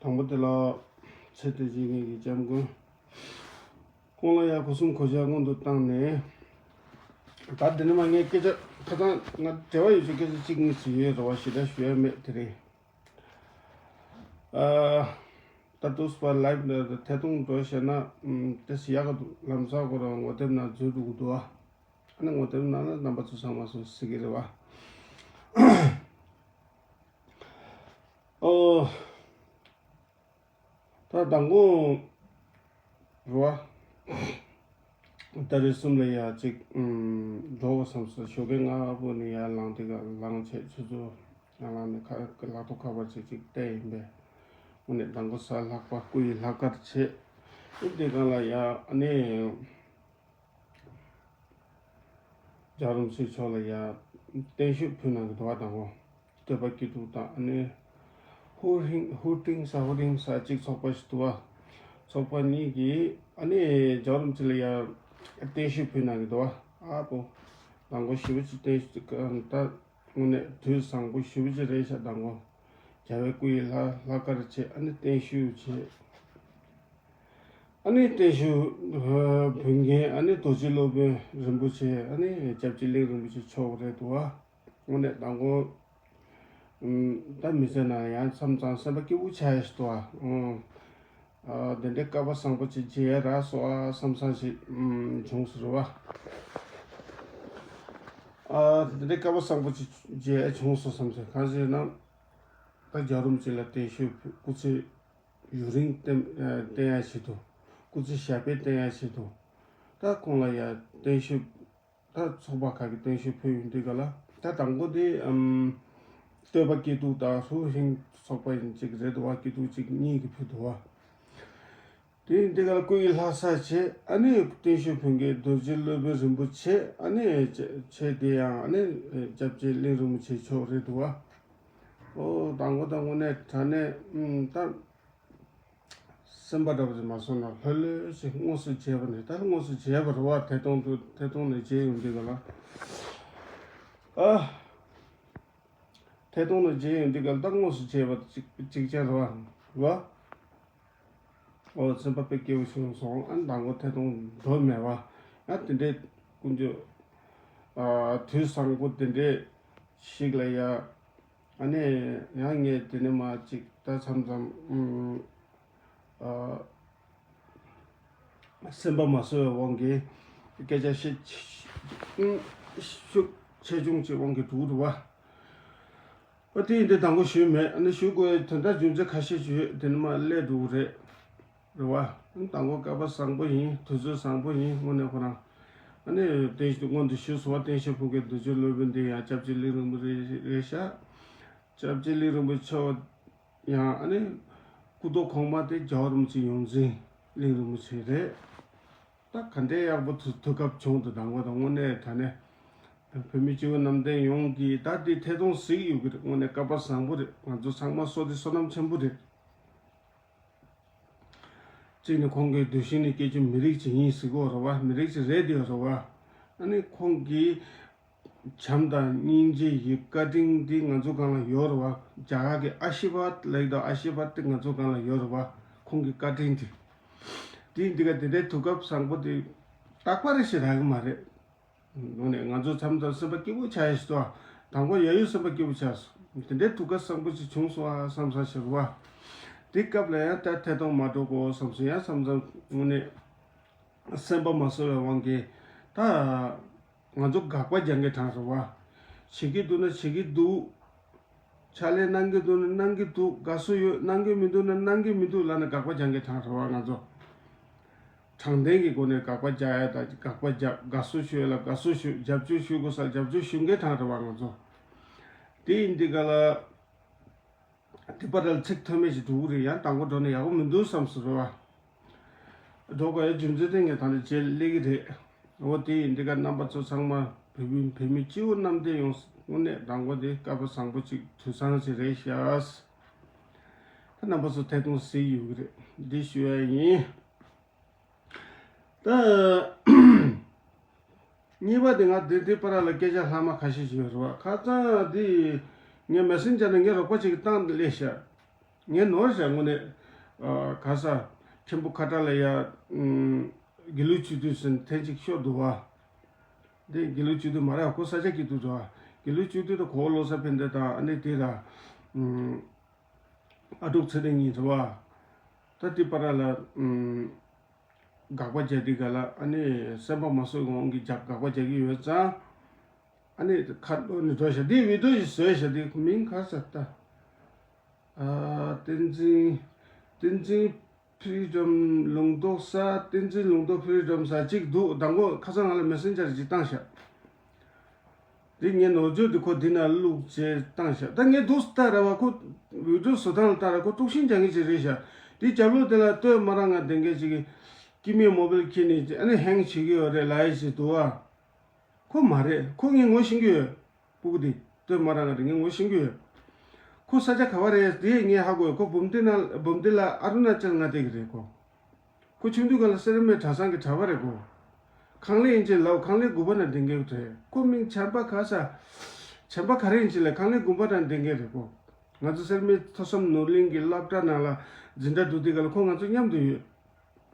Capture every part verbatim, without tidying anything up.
དང་པོ་དེ་ལ་ཚེ་འདི་ཕྱི་གཉིས་ཀྱི་སྐྱབས་མགོན། ཁོང་ལ་ཡང་སྒོ་གསུམ་གུས་ཕྱག་སྔོན་དུ་བཏང་ནས། ད་འདི་ནས་མར་ངས་སྐད་ཆ་ཁ་སང་ང་འབྲེལ་བ་ཡོད་ཚུལ་སྐད་ཆ་གཅིག་གཉིས་ཞིག་ཡོད་རེད་བ། ཞེ་དྲག་ཞུ་ཡ་མེད་དེ་རེད། ཨ། ད་དུས་པ་ལའིབ་ནས་ཐད་གཏོང་འགྲོ་བྱས་ན། ཨམ། དེ་སི་ཡག་གི་འདུག་ལམ་སང་ཁོ་རང་ངོ་དེབ་ནང་འཛུལ་འགྲོ་གི་འདུག་ཨ། ཨ་ནི་ངོ་དེབ་ནང་ལ་རྣམ་པ་ཚོ་ཚང་མ་སོང་ཟེར་གི་རེད་བ། ཨོ། ད་མདང་དགོང་རེད་བ། ཏ་རིག་གསུམ་ལ་ཡ་གཅིག་ཨམ། འགྲོ་བ་བསམ་སོང་། ཞོགས་ཀས་སྔ་པོ་ནས་ཡར་ལངས། དེ་ག་ལངས་བྱས་ཆུ་ཚོད་ཡར་ལངས་ནས་ཁ་ལག་ཐོག་ཁ་པར་བྱས་ཅིག་བལྟས་ཡིན་པས། དངོས་གནས་མདང་དགོང་གཟའ་ལྷག་པ་སྐུ་ཡི་ལྷག་དཀར་བྱས། ཨེ། དེ་ག་ལ་ཡ་ཨ་ནི། རྒྱལ་བ་རིན་པོ་ཆེ་མཆོག་ལ་ཡ་བརྟན་བཞུགས་ཕུལ་གནང་གི་འདུག་བ། དང་པོ་བསྟོད་པ་སྐྱིད་སྡུག་དང་། ཨ་ནི་ཧུར་ཧིང་ཧུར་ཏིང་ས་ཧུར་ཧིང་ས་གཅིག་ཚོགས་པ་ཞིག་འདུག་བ། ཚོགས་པ་གཉིས་ཀྱིས་ཨ་ནི་རྒྱལ་བ་རིན་པོ་ཆེ་ལ་ཡ་བརྟན་བཞུགས་ཕུལ་གནང་གི་འདུག་བ། ཨ་པོ། དང་པོ་ཞེ་པོ་ཅིག་བརྟན་བཞུགས་ད་དངོས་གནས་དུས་བཟང་པོ་ཞེ་པོ་ཅིག་རེད་ཤག་དང་པོ་རྒྱལ་བའི་སྐུ་ཡི་ལྷ་ལྷག་དཀར་བྱས། ཨ་ནི་བརྟན་བཞུགས་བྱས། ཨ་ནི་བརྟན་བཞུགས་ཕུལ་མཁན་ཨ་ནི་རྡོ་རྗེ་སློབ་དཔོན་རིན་པོ་ཆེ། ཨ་ནི་སྐྱབས་རྗེ་གླིང་རིན་པོ་ཆེ་མཆོག་རེད་འདུག་བ། དངོས་གནས་མདང་དགོང་། ཨམ། ད་མི་ཚེ་ནང་ཡང་མཚམས་མཚམས་སེམས་པ་སྐྱིད་པོ་ཆགས་ཡ་ཞིག་འདུག་བ། ཨང་། ཨ། འདི་འདྲའི་སྐལ་པ་བཟང་པོ་ཅིག་མཇལ་ཡ་རག་སོང་ཨ་བསམ་བསམ་ཞིག་ཨམ། བྱུང་སོང་རེད་བ། ཨ། འདི་འདྲའི་སྐལ་པ་བཟང་པོ་ཅིག་མཇལ་ཡ་བྱུང་སོང་བསམ་སོང་། གང་ཞིག་ན། ད་རྒྱལ་བ་རིན་པོ་ཆེ་ལ་བརྟན་བཞུགས་སྐུ་ཚེ་ཡུན་རིང་བརྟན་བརྟན་ཡ་ཆེད་དུ། སྐུ་ཚེ་ཞབས་པད་བརྟན་ཡ་ཆེད་དུ། ད་ཁོང་ལ་ཡ་བརྟན་བཞུགས། ད་ཚོགས་པ་ཁག་གི་བརྟན་བཞུགས་ཕུལ་ཡོང་དུས་ག་ལ། ད་དང་པོ་དེ་ཨམ། བསྟོད་པ་སྐྱིད་སྡུག་དང་ཧུར་ཧིང་ཚོགས་པ་ཡིན་གཅིག་རེད་འདུག་བ། སྐྱིད་སྡུག་གཅིག་གཉིས་ཀྱི་ཕུལ་འདུག་བ། དེ་ཡིན་དུས་ག་ལ་སྐུ་ཡི་ལྷ་ས་བྱས། ཨ་ནི་བརྟན་བཞུགས་ཕུལ་མཁན་རྡོ་རྗེ་སློབ་དཔོན་རིན་པོ་ཆེ། ཨ་ནི་ཆེ་དེ་ཡང་ཨ་ནི་སྐྱབས་རྗེ་གླིང་རིན་པོ་ཆེ་མཆོག་རེད་འདུག་བ། ཨོ། དང་པོ་དང་དངོས་གནས་དྲང་གནས་ཨམ། ད། སེམས་པ་འདྲ་པོ་ཞིག་མ་སོང་ན་ལྷོད་ལྷོད་ཞིག་དངོས་སུ་མཇལ་བ་ནི། ད་དངོས་སུ་མཇལ་བ་རེད་བ། ཐད་གཏོང་དུ་ཐད་གཏོང་ནས་མཇལ་ཡོང་དུས་ག་ལ། ཨ། ཐད་གཏོང་ནས་མཇལ་ཡོང་དུས་ག་ལ་ད་དངོས་སུ་མཇལ་བ་ཅིག་ཅིག་ཅར་རེད་བ། རེད་བ། ཨོ། སེམས་པ་དཔེ་སྐྱིད་པོ་བྱུང་སོང་། ཨ། མདང་དགོང་ཐད་གཏོང་འགྲོ་མེད་བ། ཡང་དེ་འདྲའི་ཀུན་སྤྱོད། ཨ། དུས་བཟང་པོ་དེ་འདྲའི་ཞིག་ལ་ཡ། ཨ་ནི་ཡང་ངས་དེ་ནས་མར་ཅིག་ད་མཚམས་མཚམས་ཨུམ། ཨ། སེམས་པ་མ་བཟོད་པའི་དབང་གིས་སྐད་ཆ་བཤད་ཨུམ། ཤུགས་ཆེ་ཆུང་གི་དབང་གིས་འགྲོ་གི་འདུག་བ། ཨ། དེ་ཡིན་དུས་དང་པོ་ཞུས་མེད། ཨ་ནི་ཞུ་དགོས་དོན་དག་རྒྱུ་མཚན་ཁ་ཤས་ཞིག་ཡོད། དེ་ནས་མར་སླེབས་འགྲོ་གི་རེད། རེད་བ། དང་པོ་སྐལ་པ་བཟང་པོ་ཡིན། དུས་ཚོད་བཟང་པོ་ཡིན། དངོས་གནས་ཁོ་རང་། ཨ་ནི་བརྟན་བཞུགས་སྔོན་དུ་ཞུས་སོང་བ། བརྟན་བཞུགས་ཕུལ་མཁན་རྡོ་རྗེ་སློབ་དཔོན་དེ་ཡང་སྐྱབས་རྗེ་གླིང་རིན་པོ་ཆེ་རེད་ཤག་སྐྱབས་རྗེ་གླིང་རིན་པོ་ཆེ་མཆོག་ཡང་ཨ་ནི་སྐུ་ཐོག་གོང་མ་དེ་རྒྱལ་བ་རིན་པོ་ཆེ་ཡོངས་འཛིན་གླིང་རིན་པོ་ཆེ་རེད། ད་ག་འདྲའི་ཡག་པོ་དུས་དུས་སྐབས་བྱུང་འདུག་དང་པོ་དང་། དངོས་གནས་དྲང་གནས་བོད་མི་སྤྱི་བོ་གནམ་བསྟན་ཡོངས་ཀྱིས་ད་འདི་ཐད་གཏོང་གཟིགས་ཡོད་ཀྱི་རེད། དངོས་གནས་སྐལ་པ་བཟང་པོ་རེད། ང་ཚོ་ཚང་མ་བསོད་བདེ་བསོད་ནམས་ཆེན་པོ་རེད། གཅིག་ནི་ཁོང་གི་གདུལ་ཞིང་ནས་སྐྱེས་རྒྱུ་མི་རིགས་ཅིག་ཡིན་ཟེར་གྱི་ཡོད་རེད་བ། མི་རིགས་ཅིག་རེད་དེ་ཡོད་རེད་བ། ཨ་ནི་ཁོང་གིས་བྱམས་དང་སྙིང་རྗེ་ཡི་བཀའ་དྲིན་འདི་ང་ཚོ་སྒང་ལ་ཡོད་རེད་བ། རྒྱ་གར་གྱི་ཨ་ཤི་བཱད་ལབ་ཀྱི་འདུག་ཨ་ཤི་བཱད་དེ་ང་ཚོ་སྒང་ལ་ཡོད་རེད་བ། ཁོང་གི་བཀའ་དྲིན་དེ། དེ་འདི་ག་དེ་འདྲའི་དུས་སྐབས་བཟང་པོ་དེ་རྟག་པར་ཞིག་རག་གི་མ་རེད། དངོས་གནས་ང་ཚོ་མཚམས་མཚམས་སེམས་པ་སྐྱིད་པོ་ཆགས་ཡ་ཞིག་འདུག་དང་པོ་ཡ་ཡོད་སེམས་པ་སྐྱིད་པོ་ཆགས་སོང་། དེ་འདྲའི་དུས་སྐབས་བཟང་པོ་ཞིག་བྱུང་སོང་ཨ་བསམ་ས་ཞིག་རེད་བ། དེ་སྐབས་ལ་ཡང་ད་ཐད་གཏོང་མ་འགྲོ་དགོས་བསམ་སོང་། ཡང་མཚམས་མཚམས་དངོས་གནས་སེམས་པ་མ་བཟོད་པའི་དབང་གིས་ད་ང་ཚོ་དགག་པ་རྒྱག་མཁན་གྲས་རེད་བ། བྱེད་ཀྱི་འདུག་ན་བྱེད་ཀྱི་འདུག་ཕྱག་ལས་གནང་གི་འདུག་ན་གནང་གི་འདུག་དགའ་བསུ་ཡོད། གནང་གི་མི་འདུག་ན་གནང་གི་མི་འདུག་ལབ་ནས་དགག་པ་རྒྱག་མཁན་གྲས་རེད་བ། ང་ཚོ་དྲང་བདེན་གྱི་སྒོ་ནས་དགག་པ་རྒྱག་ཡ་དང་། དགག་པ་རྒྱག་དགའ་བསུ་ཞུ་ཡ་ལ་དགའ་བསུ་ཞུ། རྒྱབ་སྐྱོར་ཞུ་དགོས་ས་རྒྱབ་སྐྱོར་ཞུ་མཁན་གྲས་རེད་བ། ང་ཚོ་དེ་ཡིན་དུས་ག་ལ་དེ་པར་ལ་ཚིག་ཐོན་མེད་ཞིག་འགྲོ་གི་རེད། ཡང་དང་པོ་འགྲོ་ན་ཡག་པོ་མི་འདུག་བསམ་སོང་རེད་བ། འགྲོ་དགོས་ཡ་རྒྱུ་མཚན་དེ་ངས་ད་ནི་རྗེས་སླེབས་ཀྱི་རེད། འོ། དེ་ཡིན་དུས་ག་རྣམ་པ་ཚོ་ཚང་མ་བོད་མི་བོད་མི་སྤྱི་བོ་གནམ་བསྟན་ཡོངས་དངོས་གནས་དང་པོ་དེ་སྐལ་པ་བཟང་པོ་ཅིག་དུས་བཟང་ཞིག་རེད་ཤག་ད་རྣམ་པ་ཚོ་ཐད་གཏོང་གཟིགས་ཡོད་ཀྱི་རེད། འདི་ཞུ་ཡ་ཡིན། ད་གཉིས་པ་དེ་ང་དེ་དེ་པར་ལ་སྐད་ཆ་ལྷག་མ་ཁ་ཤས་ཤིག་ཡོད་རེད་བ། ཁ་སང་དེ་ངས་མེ་སེན་ཇར་ནས་ངའི་རོགས་པ་ཅིག་གིས་བཏང་སླེབས་ཤག་ངས་ནོར་བྱ་དངོས་གནས། ཨ་ག་ས། ཐིམ་ཕུ་ཁ་ཏ་ལ་ཡ། ཨུམ། དགེ་ལུགས་སྤྱི་འཐུས་ཟེར་ཐེངས་གཅིག་ཤོར་འདུག་བ། འདི་དགེ་ལུགས་སྤྱི་འཐུས་མ་རེད། ཁོ་ས་ཆ་སྐྱིད་སྡུག་འདུག་བ། དགེ་ལུགས་སྤྱི་འཐུས་དང་གོ་བོ་བློ་བཟང་ཕན་བདེ་དང་ཨ་ནི་དེ་ལ། ཨུམ། ཨ་ཀྲུག་ཚེ་རིང་གཉིས་རེད་བ། ད་དེ་པ་ར་ལ། ཨུམ། དགག་པ་རྒྱག་དུས་ག་ལ་ཨ་ནི་སེམས་པ་མ་བཟོད་དབང་གིས་རྒྱག་དགག་པ་རྒྱག་གི་ཡོད་ཙང་། ཨ་ནི་ཁ་ཐོར་ནས་འགྲོ་ཤག་འདི་བི་ཌིའོ་ཞིག་བཟོས་ཤག་འདི་མིང་ག་ས་ལྟ། ཨ་བསྟན་འཛིན། བསྟན་འཛིན་ཕི་རི་ཌམ་ལུང་རྟོགས་ས། བསྟན་འཛིན་ལུང་རྟོགས་ཕི་རི་ཌམ་ས་གཅིག་འདུག་མདང་དགོང་ཁ་སང་ང་ལ་མེ་སེན་ཇར་ཅིག་བཏང་ཤག་འདི་ངའི་ནོར་བཅོས་འདི་ཁོ་འདི་ན་བླུགས་བྱས་བཏང་ཤག་ད་ངས་འདུག་ལྟ་ར་བ་ཁོ་བི་ཌིའོ་བཟོ་སྟངས་ལ་ལྟ་ར་ཁོ་དཀྲུག་ཤིང་རྒྱག་མཁན་ཅིག་རེད་ཤག་འདི་རྒྱབ་ལོགས་དེ་ལ་ལྟོས་མ་རང་ང་བསྡད་མཁན་ཅིག་གིས་སྐྱེ་དམན་མོ་བེལ་ཁྱེར་ནས་ཨ་ནི་ཧེང་བྱེད་ཀྱི་ཡོད་རེད་ལབ་ཡ་ཞིག་འདུག་ཨ། ཁོ་མ་རེད། ཁོ་ངས་ངོ་ཤེས་ཀྱི་ཡོད། སྤུ་གུ་དེ་ལྟོས་མ་རང་ང་དེ་ངས་ངོ་ཤེས་ཀྱི་ཡོད། ཁོ་ས་ཆ་ག་བ་རེད་དེ་ངས་ཧ་གོ་ཡོད། ཁོ་འབུམ་སྡེ་ན་འབུམ་སྡེ་ལ་ཨ་རུ་ན་ཅལ་མངའ་སྡེ་གི་རེད་ཁོ། ཁོ་ཆུང་དུས་སྒང་ལ་སེར་སྨད་གྲྭ་ཚང་གི་གྲྭ་པ་རེད་ཁོ། ཁང་གླའི་ཨིན་ཇི་ལབ་ཁང་གླའི་དགོན་པ་ན་བསྡད་མཁན་རེད། ཁོ་མིང་བྱམས་པ་ག་ས། བྱམས་པ་ག་རེ་ཨིན་ཇི་ལ་ཁང་གླའི་དགོན་པ་ན་བསྡད་མཁན་རེད་ཁོ། ང་ཚོ་སེར་སྨད་ཐོས་བསམ་ནོར་གླིང་གི་སློབ་གྲྭ་ནང་ལ་འཛིན་གྲྭ་འགྲོ་དུས་སྒང་ལ་ཁོ་ང་ཚོ་མཉམ་དུ་ཡོད།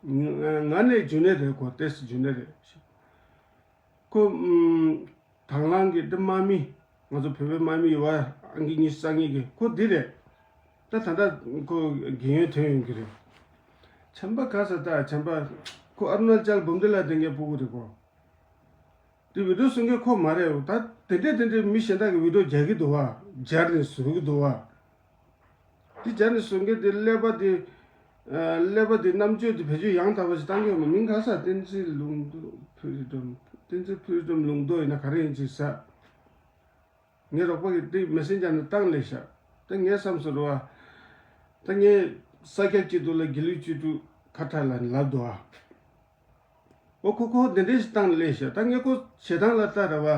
ང་ང་ནས་རྒྱུན་ནས་རེད་ཁོ་ཏེས་རྒྱུན་ནས་རེད། ཁོ་ཨུམ། དང་བླངས་ཀྱི་འདི་དམག་མི། ང་ཚོ་བོད་པའི་དམག་མི་ཡོད་བ་ཨང་ཀི་ཉི་ཤུ་རྩ་གཉིས་ཀྱི་ཁོ་འདི་རེད། ད་ད་ལྟ་ཁོ་རྒན་ཡོལ་ཐོན་ཡོང་གི་རེད། བྱམས་པ་ག་ས་ད་བྱམས་པ། ཁོ་ཨ་རུ་ན་ཅལ་འབུམ་སྡེ་ལ་བསྡད་མཁན་སྤུ་གུ་རེད་ཁོ། འདི་བི་ཌིའོ་བཟོ་མཁན་ཁོ་མ་རེད། ད་དེ་འདྲས་དེ་འདྲས་མི་གཞན་དག་གི་བི་ཌིའོ་རྒྱག་གི་འདུག་བ། སྦྱར་ནས་བཟོ་གི་འདུག་བ། འདི་སྦྱར་ནས་བཟོ་མཁན་དེ་ཀླད་པ་དེ། ཀླད་པ་དེ་རྣམ་དཔྱོད་དེ་བེད་སྤྱོད་ཡང་དག་པ་ཞིག་བཏང་གི་ཡོད་མ། མིང་ག་ས་བསྟན་འཛིན་ལུང་རྟོགས་ཕི་རི་ཌམ། བསྟན་འཛིན་ཕི་རི་ཌམ་ལུང་རྟོགས་ཡིན་ན་ག་རེ་ཡིན་ཅིག་ས། ངའི་རོགས་པ་གིས་དེ་མེ་སེན་ཇར་ནང་བཏང་ལས་ཤག་ད་ངའི་བསམ་སོང་རེད་བ། ད་ངས་ས་སྐྱ་སྐྱིད་སྡུག་ལ་དགེ་ལུགས་སྤྱི་འཐུས་ཁ་ཁྲ་ལ་ལབ་འདུག་ཨ། ཨོ་ཁོ་ཁོ་འདི་འདྲས་ཞིག་བཏང་ལས་ཤག་ད་ངས་ཁོ་བྱེད་སྟངས་ལ་ལྟ་ར་བ།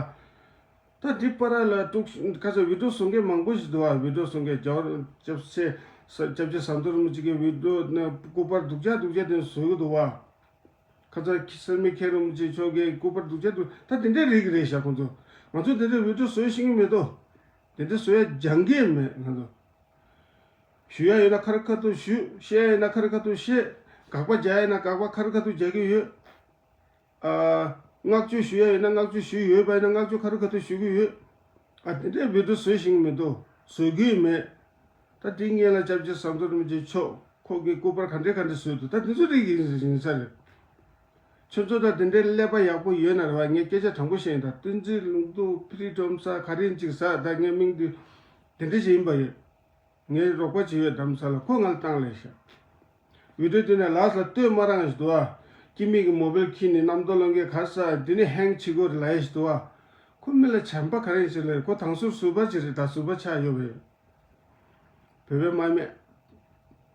ད་འདི་པ་ར་ལ་དཀྲུག་ཁ་ཚ་བི་ཌིའོ་བཟོ་མཁན་མང་པོ་ཞིག་འདུག་བ། བི་ཌིའོ་བཟོ་མཁན་རྒྱལ་བ་སྐྱབས་ཆེ་ས་སྐྱབས་རྗེ་ཟམ་གདོང་རིན་པོ་ཆེ་གི་བི་ཌིའོ་ནས་སྐུ་པར་སྡུག་ཅག་སྡུག་ཅག་དེ་བཟོ་གི་འདུག་བ། ཁ་ཚ་སེར་སྨད་མཁན་རིན་པོ་ཆེ་མཆོག་གི་སྐུ་པར་སྡུག་ཅག་འདུག་ད་དེ་འདྲའི་རིགས་རེད་ཤག་ཁོང་ཚོ། ང་ཚོ་དེ་འདྲའི་བི་ཌིའོ་བཟོ་ཤེས་ཀྱི་མེད་དོ། དེ་འདྲའི་བཟོ་ཡ་སྦྱང་གི་མེད་ང་ཚོ། ཞུ་ཡ་ཡོད་ན་ཁ་རི་ཁ་ཐུག་ཞུ། བཤད་ཡ་ཡོད་ན་ཁ་རི་ཁ་ཐུག་བཤད། དགག་པ་རྒྱག་ཡ་ཡོད་ན་དགག་པ་ཁ་རི་ཁ་ཐུག་རྒྱག་གི་ཡོད། ཨ། བསྔགས་བརྗོད་ཞུ་ཡ་ཡོད་ན་བསྔགས་བརྗོད་ཞུས་ཡོད་པ་ཡིན་ན་བསྔགས་བརྗོད་ཁ་རི་ཁ་ཐུག་ཞུ་གི་ཡོད། ཨ་དེ་འདྲའི་བི་ཌིའོ་བཟོས་ཤེས་ཀྱི་མི་འདུག་བཟོ་གི་ཡོད་མེད། ད་དེ་སྔོན་ལ་སྐྱབས་རྗེ་ཟམ་གདོང་རིན་པོ་ཆེ་མཆོག་ཁོང་གིས་སྐུ་པར་ག་འདྲས་ག་འདྲས་བཟོས་འདུག་ད་དེ་ཚོ་རིགས་ཡིན་ཡིན་ས་རེད། ཁྱོད་ཚོ་ད་དེ་འདྲའི་ཀླད་པ་ཡག་པོ་ཡོད་ན་རེད་བ། ངས་སྐད་ཆ་དྲང་པོ་བཤད་ཡིན། ད་བསྟན་འཛིན་ལུང་རྟོགས་ཕི་རི་ཌམ་ས་ག་རེ་ཡིན་ཅིག་ས། ད་ངའི་མིང་འདི་དེ་འདྲས་ཞིག་ཡིན་པ་ཡོད། ངའི་རོགས་པ་ཅིག་ཡོད་རྡ་རམ་ས་ལ། ཁོ་ང་ལ་བཏང་ལས་ཤག་བི་ཌིའོ་དེ་ནས་ལགས་ལ་ལྟོས་མ་རང་ཞིག་འདུག་ཨ། སྐྱེ་དམན་གྱི་མོ་བེལ་ཁྱེར་ནས་གནམ་ཐོག་ལ་འགས་ག་ས་འདི་ནས་ཧེང་བྱེད་དགོས་རེད་ལབ་ཡ་ཞིག་འདུག་ཨ། ཁོ་མི་ལ་བྱམས་པ་ག་རེ་ཞིག་ལབ། ཁོ་དང་ཟུར་ཟུར་པ་ཅིག་རེད། ད་ཟུར་པ་ཆགས་ཡོད་པ་ཡོད། བོད་པའི་དམག་མི།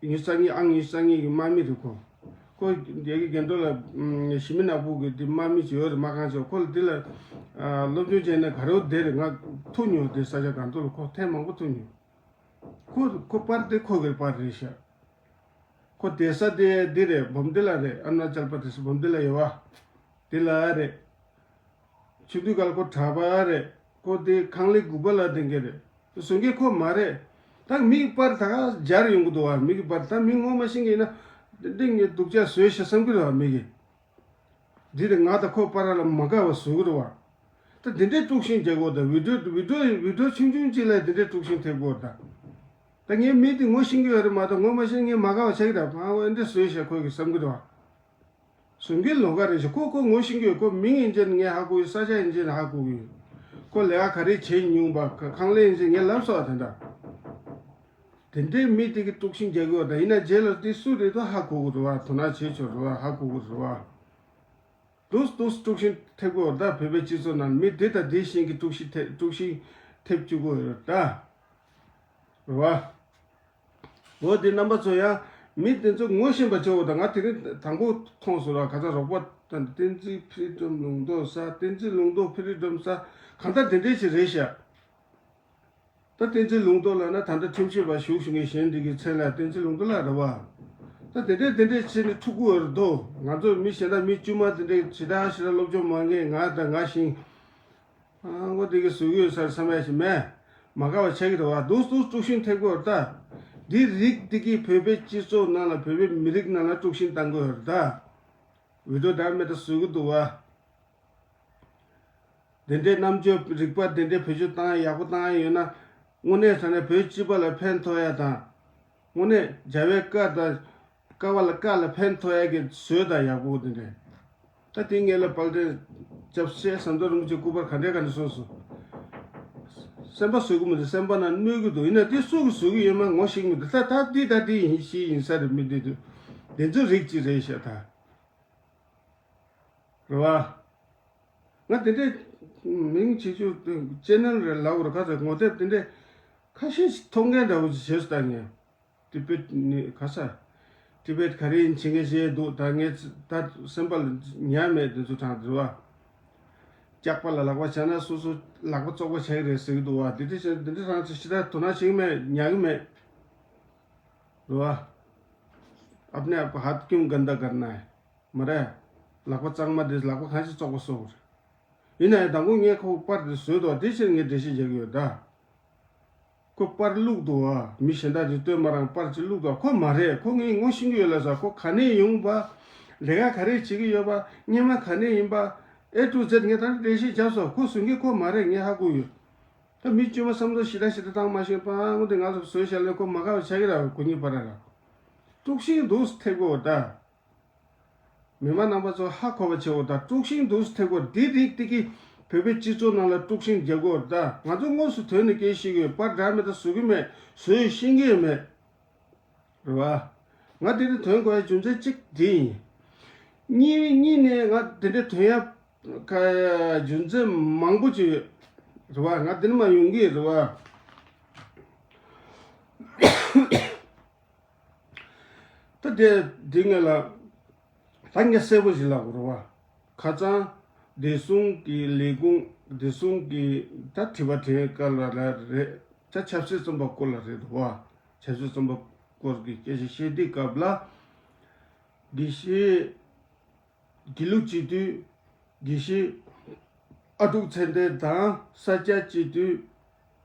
ཉི་ཤུ་རྩ་གཉིས་ཨང་ཉི་ཤུ་རྩ་གཉིས་ཀྱི་དམག་མི་རེད་ཁོ། ཁོ་རྒྱ་གི་རྒན་འགྲོ་ལ་ཞི་མི་ནག་པོ་གི་འདི་དམག་མི་ཅིག་ཡོད་རེད། དམག་ཁང་ཅིག་ཁོ་ལ་འདི་ལ་སློབ་སྦྱོང་བྱས་ནས་ག་རེ་བསྡད་རེད། ང་ཐུག་མྱོང་། དེ་ས་ཆ་སྒང་ཏོག་ལ་ཁོ་ཐེངས་མང་པོ་ཐུག་མྱོང་། ཁོ་ཁོ་པར་དེ་ཁོ་གི་པར་རེད་ཤག་ཁོ་བསྡད་ས་དེ་འདི་རེད། འབུམ་སྡེ་ལ་རེད། ཨ་རུ་ན་ཅལ་པ་རྡེ་ས་འབུམ་སྡེ་ལ་ཡོད་བ། དེ་ལ་རེད། ཆུང་དུས་སྐབས་ལ་ཁོ་གྲྭ་པ་རེད། ཁོ་དེ་ཁང་གླའི་སྒུག་པ་ལ་བསྡད་མཁན་རེད། བཟོ་མཁན་ཁོ་མ་རེད། ད་མི་གི་པར་ད་ག་སྦྱར་ཡོང་གི་འདུག་བ། མི་གི་པར་ད་མི་ངོ་མ་ཤེས་མཁན་ཡིན་ན་འདི་ངས་སྡུག་ཅག་བཟོས་ཤག་བསམ་གི་རེད་བ་མི་གི། འདི་དེ་ང་དང་ཁོ་བར་ལ་མ་དགའ་བ་བཟོ་གི་རེད་བ། ད་དེ་འདྲའི་དཀྲུག་ཤིང་རྒྱག་གོ། ད་བི་ཌིའོ་བི་ཌིའོ་བི་ཌིའོ་ཆུང་ཆུང་གཅིག་ལ་དེ་འདྲའི་དཀྲུག་ཤིང་ཐེབས་གོ། ད་ད་ངའི་མི་དེ་ངོ་ཤེས་གི་ཡོད་རེད་མ་གཏོགས་ངོ་མ་ཤེས་ངས་མ་དགའ་བ་བྱེད་ཀྱི་རེད། ཕ་ཨོ་ཨེ་འདྲ་བཟོས་ཤག་ཁོ་གི་བསམ་གི་རེད་བ། བཟོ་མཁན་ལོགས་ཀ་རེད་ཤག་ཁོ་ཁོ་ངོ་ཤེས་ཀྱི་ཡོད། ཁོ་མིང་ཡིན་ཅན་ངས་ཧ་གོ་གི། ས་ཆ་ཡིན་ཅན་ཧ་གོ་གི་ཡོད། ཁོ་ལས་ཀ་ག་རེ་བྱེད་མྱོང་པ་ཁང་གླའི་ཡིན་ཅན་ངས་ལབ་སོང་བ། དེ་འདྲ་དེ་འདྲའི་མི་དེ་གི་དཀྲུག་ཤིང་རྒྱག་གི་ཡོད། ད་ཡིན་ན་རྗེས་ལ་དེ་སུ་རེད་དོ་ཧ་གོ་གི་རེད་བ། དོ་སྣང་བྱེད་ཆོག་རེད་བ། ཧ་གོ་གི་རེད་བ། དུས་དུས་དཀྲུག་ཤིང་ཐེབས་ཀྱི་ཡོད། ད་བོད་པའི་སྤྱི་ཚོགས་ནང་མི་དེ་དང་དེ་བཞིན་གྱི་དཀྲུག་ཤིང་ཐེབས་དཀྲུག་ཤིང་ཐེབས་བཅུག་གི་ཡོད་ད། རེད་བ། འོ་དེ་རྣམ་པ་ཚོ་ཡང་མི་དེ་ཚོ་ངོ་ཤེས་པ་བྱེད་འོ། ད་ང་དེ་རིང་དང་པོ་མཐོང་སོང་ར། ག་ཚ་རོགས་པ་དང་བསྟན་འཛིན་ཕི་རི་ཌམ་ལུང་རྟོགས་ས། བསྟན་འཛིན་ལུང་རྟོགས་ཕི་རི་ཌམ་ས། གང་ལྟར་དེ་འདྲས་ཞིག་རེད་ཤག་ད་བསྟན་འཛིན་ལུང་རྟོགས་ལབ་ན་ད་ལྟ་ཁྲིམས་ཞིབ་པ་བཞུགས་བཞུགས་མཁན་གཞན་འདི་གི་མཚན་ལ་བསྟན་འཛིན་ལུང་རྟོགས་ལགས་རེད་བ། ད་དེ་འདྲས་དེ་འདྲས་བྱས་ནས་ཐུག་གི་ཡོད་རེད་དོ། ང་ཚོ་མི་གཞན་དག་མི་དཀྱུས་མ་དེ་འདྲས་ཞེ་དྲག་ཞེ་དྲག་སློབ་སྦྱོང་མ་མཁན་ང་དང་ང་བཞིན། ཨ་ངོ་དེ་གི་བཟོ་གི་ཡོད་ས་རེད་བསམ་ཡ་ཞིག་མེད། མ་དགའ་བ་བྱེད་ཀྱི་རེད་བ། དུས་དུས་དཀྲུག་ཤིང་ཐེབས་ཀྱི་ཡོད་རེད་ད། འདི་རིགས་འདི་གིས་བོད་པའི་སྤྱི་ཚོགས་ནང་ལ་བོད་པའི་མི་རིགས་ནང་ལ་དཀྲུག་ཤིང་བཏང་གི་ཡོད་རེད་ད། བི་ཌིའོ་འདྲ་མི་འདྲ་བཟོ་གི་འདུག་བ། དེ་འདྲའི་རྣམ་དཔྱོད་རིག་པ་དེ་འདྲའི་བེད་སྤྱོད་བཏང་ཡག་པོ་བཏང་ཡ་ཡོད་ན། དངོས་གནས་དྲང་གནས་བོད་སྤྱི་པ་ལ་ཕན་ཐོགས་ཡ་དང་། དངོས་གནས་རྒྱལ་བའི་བཀའ་དང་། བཀའ་བ་ལ་བཀའ་ལ་ཕན་ཐོགས་ཡ་གི་བཟོས་དང་ཡག་པོ་དེ་འདྲའི། ད་དེ་ངས་ལ་དཔལ་ལྡན་སྐྱབས་སེ་ཟམ་གདོང་རིན་པོ་ཆེ་སྐུ་པར་ག་འདྲའི་ག་འདྲ་སོང་སོང་། སེམས་པ་བཟོད་ཀྱི་མི་འདུག་སེམས་པ་ན་གནོད་ཀྱི་འདུག་ཡིན་ན་དེ་སུ་གིས་བཟོ་གི་ཡོད་མེད་ངོ་ཤེས་ཀྱི་མི་འདུག་ད་ད་དེ་ད་དེ་ཡིན་ཤེས་ཡིན་ས་རེད་མི་འདུག་དེ་ཚོ་རིགས་གཅིག་རེད་ཤག་ད། རེད་བ། ང་དེ་འདྲའི་མིང་བྱེད་རྒྱུ་ཅེ་ནལ་རེད་ལབ་ར་ཁ་ཚ་ངོ་དེབ་དེ་འདྲའི་ཁ་ཤས་ཤིག་མཐོང་མཁན་འདྲ་བོ་ཞིག་བྱས་སོང་ད་ངས། ཏི་པེད་ནི་ག་ས། ཏི་པེད་ག་རེ་ཡིན་བྱེད་མཁན་ཞིག་འདུག་ད་ངས་ད་སེམས་པ་ལ་ཉར་མེད་དེ་ཚོ་དྲང་རེད་བ། སྐྱག་པ་ལ་ལག་པ་བྱས་ན་སོ་སོ་ལག་པ་བཙོག་པ་བྱས་རེད་ཟེར་གི་འདུག་བ། དེ་འདྲ་བྱས་དེ་འདྲ་དྲང་ཚེ་ཤི་ད་དོ་སྣང་བྱེད་ཀྱི་མེད་ཉར་གི་མེད། རེད་བ། अपने आप को हाथ क्यों गंदा करना है? མ་རེད། ལག་པ་གཙང་མ་དེ་ལག་པ་གང་ཞིག་བཙོག་པ་བཟོ་དགོས་རེད། ཡིན་ན་ཡང་དང་པོ་ངས་ཁོ་པར་དེ་བཟོས་འདུག་དེ་ཕྱིར་ངས་འགྲེལ་བཤད་རྒྱག་གི་ཡོད་ད། ཁོ་པར་བླུགས་འདུག་བ། མི་གཞན་དག་དེ་སྟོན་མ་རང་པར་ཅིག་བླུགས་འདུག་ཁོ་མ་རེད། ཁོ་ངས་ངོ་ཤེས་ཀྱི་ཡོད་ལ་ཟ། ཁོ་ག་ནས་ཡོང་བ། ལས་ཀ་ག་རེ་བྱེད་ཀྱི་ཡོད་པ། སྔོན་མ་ག་ནས་ཡིན་པ། A to Z ངས་ད་འགྲེལ་བཤད་རྒྱབ་སོང་། ཁོ་བཟོ་མཁན་ཁོ་མ་རེད། ངས་ཧ་གོ་ཡོད། ད་མི་དཀྱུས་མ་བསམ་བློ་ཞེ་དྲག་ཞེ་དྲག་བཏང་མ་ཤེས་པ་ངོ་དེ་ང་ཚོ་བཟོས་བཞག་ལས་ཁོ་མ་དགའ་བ་ཆགས་ཀྱི་ར། གོ་ཉིད་པ་ར་ལ། དཀྲུག་ཤིང་འདུག་ཐེབས་དགོས་ད། མི་མང་རྣམ་པ་ཚོ་ཧ་གོ་བ་བྱེད་འོ་ད། དཀྲུག་ཤིང་འདུག་ཐེབས་དགོས། འདི་རིགས་དེ་གིས་བོད་པའི་སྤྱི་ཚོགས་ནང་ལ་དཀྲུག་ཤིང་རྒྱག་དགོས་ད། ང་ཚོ་དངོས་སུ་དོན་ནི་སྐད་ཤེས་ཀྱི་ཡོད། པར་འདྲ་མི་འདྲ་བཟོ་གི་མེད། བཟོས་ཤེས་ཀྱི་མེད། རེད་བ། ང་དེ་རིང་དོན་དགོས་ཡ་རྒྱུ་མཚན་གཅིག་དེ་ཡིན། གཉིས་གཉིས་ནས་ང་དེ་འདྲའི་དོན་ཡ་ཀ་རྒྱུ་མཚན་མང་པོ་ཅིག་ཡོད། རེད་བ། ང་དེ་ནས་མ་ཡོང་གི་རེད་བ། ད་དེ་དེ་ངས་ལ་ད་ངས་གསལ་པོ་ཞིག་ལབ་དགོས་རེད་བ། ཁ་སང་བདེ་སྲུང་གི་ལས་ཁུངས་བདེ་སྲུང་གི་ད་དྲི་བ་དྲན་སྐབས་ལ་རེད། ད་ཆབ་སྲིད་བཙོན་པ་སྐོར་ལ་རེད་འདུག་བ། ཆབ་སྲིད་བཙོན་པ་སྐོར་གྱི་སྐད་ཆ་བཤད་དུས་སྐབས་ལ། དགེ་བཤེས་དགེ་ལུགས་སྤྱི་འཐུས་དགེ་བཤེས་ཨ་ཀྲུག་ཚེ་བརྟན་དང་ས་སྐྱ་སྤྱི་འཐུས་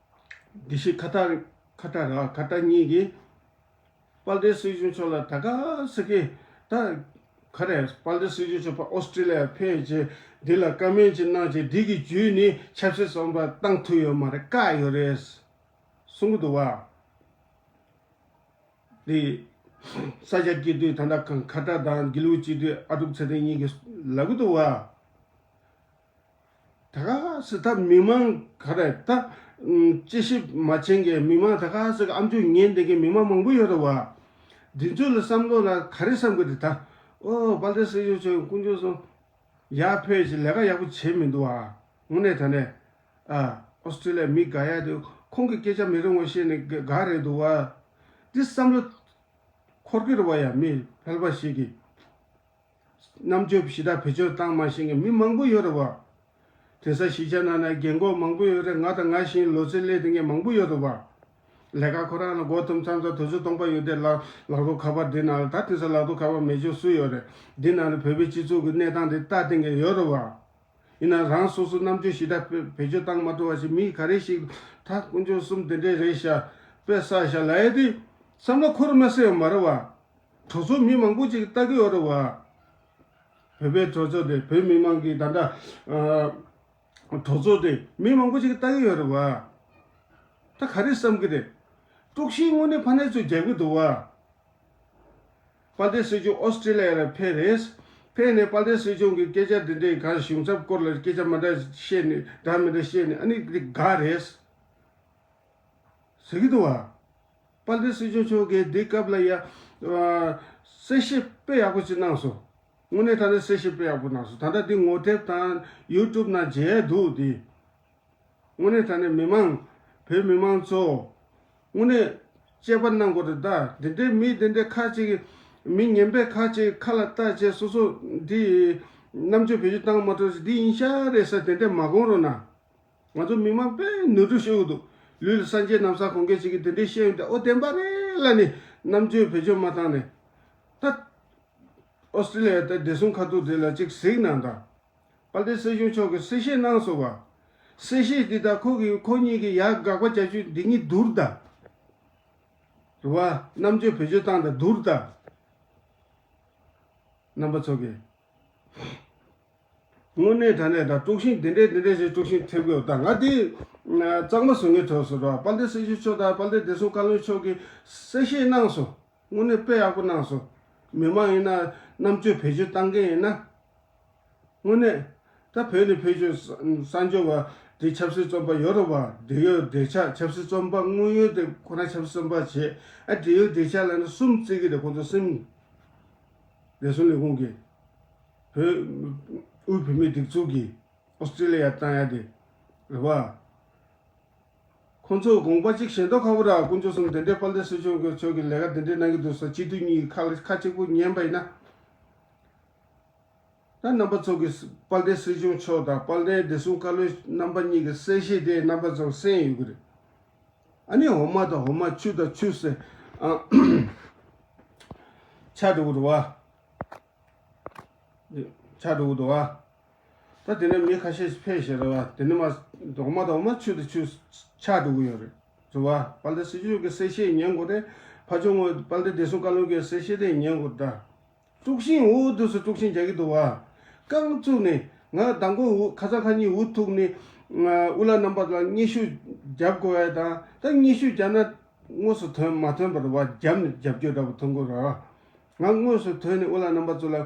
དགེ་བཤེས་ཁ་ཏ་ཁ་ཏ་ར་ཁ་ཏ་གཉིས་ཀྱིས་དཔལ་ལྡན་སྲིད་སྐྱོང་མཆོག་ལ་ད་ག་ཟེ་གི་ད་ག་རེ། དཔལ་ལྡན་སྲིད་སྐྱོང་མཆོག་ཕར་ཨོ་སི་ཀྲི་ལི་ཡ་ཕེབས་བྱས་འདི་ལ་བཀའ་མོལ་ཅིག་གནང་བྱས་འདི་གི་བརྒྱུད་ནས་ཆབ་སྲིད་བཙོན་པ་བཏང་ཐུབ་ཡོད་མ་རེད། བཀག་ཡོད་རེད་གསུང་གི་འདུག་བ། དེ། ས་སྐྱ་སྐྱིད་སྡུག་ད་ལྟ་གང་ཁ་བྲལ་དང་དགེ་ལུགས་སྤྱི་འཐུས་ཨ་ཀྲུག་ཚེ་བརྟན་གཉིས་ཀྱིས་ལབ་གི་འདུག་བ། ད་ག་སེ་ད་མི་མང་ག་རེ་ད། དཔྱད་ཞིབ་མ་བྱེད་མཁན་མི་མང་ད་ག་སེ་གི་ཨམ་ཅོག་ཉན་བསྡད་མཁན་མི་མང་མང་པོ་ཡོད་རེད་བ། འདི་ཚོ་ལ་བསམ་བློ་ལ་ག་རེ་བསམ་གི་རེད་ད། ཨོ་དཔལ་ལྡན་སྲིད་སྐྱོང་མཆོག་དཀོན་མཆོག་གསུམ། ཡར་ཕེབས་ཤིག་ལས་ཀ་ཡག་པོ་བྱེད་མི་འདུག་ཨ། དངོས་གནས་དྲང་གནས། ཨ། ཨོ་སི་ཀྲི་ལི་ཡ་མི་དགའ་ཡ་དེ་ཁོང་གི་སྐད་ཆ་མི་རུང་བ་བཤད་ནས་དགའ་རེད་འདུག་ཨ། འདི་བསམ་བློ་འཁོར་གི་རེད་བ་ཡ། མི་ཕལ་པ་ཞིག་གིས་རྣམ་དཔྱོད་ཞེ་དྲག་བེད་སྤྱོད་བཏང་མ་ཤེས་མཁན་མི་མང་པོ་ཡོད་རེད་བ། དེང་སང་གཞིས་ཆགས་ནང་ན་རྒན་གོག་མང་པོ་ཡོད་རེད། ང་དང་ང་བཞིན་ལོ་ཚད་སླེབས་བསྡད་མཁན་མང་པོ་ཡོད་རེད་བ། ལས་ཀ་ཁོ་རང་ལ་མགོ་འཐོམ་མཚམས་མཚམས་དུས་ཚོད་སྟོང་པ་ཡོད་དེ་ལག་ལག་ཐོག་ཁ་པར་འདི་ནང་ལ། ད་དེང་སང་ལག་ཐོག་ཁ་པར་མེད་ཆོག་སུ་ཡོད་རེད། འདི་ནང་ལ་བོད་པའི་སྤྱི་ཚོགས་ཀྱི་གནས་སྟངས་དེ་ལྟ་བསྡད་མཁན་ཡོད་རེད་བ། ཡིན་ན་རང་སོ་སོ་རྣམ་དཔྱོད་ཞེ་དྲག་བེད་སྤྱོད་བཏང་མ་ཐུབ་པ་ཞིག་མི་ག་རེ་ཞིག་ད་དཀོན་མཆོག་གསུམ་དེ་འདྲས་རེད་ཤག་དཔེ་བསགས་ཤག་ལབ་ཡ་དེ་བསམ་བློ་འཁོར་མ་སྲིད་ཡོད་མ་རེད་བ། གྲོས་ཚོགས་མི་མང་པོ་ཅིག་ལྟ་གི་ཡོད་རེད་བ། བོད་པའི་གྲོས་ཚོགས་དེ་བོད་མི་མང་གི་ད་ལྟ་ཨ་གྲོས་ཚོགས་དེ་མི་མང་པོ་ཅིག་ལྟ་གི་ཡོད་རེད་བ། ད་ག་རེ་བསམ་གི་རེད། དཀྲུག་ཤིང་དངོས་གནས་ཕ་ནས་ཚུར་རྒྱག་གི་འདུག་བ། དཔལ་ལྡན་སྲིད་སྐྱོང་ཨོ་སི་ཀྲི་ལི་ཡ་ལ་ཕེབས་རེད། ཕེབས་ནས་དཔལ་ལྡན་སྲིད་སྐྱོང་གི་སྐད་ཆ་འདི་འདྲའི་གང་གཞུང་ཚབ་སྐོར་ལ་སྐད་ཆ་མ་འདྲ་བཤད་ནས་འདྲ་མི་འདྲ་བཤད་ནས་ཨ་ནི་འདི་དགའ་རེད་ཟེར་གི་འདུག་བ། དཔལ་ལྡན་སྲིད་སྐྱོང་མཆོག་གིས་འདི་སྐབས་ལ་ཡ་ཨ་གསལ་བཤད་དཔེ་ཡག་པོ་ཅིག་གནང་སོང་། དངོས་གནས་དྲང་གནས་གསལ་བཤད་དཔེ་ཡག་པོ་གནང་སོང་། ད་ལྟ་འདི་ངོ་དེབ་དང་ཡུ་ཊུབ་ནང་མཇལ་འདུག་འདི། དངོས་གནས་དྲང་གནས་མི་མང་། བོད་མི་མང་ཚོ། དངོས་གནས་དཔྱད་པ་གནང་དགོས་རེད་ད། འདི་འདྲའི་མི་འདི་འདྲའི་ཁ་ཅིག་མི་ངན་པའི་ཁ་ཅིག་ཁ་ལ་བཏགས་བྱས་སོ་སོ་འདི་རྣམ་དཔྱོད་བེད་སྤྱོད་བཏང་མ་ཐུབ་ཅིག་འདི་ཡིན་ཤག་རེད་ཟེར་དེ་འདྲས་མ་དགོངས་རོགས་གནང་། ང་ཚོ་མི་མང་དཔེ་ནོར་འཁྲུལ་ཤོར་གི་འདུག་ལུས་ལ་སངས་རྒྱས་ན་བཟའ་གོན་མཁན་ཅིག་གིས་དེ་འདྲས་བཤད་ཡོང་དུས་ཨོ་བདེན་པ་རེད་ལབ་ནས་རྣམ་དཔྱོད་བེད་སྤྱོད་མ་བཏང་ནས་ད། ཨོ་སི་ཀྲི་ལི་ཡ་དང་བདེ་སྲུང་ཁ་ཐུག་དེ་ལ་ཅིག་གཟིགས་གནང་དང་། དཔལ་ལྡན་སྲིད་སྐྱོང་མཆོག་གིས་གསལ་བཤད་གནང་སོང་བ། གསལ་བཤད་འདི་དང་ཁོ་གིས་ཁོ་གཉིས་ཀྱིས་ཡར་དགག་པ་རྒྱག་རྒྱུ་འདི་གཉིས་བསྡུར་དང་། རེད་བ། རྣམ་དཔྱོད་བེད་སྤྱོད་བཏང་དང་བསྡུར་དང་། རྣམ་པ་ཚོ་གིས། དངོས་གནས་དྲང་གནས་དང་དཀྲུག་ཤིང་འདི་འདྲས་འདི་འདྲས་ཞིག་དཀྲུག་ཤིང་ཐེབས་དགོས་དང་། ང་འདི་གཙང་མ་བཟོ་མཁན་གྲོགས་སུ་རོགས། དཔལ་ལྡན་སྲིད་སྐྱོང་མཆོག་དང་དཔལ་ལྡན་བདེ་སྲུང་བཀའ་བློན་མཆོག་གིས་གསལ་བཤད་གནང་སོང་། དངོས་གནས་དཔེ་ཡག་པོ་གནང་སོང་། མི་མང་ཡིན་ན་རྣམ་དཔྱོད་བེད་སྤྱོད་བཏང་མཁན་ཡིན་ན། དངོས་གནས། ད་བོད་ནས་ཕེབས་བྱུང་གསར་འབྱོར་བ་དེ་ཆབ་སྲིད་བཙོན་པ་ཡོད་རེད་བ། འབྲེལ་ཡོད་འབྲེལ་ཆགས་ཆབ་སྲིད་བཙོན་པ་དངོས་ཡོད་དེ་ཁོ་རང་ཆབ་སྲིད་བཙོན་པ་བྱས། ཨ་འབྲེལ་ཡོད་འབྲེལ་ཆགས་ལབ་ན་གསུམ་བརྩི་གི་རེད། ཁོ་ཚོ་སེམས། བདེ་སྲུང་ལས་ཁུངས་ཀྱིས་བོད་དབུས་བོད་མིའི་སྒྲིག་འཛུགས་ཀྱིས་ཨོ་སི་ཀྲི་ལི་ཡ་བཏང་ཡ་དེ་རེད་བ། ཁོང་ཚོ་དགོངས་པ་གཅིག་བཞེས་མདོག་ཁ་པོ་ར། དཀོན་མཆོག་གསུམ་དེ་འདྲའི་དཔལ་ལྡན་སྲིད་སྐྱོང་གི་མཆོག་གི་ལས་ཀ་དེ་འདྲའི་གནང་གི་འདུག་ཟེར། སྤྱི་འཐུས་གཉིས་ཁ་ལ་ཁ་གཅིག་པུ་ཉན་པ་ཡིན་ན། ད་རྣམ་པ་ཚོ་གི་དཔལ་ལྡན་སྲིད་སྐྱོང་མཆོག་དང་དཔལ་ལྡན་བདེ་སྲུང་བཀའ་བློན་རྣམ་པ་གཉིས་ཀྱི་གསལ་བཤད་དེ་རྣམ་པ་ཚོར་གསན་ཡོད་ཀྱི་རེད། ཨ་ནི་འོ་མ་དང་འོ་མ་ཆུ་དང་ཆུ་ཟེར། ཨ། ཆགས་འགྲོ་གི་རེད་བ། ཆགས་འགྲོ་གི་འདུག་བ། ད་དེ་ནས་མི་ཁ་ཤས་ཕེབས་ཤག་རེད་བ། དེ་ནས་མ་འོ་མ་དང་འོ་མ་ཆུ་དང་ཆུ་ཆགས་འགྲོ་གི་ཡོད་རེད། རེད་བ། དཔལ་ལྡན་སྲིད་སྐྱོང་གི་གསལ་བཤད་ཉན་དགོས་རེད། ཕར་ཕྱོགས་ངོས་དཔལ་ལྡན་བདེ་སྲུང་བཀའ་བློན་གྱི་གསལ་བཤད་དེ་ཉན་དགོས་རེད་ད། དཀྲུག་ཤིང་འུ་དུས་སུ་དཀྲུག་ཤིང་རྒྱག་གི་འདུག་བ། རྐང་བཙུགས་ནས་ང་མདང་དགོང་འུ་ཁ་སང་ཁ་ཉིན་འུ་ཐུག་ནས་དབུ་བླ་རྣམ་པ་ལ་སྙན་ཞུ་རྒྱབ་དགོས་ཡ་དང་། ད་སྙན་ཞུ་རྒྱབ་ན་དངོས་སུ་ཐོན་མ་ཐོན་པ་རེད་བ། རྒྱབ་ནས་རྒྱབ་སྐྱོར་འདྲ་པོ་ཐོན་དགོས་རེད་བ། ང་དངོས་སུ་ཐོན་ནས་དབུ་བླ་རྣམ་པ་ཚོ་ལ་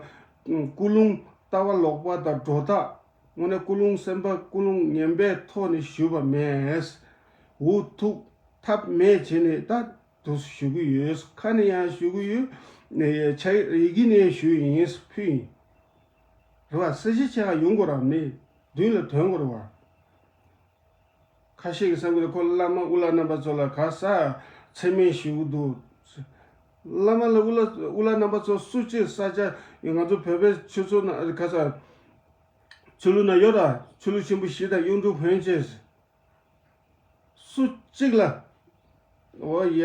ཀུན་སློང་ལྟ་བ་ལོག་པ་དང་སྒྲོ་བཏགས། དངོས་གནས་ཀུན་སློང་སེམས་པ་ཀུན་སློང་ངན་པའི་ཐོག་ནས་ཞུས་པ་མེད། འུ་ཐུག་ཐབས་མེད་བྱས་ནས་ད་དུ་ཞུ་གི་ཡོད། ཁ་ནས་ཡང་ཞུ་གི་ཡོད། ནས་ཕྱག་ཡི་གེ་ནས་ཞུས་ཡིན། ཕུལ་ཡིན། རེད་བ། གསལ་བཤད་བྱེད་ཡག་ཡོང་དགོས་ར། མི་མདུན་ལ་ཐོན་དགོས་རེད་བ། ཁ་ཤས་ཀྱི་བསམ་གི་རེད། ཁོ་བླ་མ་དབུ་བླ་རྣམ་པ་ཚོ་ལ་ག་ས་མཚན་སྨད་ཞུ་གི་འདུག། བླ་མ་ལ་དབུ་བླ་དབུ་བླ་རྣམ་པ་ཚོ་སུ་གཅིག་ས་ཆ་ང་ཚོ་བོད་པའི་ཆོས་ཚོགས་ན་ག་ས་ཆོས་ལུགས་ན་ཡོད་ར། ཆོས་ལུགས་ཆེན་པོ་བཞི་དང་གཡུང་དྲུང་བོན་བཅས་སུ་གཅིག་ལ་འོ་ཡ་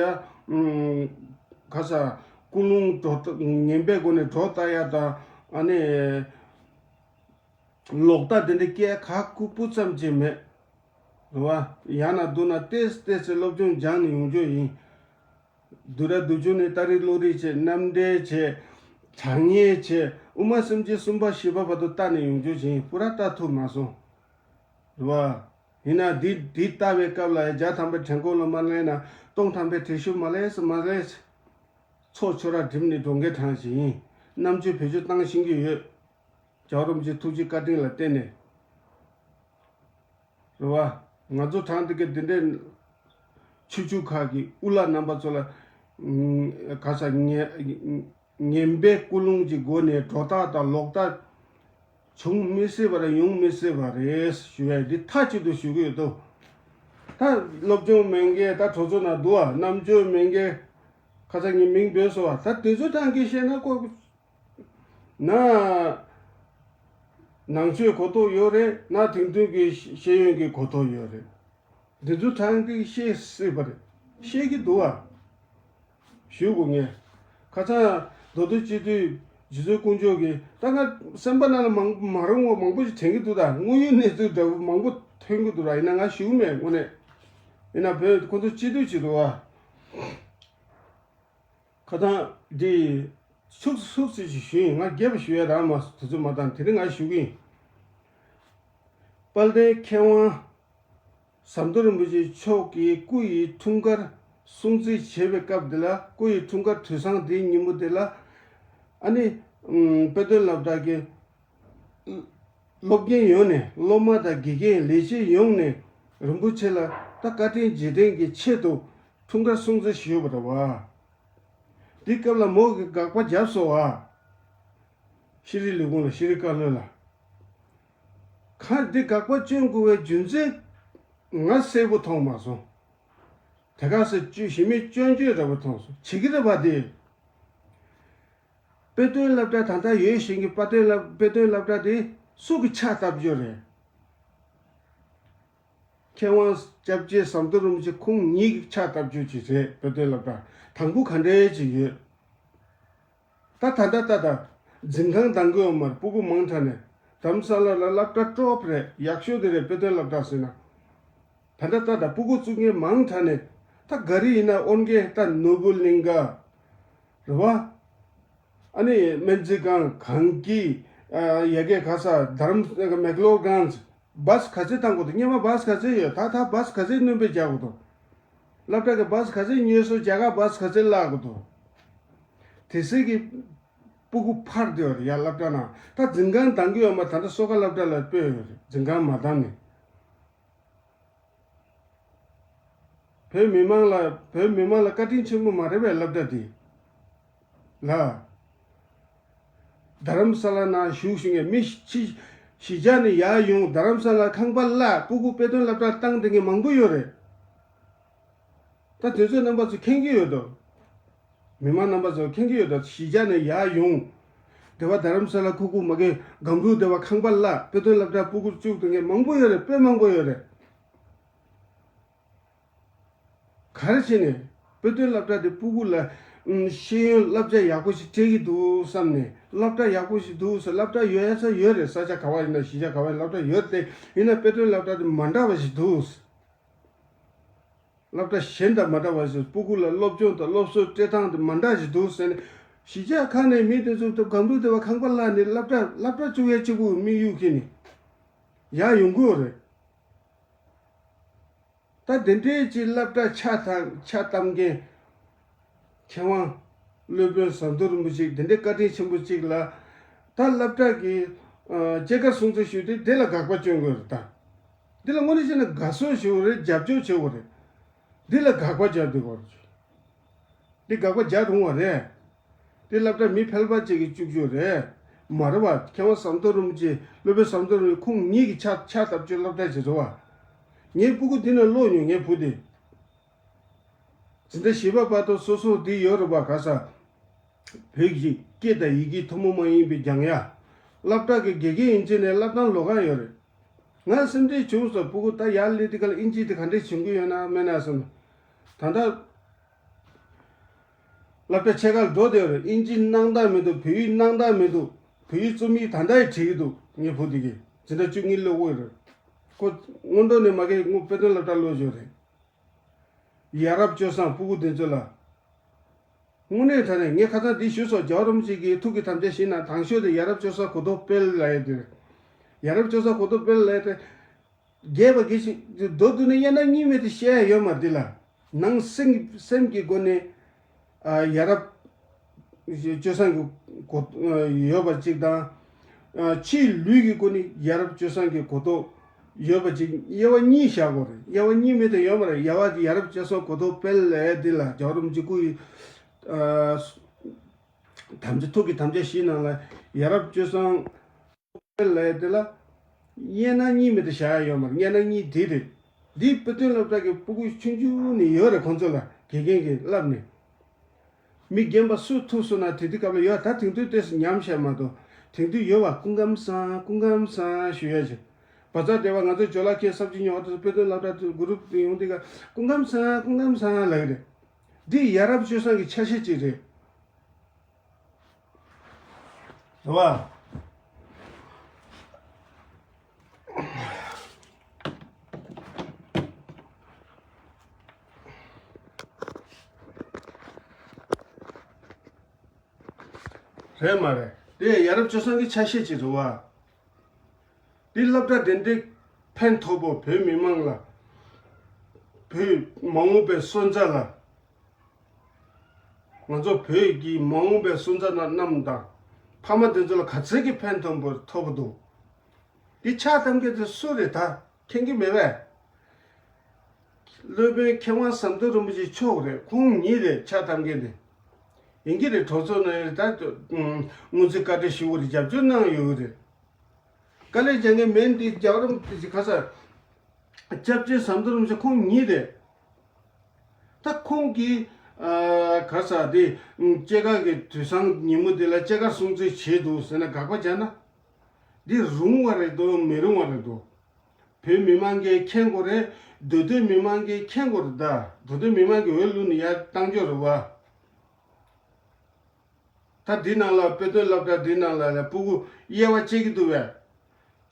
ག་ས་ཀུན་སློང་སྒྲོ་ངན་པའི་སྒོ་ནས་སྒྲོ་བཏགས་ཡ་དང་། ཨ་ནི་ལོག་ལྟ་དེ་འདྲ་སྐྱེ་ག་ཁུག་པོ་ཙམ་ཅིག་མེད། རེད་བ། ཡང་ན་བསྡུར་ན་ཏོག་ཙམ་ཏོག་ཙམ་སློབ་སྦྱོང་སྦྱངས་ནས་ཡོང་རྒྱུ་ཡིན། བསྡུར་ར་བསྡུར་བྱུང་ནས་ལྟ་རིགས་བློ་རིག་བྱས། རྣམ་འགྲེལ་བྱས། དྲང་ངེས་བྱས། དབུ་མ་སེམས་བསྐྱེད་གསུམ་པ་བཞི་པ་བར་དུ་བལྟ་ནས་ཡོང་རྒྱུ་ཡིན། པུ་ར་བལྟ་ཐུབ་མ་སོང་། རེད་བ། ཡིན་ན་འདི་འདི་ལྟ་བའི་སྐབས་ལ་བརྒྱ་ཐམ་པའི་བྲན་ཀོང་ལ་མ་སླེབས་ན་སྟོང་ཐམ་པའི་བྲན་གཡོག་མ་སླེབས་མ་སླེབས། ཚོགས་ཆོས་ར་འགྲིམ་ནས་འགྲོ་མཁན་གྲངས་ཤིག་ཡིན། རྣམ་དཔྱོད་བེད་སྤྱོད་བཏང་ཤེས་ཀྱི་ཡོད། རྒྱལ་བ་རིན་པོ་ཆེའི་ཐུགས་རྗེ་བཀའ་དྲིན་ལ་བརྟེན་ནས། རེད་བ། ང་ཚོ་དྲང་བདེན་གྱི་འདི་འདྲའི་ཆོས་བརྒྱུད་ཁག་གི་དབུ་བླ་རྣམ་པ་ཚོ་ལ། ཨུམ། ག་ས་ངན་ངན་པའི་ཀུན་སློང་གི་སྒོ་ནས་སྒྲོ་བཏགས་དང་ལོག་ལྟ་བྱུང་མི་སྲིད་པ་རེད། ཡོང་མི་སྲིད་པ་རེད་ཞུ་ཡ་འདི་མཐའ་གཅིག་ཏུ་ཞུ་གི་ཡོད་དོ། ད་སློབ་སྦྱོང་མེད་མཁན་ད་གྲོས་ཚོགས་ནང་འདུག་བ། རྣམ་དཔྱོད་མེད་མཁན་ཁ་ས་ངའི་མིང་འབོད་སོང་བ། ད་དེ་ཚོ་དྲང་གི་བཤད་ན་ཀོ། ན། ནང་ཆོས་གོ་རྟོགས་ཡོད་རེད། ན་དེང་དུས་ཀྱི་ཤེས་ཡོན་གྱི་གོ་རྟོགས་ཡོད་རེད། འདི་ཚོ་དྲང་གི་ཤེས་སྲིད་པ་རེད། ཤེས་ཀྱི་འདུག་ཨ། ཞུ་དགོས་ངས། ཁ་སང་མདོ་སྟོད་སྤྱི་འཐུས་རྗེ་བཙུན་དཀོན་མཆོག་གིས་ད་ང་སེམས་པ་ནང་ལ་མང་མ་རུང་བ་མང་པོ་ཞིག་དྲན་གྱི་འདུག་ད་དངོས་ཡོད་གནས་ཚུལ་འདྲ་བོ་མང་པོ་ཐོན་གྱི་འདུག་ར། ཡིན་ན་ང་ཞུ་གི་མེད་དངོས་གནས། ཡིན་ན་བོད་ཁོ་ཚོ་སྤྱི་འཐུས་ཅིག་འདུག་ཨ། ཁ་སང་འདི་ཚུགས་ཚུགས་ཚིག་ཅིག་ཞུས་ཡིན། ང་རྒྱས་པ་ཞུ་ཡ་རག་མ་སོང་། དུས་ཚོད་མ་འདང་། དེ་རིང་ང་ཞུ་གི་ཡིན། དཔལ་ལྡན་མཁས་དབང་ཟམ་གདོང་རིན་པོ་ཆེ་མཆོག་གི་སྐུ་ཡི་འཁྲུངས་སྐར་སྲུང་བརྩི་བྱེད་པའི་སྐབས་འདི་ལ། སྐུ་ཡི་འཁྲུངས་སྐར་དུས་བཟང་འདིའི་ཉིན་མོ་འདི་ལ། ཨ་ནི་དཔེ་སྟོན་སློབ་གྲྭ་གི་སློབ་གཉེར་ཡོངས་ནས། སློབ་མ་དང་དགེ་རྒན་ལས་བྱེད་ཡོངས་ནས་རིན་པོ་ཆེ་ལ་ད་བཀའ་དྲིན་རྗེས་དྲན་གྱི་ཆེད་དུ་འཁྲུངས་སྐར་སྲུང་བརྩི་ཞུས་པ་རེད་བ། འདི་སྐབས་ལ་མོ་གི་དགག་པ་བརྒྱབ་སོང་བ། ཤེས་རིག་ལས་ཁུངས་ལ། ཤེས་རིག་བཀའ་བློན་ལ། ཁ་འདི་དགག་པ་སྐྱོན་དགོས་པའི་རྒྱུ་མཚན་ང་གསལ་པོ་མཐོང་མ་སོང་། དེ་ག་ས་བཅོས་གཞི་མེད་སྐྱོན་བརྗོད་འདྲ་པོ་མཐོང་སོང་། བྱེད་ཀྱི་རེད་པ་དེ། དཔེ་སྟོན་སློབ་གྲྭ་ད་ལྟ་ཡོད་བཞིན་གྱི་དཔེ་སྟོན་སློབ་དཔེ་སྟོན་སློབ་གྲྭ་དེ་སུ་གི་ཕྱག་བཏབ་རྒྱུ་རེད། མཁས་དབང་སྐྱབས་རྗེ་ཟམ་གདོང་རིན་པོ་ཆེ་ཁོང་ཉིད་ཀྱི་ཕྱག་བཏབ་རྒྱུ་ཅིག་རེད། དཔེ་སྟོན་སློབ་གྲྭ་དང་པོ་ག་འདྲས་ཅིག་ཡོད། ད་ད་ལྟ་ད་ལྟ་འཛིན་ཁང་འདང་གི་ཡོད་མ་རེད། སྤུ་གུ་མང་དྲགས་ནས། དྷ་རམ་ས་ལ་ལ་སློབ་གྲྭ་ཊོབ་རེད། ཡག་ཤོས་དེ་རེད། དཔེ་སྟོན་སློབ་གྲྭ་ཟེར་ན། ད་ལྟ་ད་ལྟ་སྤུ་གུ་བཙུགས་མཁན་མང་དྲགས་ནས་ ད་ག་རེ་ཡིན་ན་ཨོན་གེ་ད་ནོར་བུ་གླིང་ག་རེད་བ། ཨ་ནི་སྨན་རྩིས་ཁང་གངས་སྐྱིད། ཡ་གི་ག་ས་དྷ་རམ་མེག་ལོར་གྷན། བཱས་ག་ཚོད་བཏང་དགོས་འདུག་སྔོན་མ་བཱས་ག་ཚོད་ཡོད། ད་ད་བཱས་ག་ཚོད་སྣོན་པ་རྒྱག་དགོས་འདུག་སློབ་གྲྭ་གི་བཱས་ག་ཚོད་ཉོས་སོང་། རྒྱ་གར་བཱས་ག་ཚོད་བརླག་དགོས་འདུག་དེ་སྲིད་ཀྱི་སྤུ་གུ་ཕར་སྡོད་རེད་ཡ། སློབ་གྲྭ་ནང་ད་འཛིན་ཁང་འདང་གི་ཡོད་མ། ད་ལྟ་སོ་ཁ་སློབ་གྲྭ་ལ་སྤོས་ཡོད་རེད། འཛིན་ཁང་མ་འདང་ནས། བོད་མི་མང་ལ་བོད་མི་མང་ལ་བཀའ་དྲིན་ཆེན་པོ་མ་རེད་པས་སློབ་གྲྭ་འདི་ལ། རྡ་རམ་ས་ལ་ནང་བཞུགས་བཞིན་པའི་མི་ཕྱི་གཞིས་ཆགས་ནས་ཡར་ཡོང་། རྡ་རམ་ས་ལ་ཁང་པ་བརླག་སྤུ་གུ་དཔེ་སྟོན་སློབ་གྲྭར་བཏང་བསྡད་མཁན་མང་པོ་ཡོད་རེད། ད་དེ་ཚོ་རྣམ་པ་ཚོ་མཁྱེན་གྱི་ཡོད་དོ། མི་མང་རྣམ་པ་ཚོ་མཁྱེན་གྱི་ཡོད་དོ། གཞིས་ཆགས་ནས་ཡར་ཡོང་། སྡེ་བ་རྡ་རམ་ས་ལ་ཁུག་ཁུག་མ་གི་སྒང་དྲུག་སྡེ་བ་ཁང་པ་བརླག་དཔེ་སྟོན་སློབ་གྲྭར་སྤུ་གུ་བཅུག་སྡོད་མཁན་མང་པོ་ཡོད་རེད། དཔེ་མང་པོ་ཡོད་རེད། ག་རེ་བྱས་ནས་དཔེ་སྟོན་སློབ་གྲྭ་དེ་སྤུ་གུ་ལ་ཨམ་ཤེས་ཡོན་བསླབ་བྱ་ཡག་པོ་ཞིག་སྤྲད་ཀྱི་འདུག་བསམ་ནས། སློབ་གྲྭ་ཡག་པོ་ཞིག་འདུག་ཟེར། སློབ་གྲྭ་ཡོད་ས་ཡོད་རེད། ས་ཆ་ག་བ་ཡིན་ན་གཞིས་ཆགས་ག་བ་ཡིན་སློབ་གྲྭ་ཡོད་དེ། ཡིན་ན་དཔེ་སྟོན་སློབ་གྲྭ་དེ་མ་འདྲ་བ་ཞིག་འདུག་སློབ་གྲྭ་གཞན་དང་མ་འདྲ་བ་ཞིག་སྤུ་གུ་ལ་སློབ་སྦྱོང་དང་སློབ་གསོ་སྤྲད་སྟངས་དེ་མ་འདྲ་ཞིག་འདུག་ཟེར་ནས། གཞིས་ཆགས་ཁག་ནས་མི་དེ་ཚོ་སྒང་དྲུག་སྡེ་བ་ཁང་པ་བརླག་ནས་སློབ་གྲྭ་སློབ་གྲྭ་བཅུག་ཡས་གཅིག་པུ་དམིགས་ཡུལ་ཁྱེར་ནས་ཡར་ཡོང་གི་ཡོད་རེད། ད་དེ་འདྲའི་ཅིག་སློབ་གྲྭ་ཆགས་དང་ཆགས་གཏམ་མཁན་མཁས་དབང་སློབ་དཔོན་ཟམ་གདོང་རིན་པོ་ཆེ་དེ་འདྲའི་བཀའ་དྲིན་ཆེན་པོ་ཅིག་ལ། ད་སློབ་གྲྭ་གི་ཨ་སྐྱེས་སྐར་སྲུང་བརྩི་ཞུས་ཏེ་དེ་ལ་དགག་པ་སྐྱོན་དགོས་རེད་ད། འདི་ལ་དངོས་གནས་བྱས་ན་དགའ་བསུ་ཞུ་དགོས་རེད། རྒྱབ་སྐྱོར་བྱེད་དགོས་རེད། འདི་ལ་དགག་པ་རྒྱག་སྡོད་དགོས་རེད། འདི་དགག་པ་རྒྱག་རུང་བ་རེད། དེ་སློབ་གྲྭ་མི་ཕལ་པ་ཅིག་གིས་བཅུག་རྒྱུ་རེད། མ་རེད་བ། མཁས་དབང་ཟམ་གདོང་རིན་པོ་ཆེ་སློབ་དཔོན་ཟམ་གདོང་རིན་པོ་ཆེ་ཁོང་ཉིད་ཀྱི་ཕྱག་ཕྱག་བཏབ་རྒྱུའི་སློབ་གྲྭ་ཅིག་རེད་བ། ངའི་སྤུ་གུ་འདི་ནས་ལོག་མྱོང་། ངའི་བུ་དེ་འཛིན་གྲྭ་བཞི་པ་བར་དུ་སོ་སོ་འདི་ཡོད་རེད་བ། ག་ས་བོད་ཀྱི་སྐད་དང་ཡི་གེ་ཐུན་མོང་མ་ཡིན་པའི་སྦྱང་ཡ། སློབ་གྲྭ་གི་དགེ་རྒན་ཡིན་ཚེ་ནས་སློབ་སྟངས་ལོགས་ཀ་ཡོད་རེད། ང་སེམས་ཁྲལ་བྱུང་སོང་། སྤུ་གུ་ད་ཡར་སླེབས་དུས་སྐབས་ལ་ཨིན་ཇི་དེ་ག་འདྲས་བྱུང་གི་ཡོད་ན་མེད་ན་བསམ། ད་ལྟ་སློབ་གྲྭ་ཕྱེད་ཀ་འགྲོ་བསྡད་ཡོད་རེད། ཨིན་ཇི་སྣང་དག་མི་འདུག་བོད་ཡིག་སྣང་དག་མི་འདུག་བོད་ཡིག་རྩོམ་ཡིག་ད་ལྟ་ཡང་བྲིས་ཀྱི་འདུག་ངའི་བུ་དེ་གིས་འཛིན་གྲྭ་བཅུ་གཉིས་སླེབས་ཡོད་རེད། ཁོ་སྔོན་འགྲོ་ནས་མ་གི་སྔོན་དཔེ་སྟོན་སློབ་གྲྭ་སླེབས་ཡོད་རེད། ཡ་རབས་སྤྱོད་བཟང་སྤུ་གུ་དེ་ཚོ་ལ། དངོས་གནས་དྲང་གནས་ངས་ཁ་སང་འདི་ཞུས་སོང་། རྒྱལ་བ་རིན་པོ་ཆེ་གི་ཐུགས་ཀྱི་དམ་བཅའ་བཞེས་ན་དང་ཤོས་དེ་ཡ་རབས་སྤྱོད་བཟང་གོ་རྟོགས་སྤེལ་ལབ་ཡས་དེ་རེད། ཡ་རབས་སྤྱོད་བཟང་གོ་རྟོགས་སྤེལ་ལབ་ཡས་དེ། རྒྱས་པ་གི་ཞིག་མདོར་བསྡུས་ནས་དབྱེ་ན་གཉིས་མེད་དུ་བཤད་ཡ་ཡོད་མ་རེད། འདི་ལ་ནང་སེམས་ཀྱི་སེམས་ཀྱི་སྒོ་ནས་ཨ་ཡ་རབས་སྤྱོད་བཟང་གི་གོ་ཡོད་པ་གཅིག་དང་། ཨ་ཕྱིའི་ལུས་ཀྱི་སྒོ་ནས་ཡ་རབས་སྤྱོད་བཟང་གི་གོ་རྟོགས་ཡོད་པ་གཅིག། དབྱེ་བ་གཉིས་བཞག་དགོས་རེད། དབྱེ་བ་གཉིས་མེད་དུ་ཡོད་མ་རེད། ཡ་བ་ཡ་རབས་སྤྱོད་བཟང་གོ་རྟོགས་སྤེལ་ལབ་ཡས་འདི་ལ་རྒྱལ་བ་རིན་པོ་ཆེ་སྐུ་ཡི་ཨ་དམ་བཅའ་ཐུགས་ཀྱི་དམ་བཅའ་བཞེས་གནང་ལ་ཡ་རབས་སྤྱོད་བཟང་ལབ་ཡས་དེ་ལ་དབྱེ་ན་གཉིས་མེད་དུ་བཞག་ཡ་ཡོད་མ་རེད། དབྱེ་ན་གཉིས་འདི་རེད། འདི་དཔེ་སྟོན་སློབ་གྲྭ་གི་སྤུ་གུ་ཆུང་ཆུང་ནས་ཡོད་རེད། ཁོང་ཚོ་ལ་དགེ་རྒན་གྱིས་བསླབས་ནས། མི་རྒན་པ་སུ་ཐུག་སོང་ན་དེ་དུས་སྐབས་ལ་ཡོད། ད་དེང་དུས་ཏོག་ཙམ་ཉམས་ཤག་མ་གཏོགས། དེང་དུས་ཡོད་བ། སྐུ་ཁམས་བཟང་། སྐུ་ཁམས་བཟང་ཞུ་ཡ་ཅིག་བ་ཚ་སྡེ་བ་ང་ཚོ་ཇོ་ལགས་ཁྱེད་ས་བྱི་ཉོ་བ་དེ་ཚོ་དཔེ་སྟོན་སློབ་གྲྭ་དུ་གུ་རུབ་ཏུ་ཡོང་དུས་ཀ་སྐུ་ཁམས་བཟང་། སྐུ་ཁམས་བཟང་ལབ་ཀྱི་རེད། འདི་ཡ་རབས་སྤྱོད་བཟང་གི་ཆ་ཤས་ཅིག་རེད། རེད་བ། རེད་མ་རེད། དེ་ཡ་རབས་སྤྱོད་བཟང་གི་ཆ་ཤས་ཅིག་རེད་བ། འདི་སློབ་གྲྭ་དེ་འདྲའི་ཕན་ཐོགས་པོ་བོད་མི་མང་ལ། བོད་མ་འོངས་པའི་སོན་རྩ་ལ། ང་ཚོ་བོད་ཀྱི་མ་འོངས་པའི་སོན་རྩ་རྣམས་དང་། ཕ་མ་དེ་ཚོ་ལ་ག་ཚད་ཀྱི་ཕན་ཐོགས་པོ་ཐོགས་པོ་འདུག་འདི་ཕྱག་བཏབ་མཁན་དེ་སུ་རེད། ད་མཁྱེན་གྱི་མེད་པས། སློབ་དཔོན་མཁས་དབང་ཟམ་གདོང་རིན་པོ་ཆེ་མཆོག་རེད། ཁོང་ཉིད་རེད་ཕྱག་བཏབ་མཁན་དེ། ཡིན་གྱི་རེད། གྲོས་ཚོགས་ནང་ད་སྔོན་རྩིས་བཀའ་འདྲི་ཞུ་བར་རྒྱབ་སྐྱོར་གནང་ཡོད་རེད། དཀའ་ལས་རྒྱག་མཁན་མིན་དེ་རྒྱལ་བ་རིན་པོ་ཆེ་ག་ས། སྐྱབས་རྗེ་ཟམ་གདོང་རིན་པོ་ཆེ་ཁོང་ཉིད་རེད། ད་ཁོང་གིས་ཨ་ག་ས་དེ་སྐྱེས་སྐར་གྱི་དུས་བཟང་ཉིན་མོ་དེ་ལ་སྐྱེས་སྐར་སྲུང་བརྩི་བྱས་འདུག་ཟེར་ན་དགག་པ་བྱས་ན། འདི་རུང་བ་རེད་འདུག་མི་རུང་བ་རེད་འདུག་བོད་མི་མང་གིས་མཁྱེན་དགོས་རེད། མདོ་སྟོད་མི་མང་གིས་མཁྱེན་དགོས་རེད། ད་མདོ་སྟོད་མི་མང་གིས་འོས་བླུགས་ནས་ཡར་བཏང་རྒྱུ་རེད་བ། ད་འདི་ནང་ལ་དཔེ་སྟོན་སློབ་གྲྭ་འདི་ནང་ལ་ལ་སྤུ་གུ་དབྱེ་བ་ཕྱེ་གི་འདུག་བས།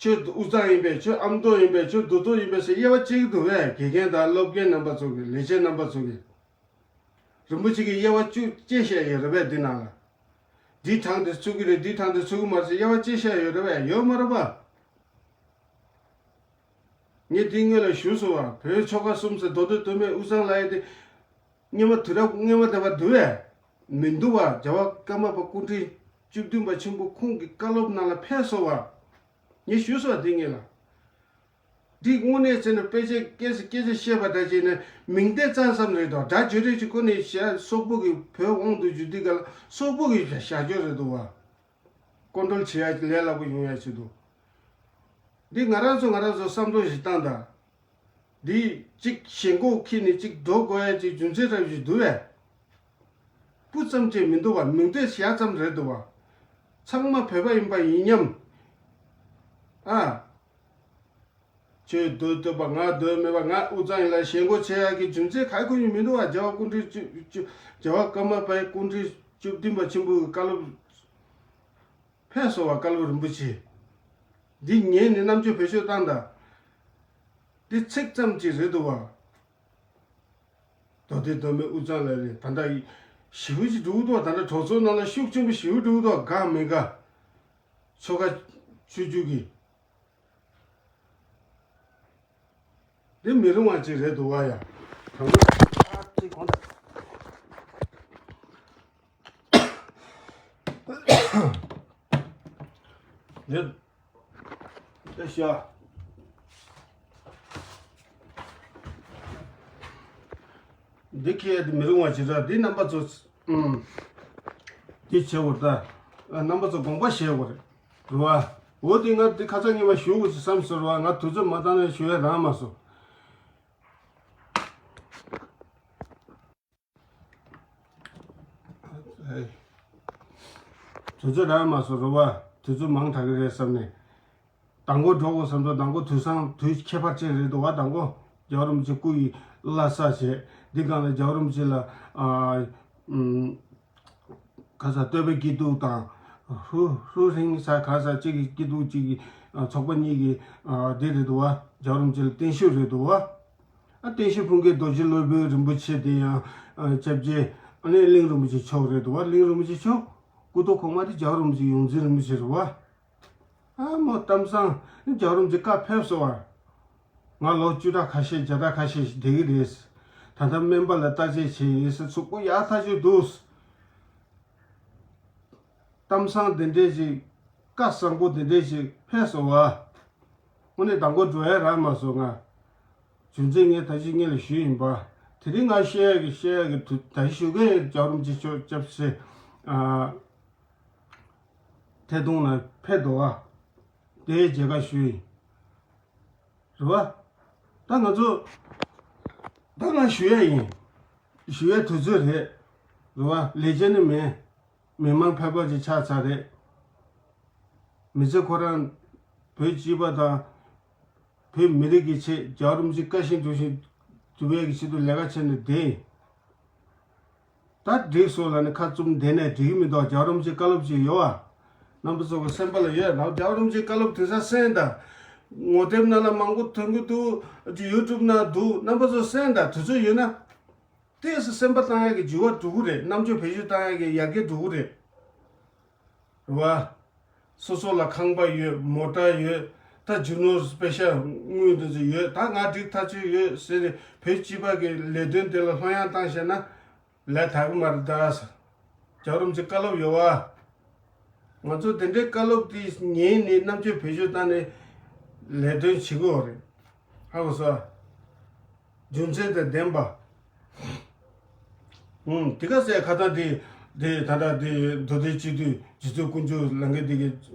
ཁྱོད་དབུས་གཙང་ཡིན་པས། ཁྱོད་ཨ་མདོ་ཡིན་པས། ཁྱོད་རྡོ་ཐོག་ཡིན་པས་ཟེར་དབྱེ་བ་ཕྱེ་གི་འདུག་བས། དགེ་རྒན་དང་སློབ་དགེ་རྣམ་པ་ཚོ་གིས། ལས་བྱེད་རྣམ་པ་ཚོ་གིས། རིན་པོ་ཆེ་གིས་དབྱེ་བ་བཅུ་ཕྱེ་བཤད་ཡོད་རེད་བས་འདི་ནང་ལ། འདི་དྲང་དེ་ཚུགས་ཀྱི་རེད། འདི་དྲང་དེ་ཚུགས་ཀྱི་མ་རེད་ཟེར་དབྱེ་བ་ཕྱེ་བཤད་ཡོད་རེད་བས། ཡོད་མ་རེད་པ། ངས་འདི་སྔོན་ལ་ཞུས་སོང་བ། བོད་ཆོལ་ཁ་གསུམ་ཟེར་མདོ་སྟོད་མདོ་སྨད་དབུས་གཙང་ལབ་ཡ་དེ། སྔོན་མ་དུས་རབས་སྔོན་མ་དེ་བ་འདུག་བས། མི་འདུག་བ། རྒྱལ་བ་ཀརྨ་པ་སྐུ་ཕྲེང་བཅུ་བདུན་པ་ཆེན་པོ་ཁོང་གི་བཀའ་སློབ་ནང་ལ་ཕེབས་སོང་བ། ངས་ཞུས་སོང་བ་དེ་སྔོན་ལ། འདི་དངོས་གནས་བྱས་ན་དཔེ་ཆ་སྐད་ཆ་སྐད་ཆ་བཤད་པ་འདྲ་བྱས་ན་མིང་བརྡ་ཙམ་ཙམ་རེད་དོ། སྒྲ་བརྗོད་རེས་ཀྱི་སྒོ་ནས་བཤད། སོག་པོ་གིས་བོད་དབང་དུ་བསྡུས་དུས་སྐབས་ལ་སོག་པོ་གིས་བཞག་རྒྱུ་རེད་འདུག་བ། ཀོན་ཊོལ་བྱེད་ཡ་ལས་སླ་པོ་ཡོང་ཡ་ཆེད་དུ། འདི་ང་རང་ཚོ་ང་རང་ཚོ་བསམ་བློ་ཞིག་བཏང་དང་། འདི་གཅིག་ཞེན་ཁོག་འཁྱེར་ནས་གཅིག་འགྲོ་དགོས་ཡ་གཅིག་རྒྱུ་མཚན་འདྲ་ཞིག་འདུག་བས། སྤུ་ཙམ་ཅིག་མི་འདུག་བ། མིང་བརྡ་བཞག་ཙམ་རེད་འདུག་བ། ཚང་མ་བོད་པ་ཡིན་པ་ཡིན་སྙམ། ཨ། ཁྱོད་སྡོད་སྡོད་པ། ང་སྡོད་མེད་པ། ང་དབུས་གཙང་ཡིན་ལ་ཞེན་ཁོག་བྱེད་ཡག་གི་རྒྱུ་མཚན་ག་གོ་ཡིན་མི་འདུག་བ། རྒྱལ་བ་སྐུ་ཕྲེང་བཅུ་བཅུ་རྒྱལ་བ་ཀརྨ་པའི་སྐུ་ཕྲེང་བཅུ་བདུན་པ་ཆེན་པོའི་བཀའ་སློབ་ཕེབས་སོང་བ། བཀའ་སློབ་རིན་པོ་ཆེ། འདི་ཉན་ནས་རྣམ་དཔྱོད་བེད་སྤྱོད་བཏང་དང་། འདི་ཚིག་ཙམ་ཅིག་རེད་འདུག་བ། མདོ་སྟོད་མདོ་སྨད་དབུས་གཙང་ལ་རེད། ད་ལྟ་ཞེ་པོ་ཅིག་འགྲོ་གི་འདུག་ད་ལྟ་གྲོས་ཚོགས་ནང་ལ་ཤུགས་ཆེན་པོ་ཞེ་པོ་འགྲོ་གི་འདུག་དགའ་མི་དགའ། ཆོལ་ཁ་ཆོས་བརྒྱུད་ཀྱི། འདི་མི་རུང་བ་ཅིག་རེད་འདུག་བ་ཡ། དང་པོ་ཨ་ཅིག་གོང་དང་། འདི། ཨེ་ཤ། འདི་ཁྱེད་མི་རུང་བ་ཅིག་ར། འདི་རྣམ་པ་ཚོ། ཨུམ། འདི་བྱེད་དགོས་ད། རྣམ་པ་ཚོ་དགོངས་པ་བཞེས་དགོས་རེད། རེད་བ། འོ་འདི་ང་འདི་ཁ་སང་ཉི་མ་ཞུ་དགོས་ཀྱི་བསམ་སོང་རེད་བ། ང་དུས་ཚོད་མ་བཏང་ན་ཞུ་ཡ་རག་མ་སོང་། ཨེ། དུས་ཚོད་རག་མ་སོང་རེད་བ། དུས་ཚོད་མང་དྲགས་ཀྱི་རེད་བསམ་ནས། མདང་དགོང་འགྲོ་དགོས་བསམ་ཚོ། མདང་དགོང་དུས་སང་དུས་ཁྱད་པར་ཅན་རེད་འདུག་བ། མདང་དགོང་རྒྱལ་བ་རིན་པོ་ཆེ་སྐུ་ཡི་བླ་གཟའ་བྱས། འདི་སྒང་ལ་རྒྱལ་བ་རིན་པོ་ཆེ་ལ་ཨ་ཨུམ། ག་ས་བསྟོད་པའི་སྐྱིད་སྡུག་དང་། ཧུ་ཧུ་ཧྲིང་ས་ག་ས་གཅིག་གི་སྐྱིད་སྡུག་གཅིག་གི་ཨ་ཚོགས་པ་གཉིས་ཀྱི་ཨ་འདི་རེད་འདུག་བ། རྒྱལ་བ་རིན་པོ་ཆེ་ལ་བརྟན་བཞུགས་རེད་འདུག་བ། ཨ་བརྟན་བཞུགས་ཕུལ་མཁན་རྡོ་རྗེ་སློབ་དཔོན་རིན་པོ་ཆེ་དེ་ཡང་ཨ་སྐྱབས་རྗེ། ཨ་ནི་གླིང་རིན་པོ་ཆེ་མཆོག་རེད་འདུག་བ། གླིང་རིན་པོ་ཆེ་མཆོག་སྐུ་ཐོག་གོང་མ་དེ་རྒྱལ་བ་རིན་པོ་ཆེ་ཡོངས་འཛིན་རིན་པོ་ཆེ་རེད་བ། ཨ་མོ་གཏམ་བཟང་། རྒྱལ་བ་རིན་པོ་ཆེ་བཀའ་ཕེབས་སོང་བ། ང་ལོ་བཅུ་ཕྲག་ཁ་ཤས་བརྒྱ་ཕྲག་ཁ་ཤས་ཤིག་བསྡད་ཀྱི་རེད། ད་ལྟ་སྨན་པ་ལ་བརྟག་དཔྱད་བྱས་ཡིན་ཟེར། ཚུགས་པོ་ཡག་ཐག་ཆོད་འདུག་གཏམ་བཟང་དེ་འདྲས་ཞིག་བཀའ་བཟང་པོ་དེ་འདྲས་ཞིག་ཕེབས་སོང་བ། དངོས་གནས་མདང་དགོང་འགྲོ་ཡ་རག་མ་སོང་ང་། རྒྱུ་མཚན་ངས་ད་ཅི་སྔོན་ལ་ཞུས་ཡིན་པ། དེ་རིང་ང་བཤད་ཡ་གི་བཤད་ཡ་གི་དུས་ད་ཞུ་གི་ཡོད། རྒྱལ་བ་རིན་པོ་ཆེ་མཆོག་སྐྱབས་སེ། ཨ། ཐད་གཏོང་ལ་ཕེབས་འདུག་བ། དེའི་མཇལ་ཁ་ཞུས་ཡིན། རེད་བ། ད་ང་ཚོ་ད་ང་ཞུ་ཡ་ཡིན། ཞུ་ཡ་དུས་ཚོད་རེད། རེད་བ། ལས་བྱེད་ནི་མེད། མི་མང་ཕལ་པ་ཅིག་ཆགས་ཚར་རེད། མི་ཚེ་ཁོ་རང་བོད་སྤྱི་པ་དང་། བོད་མི་རིགས་ཀྱི་ཆེད། རྒྱལ་བ་རིན་པོ་ཆེ་བཀའ་བཞིན་སྒྲུབ་བཞིན་སྒྲུབ་ཡས་ཀྱི་ཆེད་དུ་ལས་ཀ་བྱས་ནས་བསྡད་ཡིན། ད་འགྲིག་སོང་ལབ་ནས་ཁ་བཙུམ་བསྡད་ནས་འགྲིག་གི་མི་འདུག་རྒྱལ་བ་རིན་པོ་ཆེ་བཀའ་སློབ་ཅིག་ཡོད་ཨ། རྣམ་པ་ཚོ་གི་སེམས་པ་ལ་ཡོད་ན། རྒྱལ་བ་རིན་པོ་ཆེ་བཀའ་སློབ་དེང་སང་གསན་དང་། ངོ་དེབ་ནང་ལ་མང་པོ་ཐོན་གི་འདུག་ཡུ་ཊུབ་ནང་འདུག་རྣམ་པ་ཚོ་གསན་དང་། དུས་ཚོད་ཡོད་ན། ཏོག་ཙམ་སེམས་པ་བཏང་ཡག་གི་འགྱུར་བ་འགྲོ་གི་རེད། རྣམ་དཔྱོད་བེད་སྤྱོད་བཏང་ཡག་གི་ཡར་རྒྱས་འགྲོ་གི་རེད། རེད་བ། སོ་སོ་ལ་ཁང་པ་ཡོད། མོ་ཊ་ཡོད། ད་རྒྱུ་ནོར་པེ་ཤ་དངུལ་འདི་ཚོ་ཡོད། ད་ང་འགྲིག་ཐག་ཆོད་ཡོད་ཟེར་ནས་བོད་སྤྱི་པ་གི་ལས་དོན་དེ་ལ་ལྷོད་ཡངས་བཏང་བཤད་ན་ལས་དག་གི་མ་རེད་ད་ཟེར། རྒྱལ་བ་རིན་པོ་ཆེ་བཀའ་སློབ་ཡོད་བ། ང་ཚོ་དེ་འདྲའི་བཀའ་སློབ་དེ་ཉན་ནས་རྣམ་དཔྱོད་བེད་སྤྱོད་བཏང་ནས་ལས་དོན་བྱེད་དགོས་རེད། ཧ་གོ་སོང་། རྒྱུ་མཚན་དང་ལྡན་པ། ཨུམ། དེ་ག་ཟེ་ཁ་ཏ་དེ་དེ་ད་ལྟ་དེ་མདོ་སྡེ་སྤྱི་འཐུས་རྗེ་བཙུན་དཀོན་མཆོག་ལྷན་རྒྱས་དེ་གི་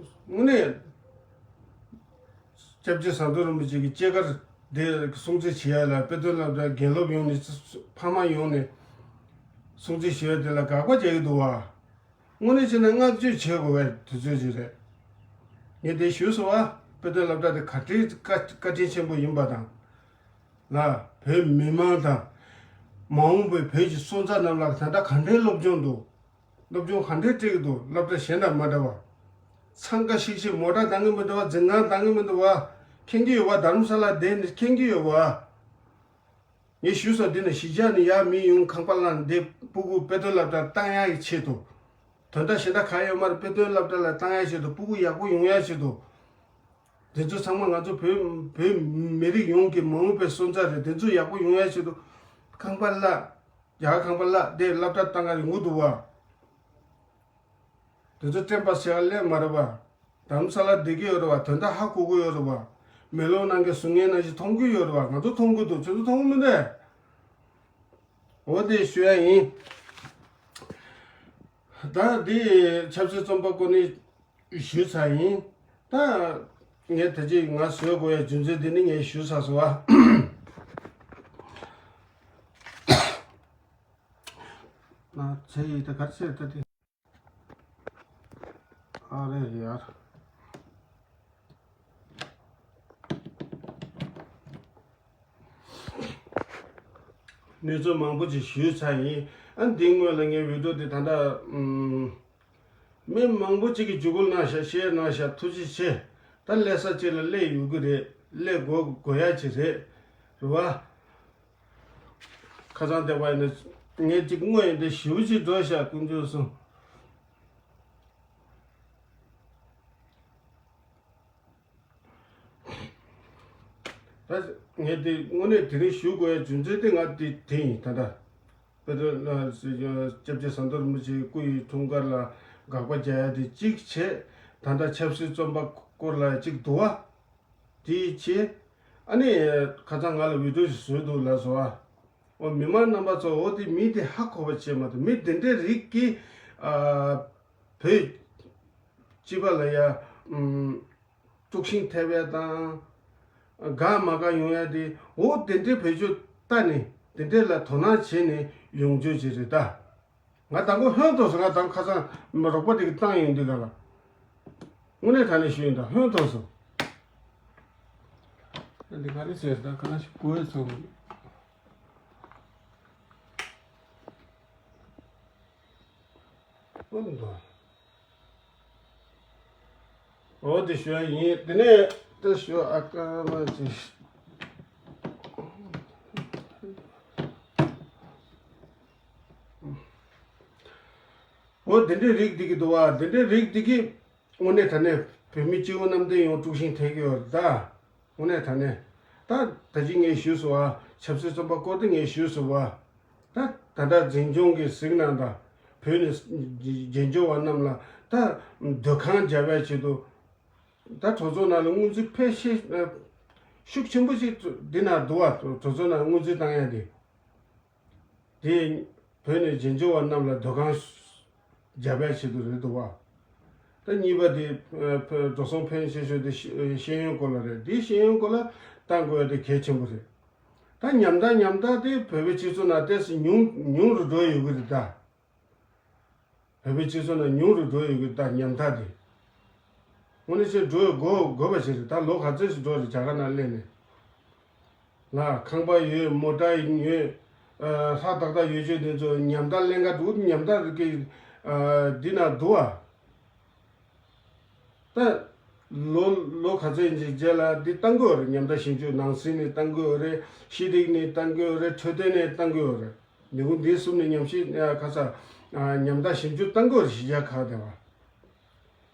དངོས་གནས་སྐྱབས་རྗེ་ཟམ་གདོང་རིན་པོ་ཆེ་གི་སྐྱེས་སྐར་དེ་སྲུང་བརྩི་བྱེད་ཡ་ལ་དཔེ་སྟོན་སློབ་གྲྭ་དགེ་སློབ་ཡོངས་ནས་ཕ་མ་ཡོངས་ནས་སྲུང་བརྩི་ཞུ་ཡ་དེ་ལ་དགག་པ་བྱེད་ཀྱི་འདུག་བ། དངོས་གནས་བྱས་ན་བསྔགས་བརྗོད་བྱེད་དགོས་པའི་དུས་ཚོད་ཅིག་རེད། ངས་དེ་ཞུས་སོང་བ། དཔེ་སྟོན་སློབ་གྲྭ་དེ་ག་འདྲའི་བཀའ་བཀའ་དྲིན་ཆེན་པོ་ཡིན་པ་དང་། ལ། བོད་མི་མང་དང་། མ་འོངས་པའི་བོད་ཀྱི་སོན་རྩ་རྣམས་ལ་ད་ལྟ་ག་འདྲའི་སློབ་སྦྱོང་འདུག་སློབ་སྦྱོང་ག་འདྲའི་སྤྲད་ཀྱི་འདུག་སློབ་གྲྭ་གཞན་དང་མ་འདྲ་བར། འཚང་ཁ་ཤིག་ཤིག་མོ་ཊ་འདང་གི་མི་འདུག་བ། འཛིན་ཁང་འདང་གི་མི་འདུག་བ། མཁྱེན་གྱི་ཡོད་བ། རྡ་རམ་ས་ལ་བསྡད་ནས་མཁྱེན་གྱི་ཡོད་བ། ངས་ཞུས་སོང་། འདི་ནས་གཞིས་ཆགས་ནས་ཡར་མི་ཡོང་། ཁང་པ་བརླག་འདི་སྤུ་གུ་དཔེ་སྟོན་སློབ་གྲྭར་བཏང་ཡག་གི་ཆེད་དུ། དོན་དག་གཞན་དག་གང་ཡོད་མ་རེད། དཔེ་སྟོན་སློབ་གྲྭ་ལ་བཏང་ཡག་ཆེད་དུ། སྤུ་གུ་ཡག་པོ་ཡོང་ཡག་ཆེད་དུ། འདི་ཚོ་ཚང་མ་ང་ཚོ་བོད་བོད་མི་རིགས་ཡོངས་ཀྱི་མ་འོངས་པའི་སོན་རྩ་རེད། འདི་ཚོ་ཡག་པོ་ཡོང་ཡག་ཆེད་དུ་ཁང་པ་བརླག་རྒྱ་གར་ཁང་པ་བརླག་དེ་སློབ་གྲྭ་བཏང་ག་རེ་ངུ་འདུག་བ། དེ་ཚོ་བསྟན་པ་ཟེར་བ་ལས་མ་རེད་བ། རྡ་རམ་ས་ལ་བསྡད་ཀྱི་ཡོད་རེད་བ། དོན་དག་ཧ་གོ་གི་ཡོད་རེད་བ། མེ་ལོང་ནང་གི་གཟུགས་བརྙན་ནང་བཞིན་མཐོང་གི་ཡོད་རེད་བ། ང་ཚོ་མཐོང་གི་འདུག་ཁྱོད་ཚོ་མཐོང་གི་མི་འདུག་འོ་དེ་ཞུ་ཡ་ཡིན། ད་འདི་ཆབ་སྲིད་བཙོན་པ་སྐོར་ནས་ཞུས་ཚར་ཡིན། ད་ངས་ད་ཅི་ང་བཟོས་དགོས་ཡ་རྒྱུ་མཚན་འདི་ནི་ངས་ཞུས་ཚར་སོང་བ། ན་ཚེ་ཡི་ད་ག་ཚེ་ད་དེ། ཨ་རེ་ཡར། གནས་ཚུལ་མང་པོ་ཅིག་ཞུས་ཚར་ཡིན། ཨ་འདིའི་སྔོན་ལ་ངའི་བི་ཌིའོ་འདི་ད་ལྟ་ཨམ། མི་མང་པོ་ཅིག་གིས་བརྒྱུད་སྐུར་གནང་ཤག་ཤེར་གནང་ཤག་ཐུགས་རྗེ་ཆེ། ད་སླེབས་ས་ཅིག་ལ་སླེབས་ཡོང་གི་རེད། སླེབས་དགོས་དགོས་ཡ་ཅིག་རེད། རེད་བ། ཁ་སང་བལྟས་པ་ཡིན་ན་ངས་ཅིག་དངོས་ཡོད་འདི་ཞེ་པོ་ཅིག་འགྲོ་ཤག་དཀོན་མཆོག་གསུམ། ད་ངས་དེ་དངོས་གནས་དེ་རིང་ཞུ་དགོས་ཡ་རྒྱུ་མཚན་དེ་ང་དེ་དེ་ཡིན། ད་ལྟ་དཔེ་མཛོད་སྐྱབས་རྗེ་ཟམ་གདོང་རིན་པོ་ཆེའི་སྐུ་ཡི་འཁྲུངས་སྐར་ལ་དགག་པ་རྒྱག་ཡ་དེ་གཅིག་བྱས། ད་ལྟ་ཆབ་སྲིད་བཙོན་པ་སྐོར་ལ་གཅིག་འདུག་བ། དེའི་ཆེད། ཨ་ནི་ཁ་སང་ང་ལ་བི་ཌིའོ་ཞིག་བཟོས་འདུག་ལབ་སོང་ཨ། འོ་མི་མང་རྣམ་པ་ཚོ། འོ་དེ་མི་དེ་ཧ་གོ་བ་བྱེད་མ་ཐུབ། མི་དེ་འདྲའི་རིགས་ཀྱིས་ཨ་བོད་སྤྱི་པ་ལ་ཡ་ཨམ་དཀྲུག་ཤིང་ཐེབས་ཡ་དང་། དགའ་མ་དགའ་ཡོང་ཡ་དེ། འོ་དེ་འདྲའི་བེད་སྤྱོད་བལྟ་ནས་དེ་འདྲའི་ལ་དོ་སྣང་བྱས་ནས་ཡོང་རྒྱུ་ཅིག་རེད་ད། ང་དང་པོ་ཧོན་ཐོར་སོང་། ང་དང་ཁ་སང་རོགས་པ་དེ་གི་བཏང་ཡོང་དུས་ག་ལ། དངོས་གནས་དྲང་གནས་ཞུ་ཡིན་ད། ཧོན་ཐོར་སོང་། འདི་ག་རེ་ཟེར་ད། ག་ལ་ཞིག་གོ་ཡ་ཚོ། ཧོན་ཐོར། འོ་དེ་ཞུ་ཡ་ཡིན། དེ་ནས་དེ་ཞུ་ཨ་ཀ་མ་ཅི། འོ་དེ་འདྲའི་རིགས་འདི་གི་འདུག་བ། དེ་འདྲའི་རིགས་འདི་གི་དངོས་གནས་དྲང་གནས་བོད་མི་སྤྱི་བོ་གནམ་བསྟན་ཡོངས་དཀྲུག་ཤིང་ཐེབས་ཀྱི་ཡོད་རེད་ད། དངོས་གནས་དྲང་གནས། ད་ད་ཅི་ངས་ཞུས་སོང་བ། ཆབ་སྲིད་བཙོན་པ་སྐོར་དེ་ངས་ཞུས་སོང་བ། ད་ད་ལྟ་འཛིན་སྐྱོང་གིས་གཟིགས་གནང་དང་། བོད་ནས་རྒྱན་སྐྱོང་བ་རྣམས་ལ་ད་སྡོད་ཁང་རྒྱབ་ཡ་ཆེད་དུ། ད་གྲོས་ཚོགས་ནང་ལ་སྔོན་རྩིས་ཕལ་ཆེར་ཤུགས་ཆེན་པོ་ཞིག་འདི་ན་འདུག་བ། གྲོས་ཚོགས་ནང་སྔོན་རྩིས་བཏང་ཡ་དེ། དེ་བོད་ནས་རྒྱན་སྐྱོང་བ་རྣམས་ལ་སྡོད་ཁང་རྒྱབ་ཡ་ཆེད་དུ་རེད་འདུག་བ། ད་གཉིས་པ་དེ་ཨ་འགྲོ་སོང་ཕོན་ཆེ་ཤོས་དེ་ཤེས་ཤེས་ཡོན་སྐོར་ལ་རེད། དེ་ཤེས་ཡོན་སྐོར་ལ་བཏང་དགོས་ཡ་དེ་གལ་ཆེན་པོ་རེད། ད་ཉམ་ཐག་ཉམ་ཐག་དེ་བོད་པའི་སྤྱི་ཚོགས་ནང་ཏོག་ཙམ་ཉུང་ཉུང་རུ་འགྲོ་ཡོད་ཀྱི་རེད་ད། བོད་པའི་སྤྱི་ཚོགས་ནང་ཉུང་རུ་འགྲོ་ཡོད་ཀྱི་རེད་ད། ཉམ་ཐག་དེ། དངོས་གནས་བྱས་འགྲོ་དགོས་དགོས་པ་ཞིག་རེད། ད་ལོ་ག་ཚོད་ཞིག་འགྲོ་རེད། རྒྱ་གར་ནང་སླེབས་ནས། ལ་ཁང་པ་ཡོད། མོ་ཊ་ཡོད། ཨ་ལྷ་ཏག་ཏག་ཡོད་ཆོས་དེ་ཚོ་ཉམ་ཐག་ལེན་ག་འདུག་ཉམ་ཐག་གི་ཨ་འདི་ན་འདུག་ཨ། ད་ལོ་ལོ་ག་ཚོད་ཡིན་ཅིག་རྗེས་ལ་འདི་བཏང་དགོས་རེད། ཉམ་ཐག་ཞིབ་འཇུག་ནང་སྲིད་ནས་བཏང་དགོས་རེད། ཤེས་རིག་ནས་བཏང་དགོས་རེད། འཕྲོད་བསྟེན་ནས་བཏང་དགོས་རེད། མི་ཁུངས་འདི་གསུམ་ནས་ཉམས་ཞིབ་ཨ་ཁ་ས་ཨ་ཉམ་ཐག་ཞིབ་འཇུག་བཏང་དགོས་རེད། གཞིས་ཆགས་ཁག་དེ་བ།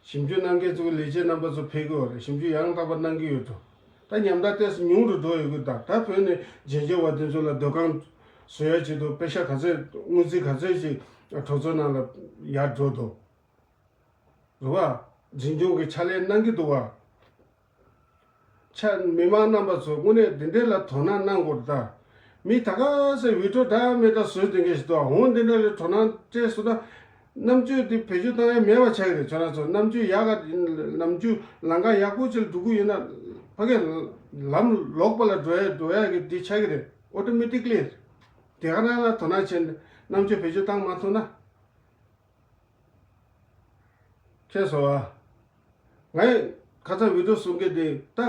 ཞིབ་འཇུག་གནང་མཁན་ཚོ་ལས་བྱེད་རྣམ་པ་ཚོ་ཕེབས་ཀྱི་ཡོད་རེད། ཞིབ་འཇུག་ཡང་དག་པ་གནང་གི་ཡོད་འགྲོ། ད་ཉམ་ཐག་ཏོག་ཙམ་ཉུང་རུ་འགྲོ་ཡོད་ཀྱི། ད་ད་བོད་ནས་རྒྱན་སྐྱོང་བ་དེ་ཚོ་ལ་སྡོད་ཁང་བཟོ་ཡ་ཆེད་དུ་པེ་ཤ་ག་ཚོད་དངུལ་རྩིས་ག་ཚོད་ཅིག་གྲོས་ཚོགས་ནང་ལ་ཡར་འགྲོ་འདུག་རེད་བ། འཛིན་སྐྱོང་གི་ཕྱག་ལས་གནང་གི་འདུག་བ། ཆ་མི་མང་རྣམ་པ་ཚོ་དངོས་གནས་འདི་འདྲའི་ལ་དོ་སྣང་གནང་དགོས་རེད་ད། མི་ད་ག་སེ་བི་ཌིའོ་འདྲ་མི་འདྲ་བཟོས་བསྡད་མཁན་ཞིག་འདུག་འོང་འདི་འདྲ་ལ་དོ་སྣང་སྤྲད་སོང་ན། རྣམ་དཔྱོད་འདི་བེད་སྤྱོད་བཏང་ཡ་མེད་པ་ཆགས་ཀྱི་རེད། ཁྱོད་རང་ཚོ་རྣམ་དཔྱོད་ཡག་ག་རྣམ་དཔྱོད་ལམ་ཁ་ཡག་པོ་ཅིག་ལ་འགྲོ་གི་ཡོད་ན། ཕ་གིར་ལམ་ལོག་པ་ལ་འགྲོ་ཡ་འགྲོ་ཡ་གི་འདི་ཆགས་ཀྱི་རེད། ཨོ་ཏོ་མེ་ཏིག་ལི། དེ་ག་རང་ལ་དོ་སྣང་བྱས་ནས་རྣམ་དཔྱོད་བེད་སྤྱོད་བཏང་མ་ཐུབ་ན། ཁྱེད་ཚོ་བ། ངས་ཁ་ཚ་བི་ཌིའོ་གསུང་གི་དེ་ད་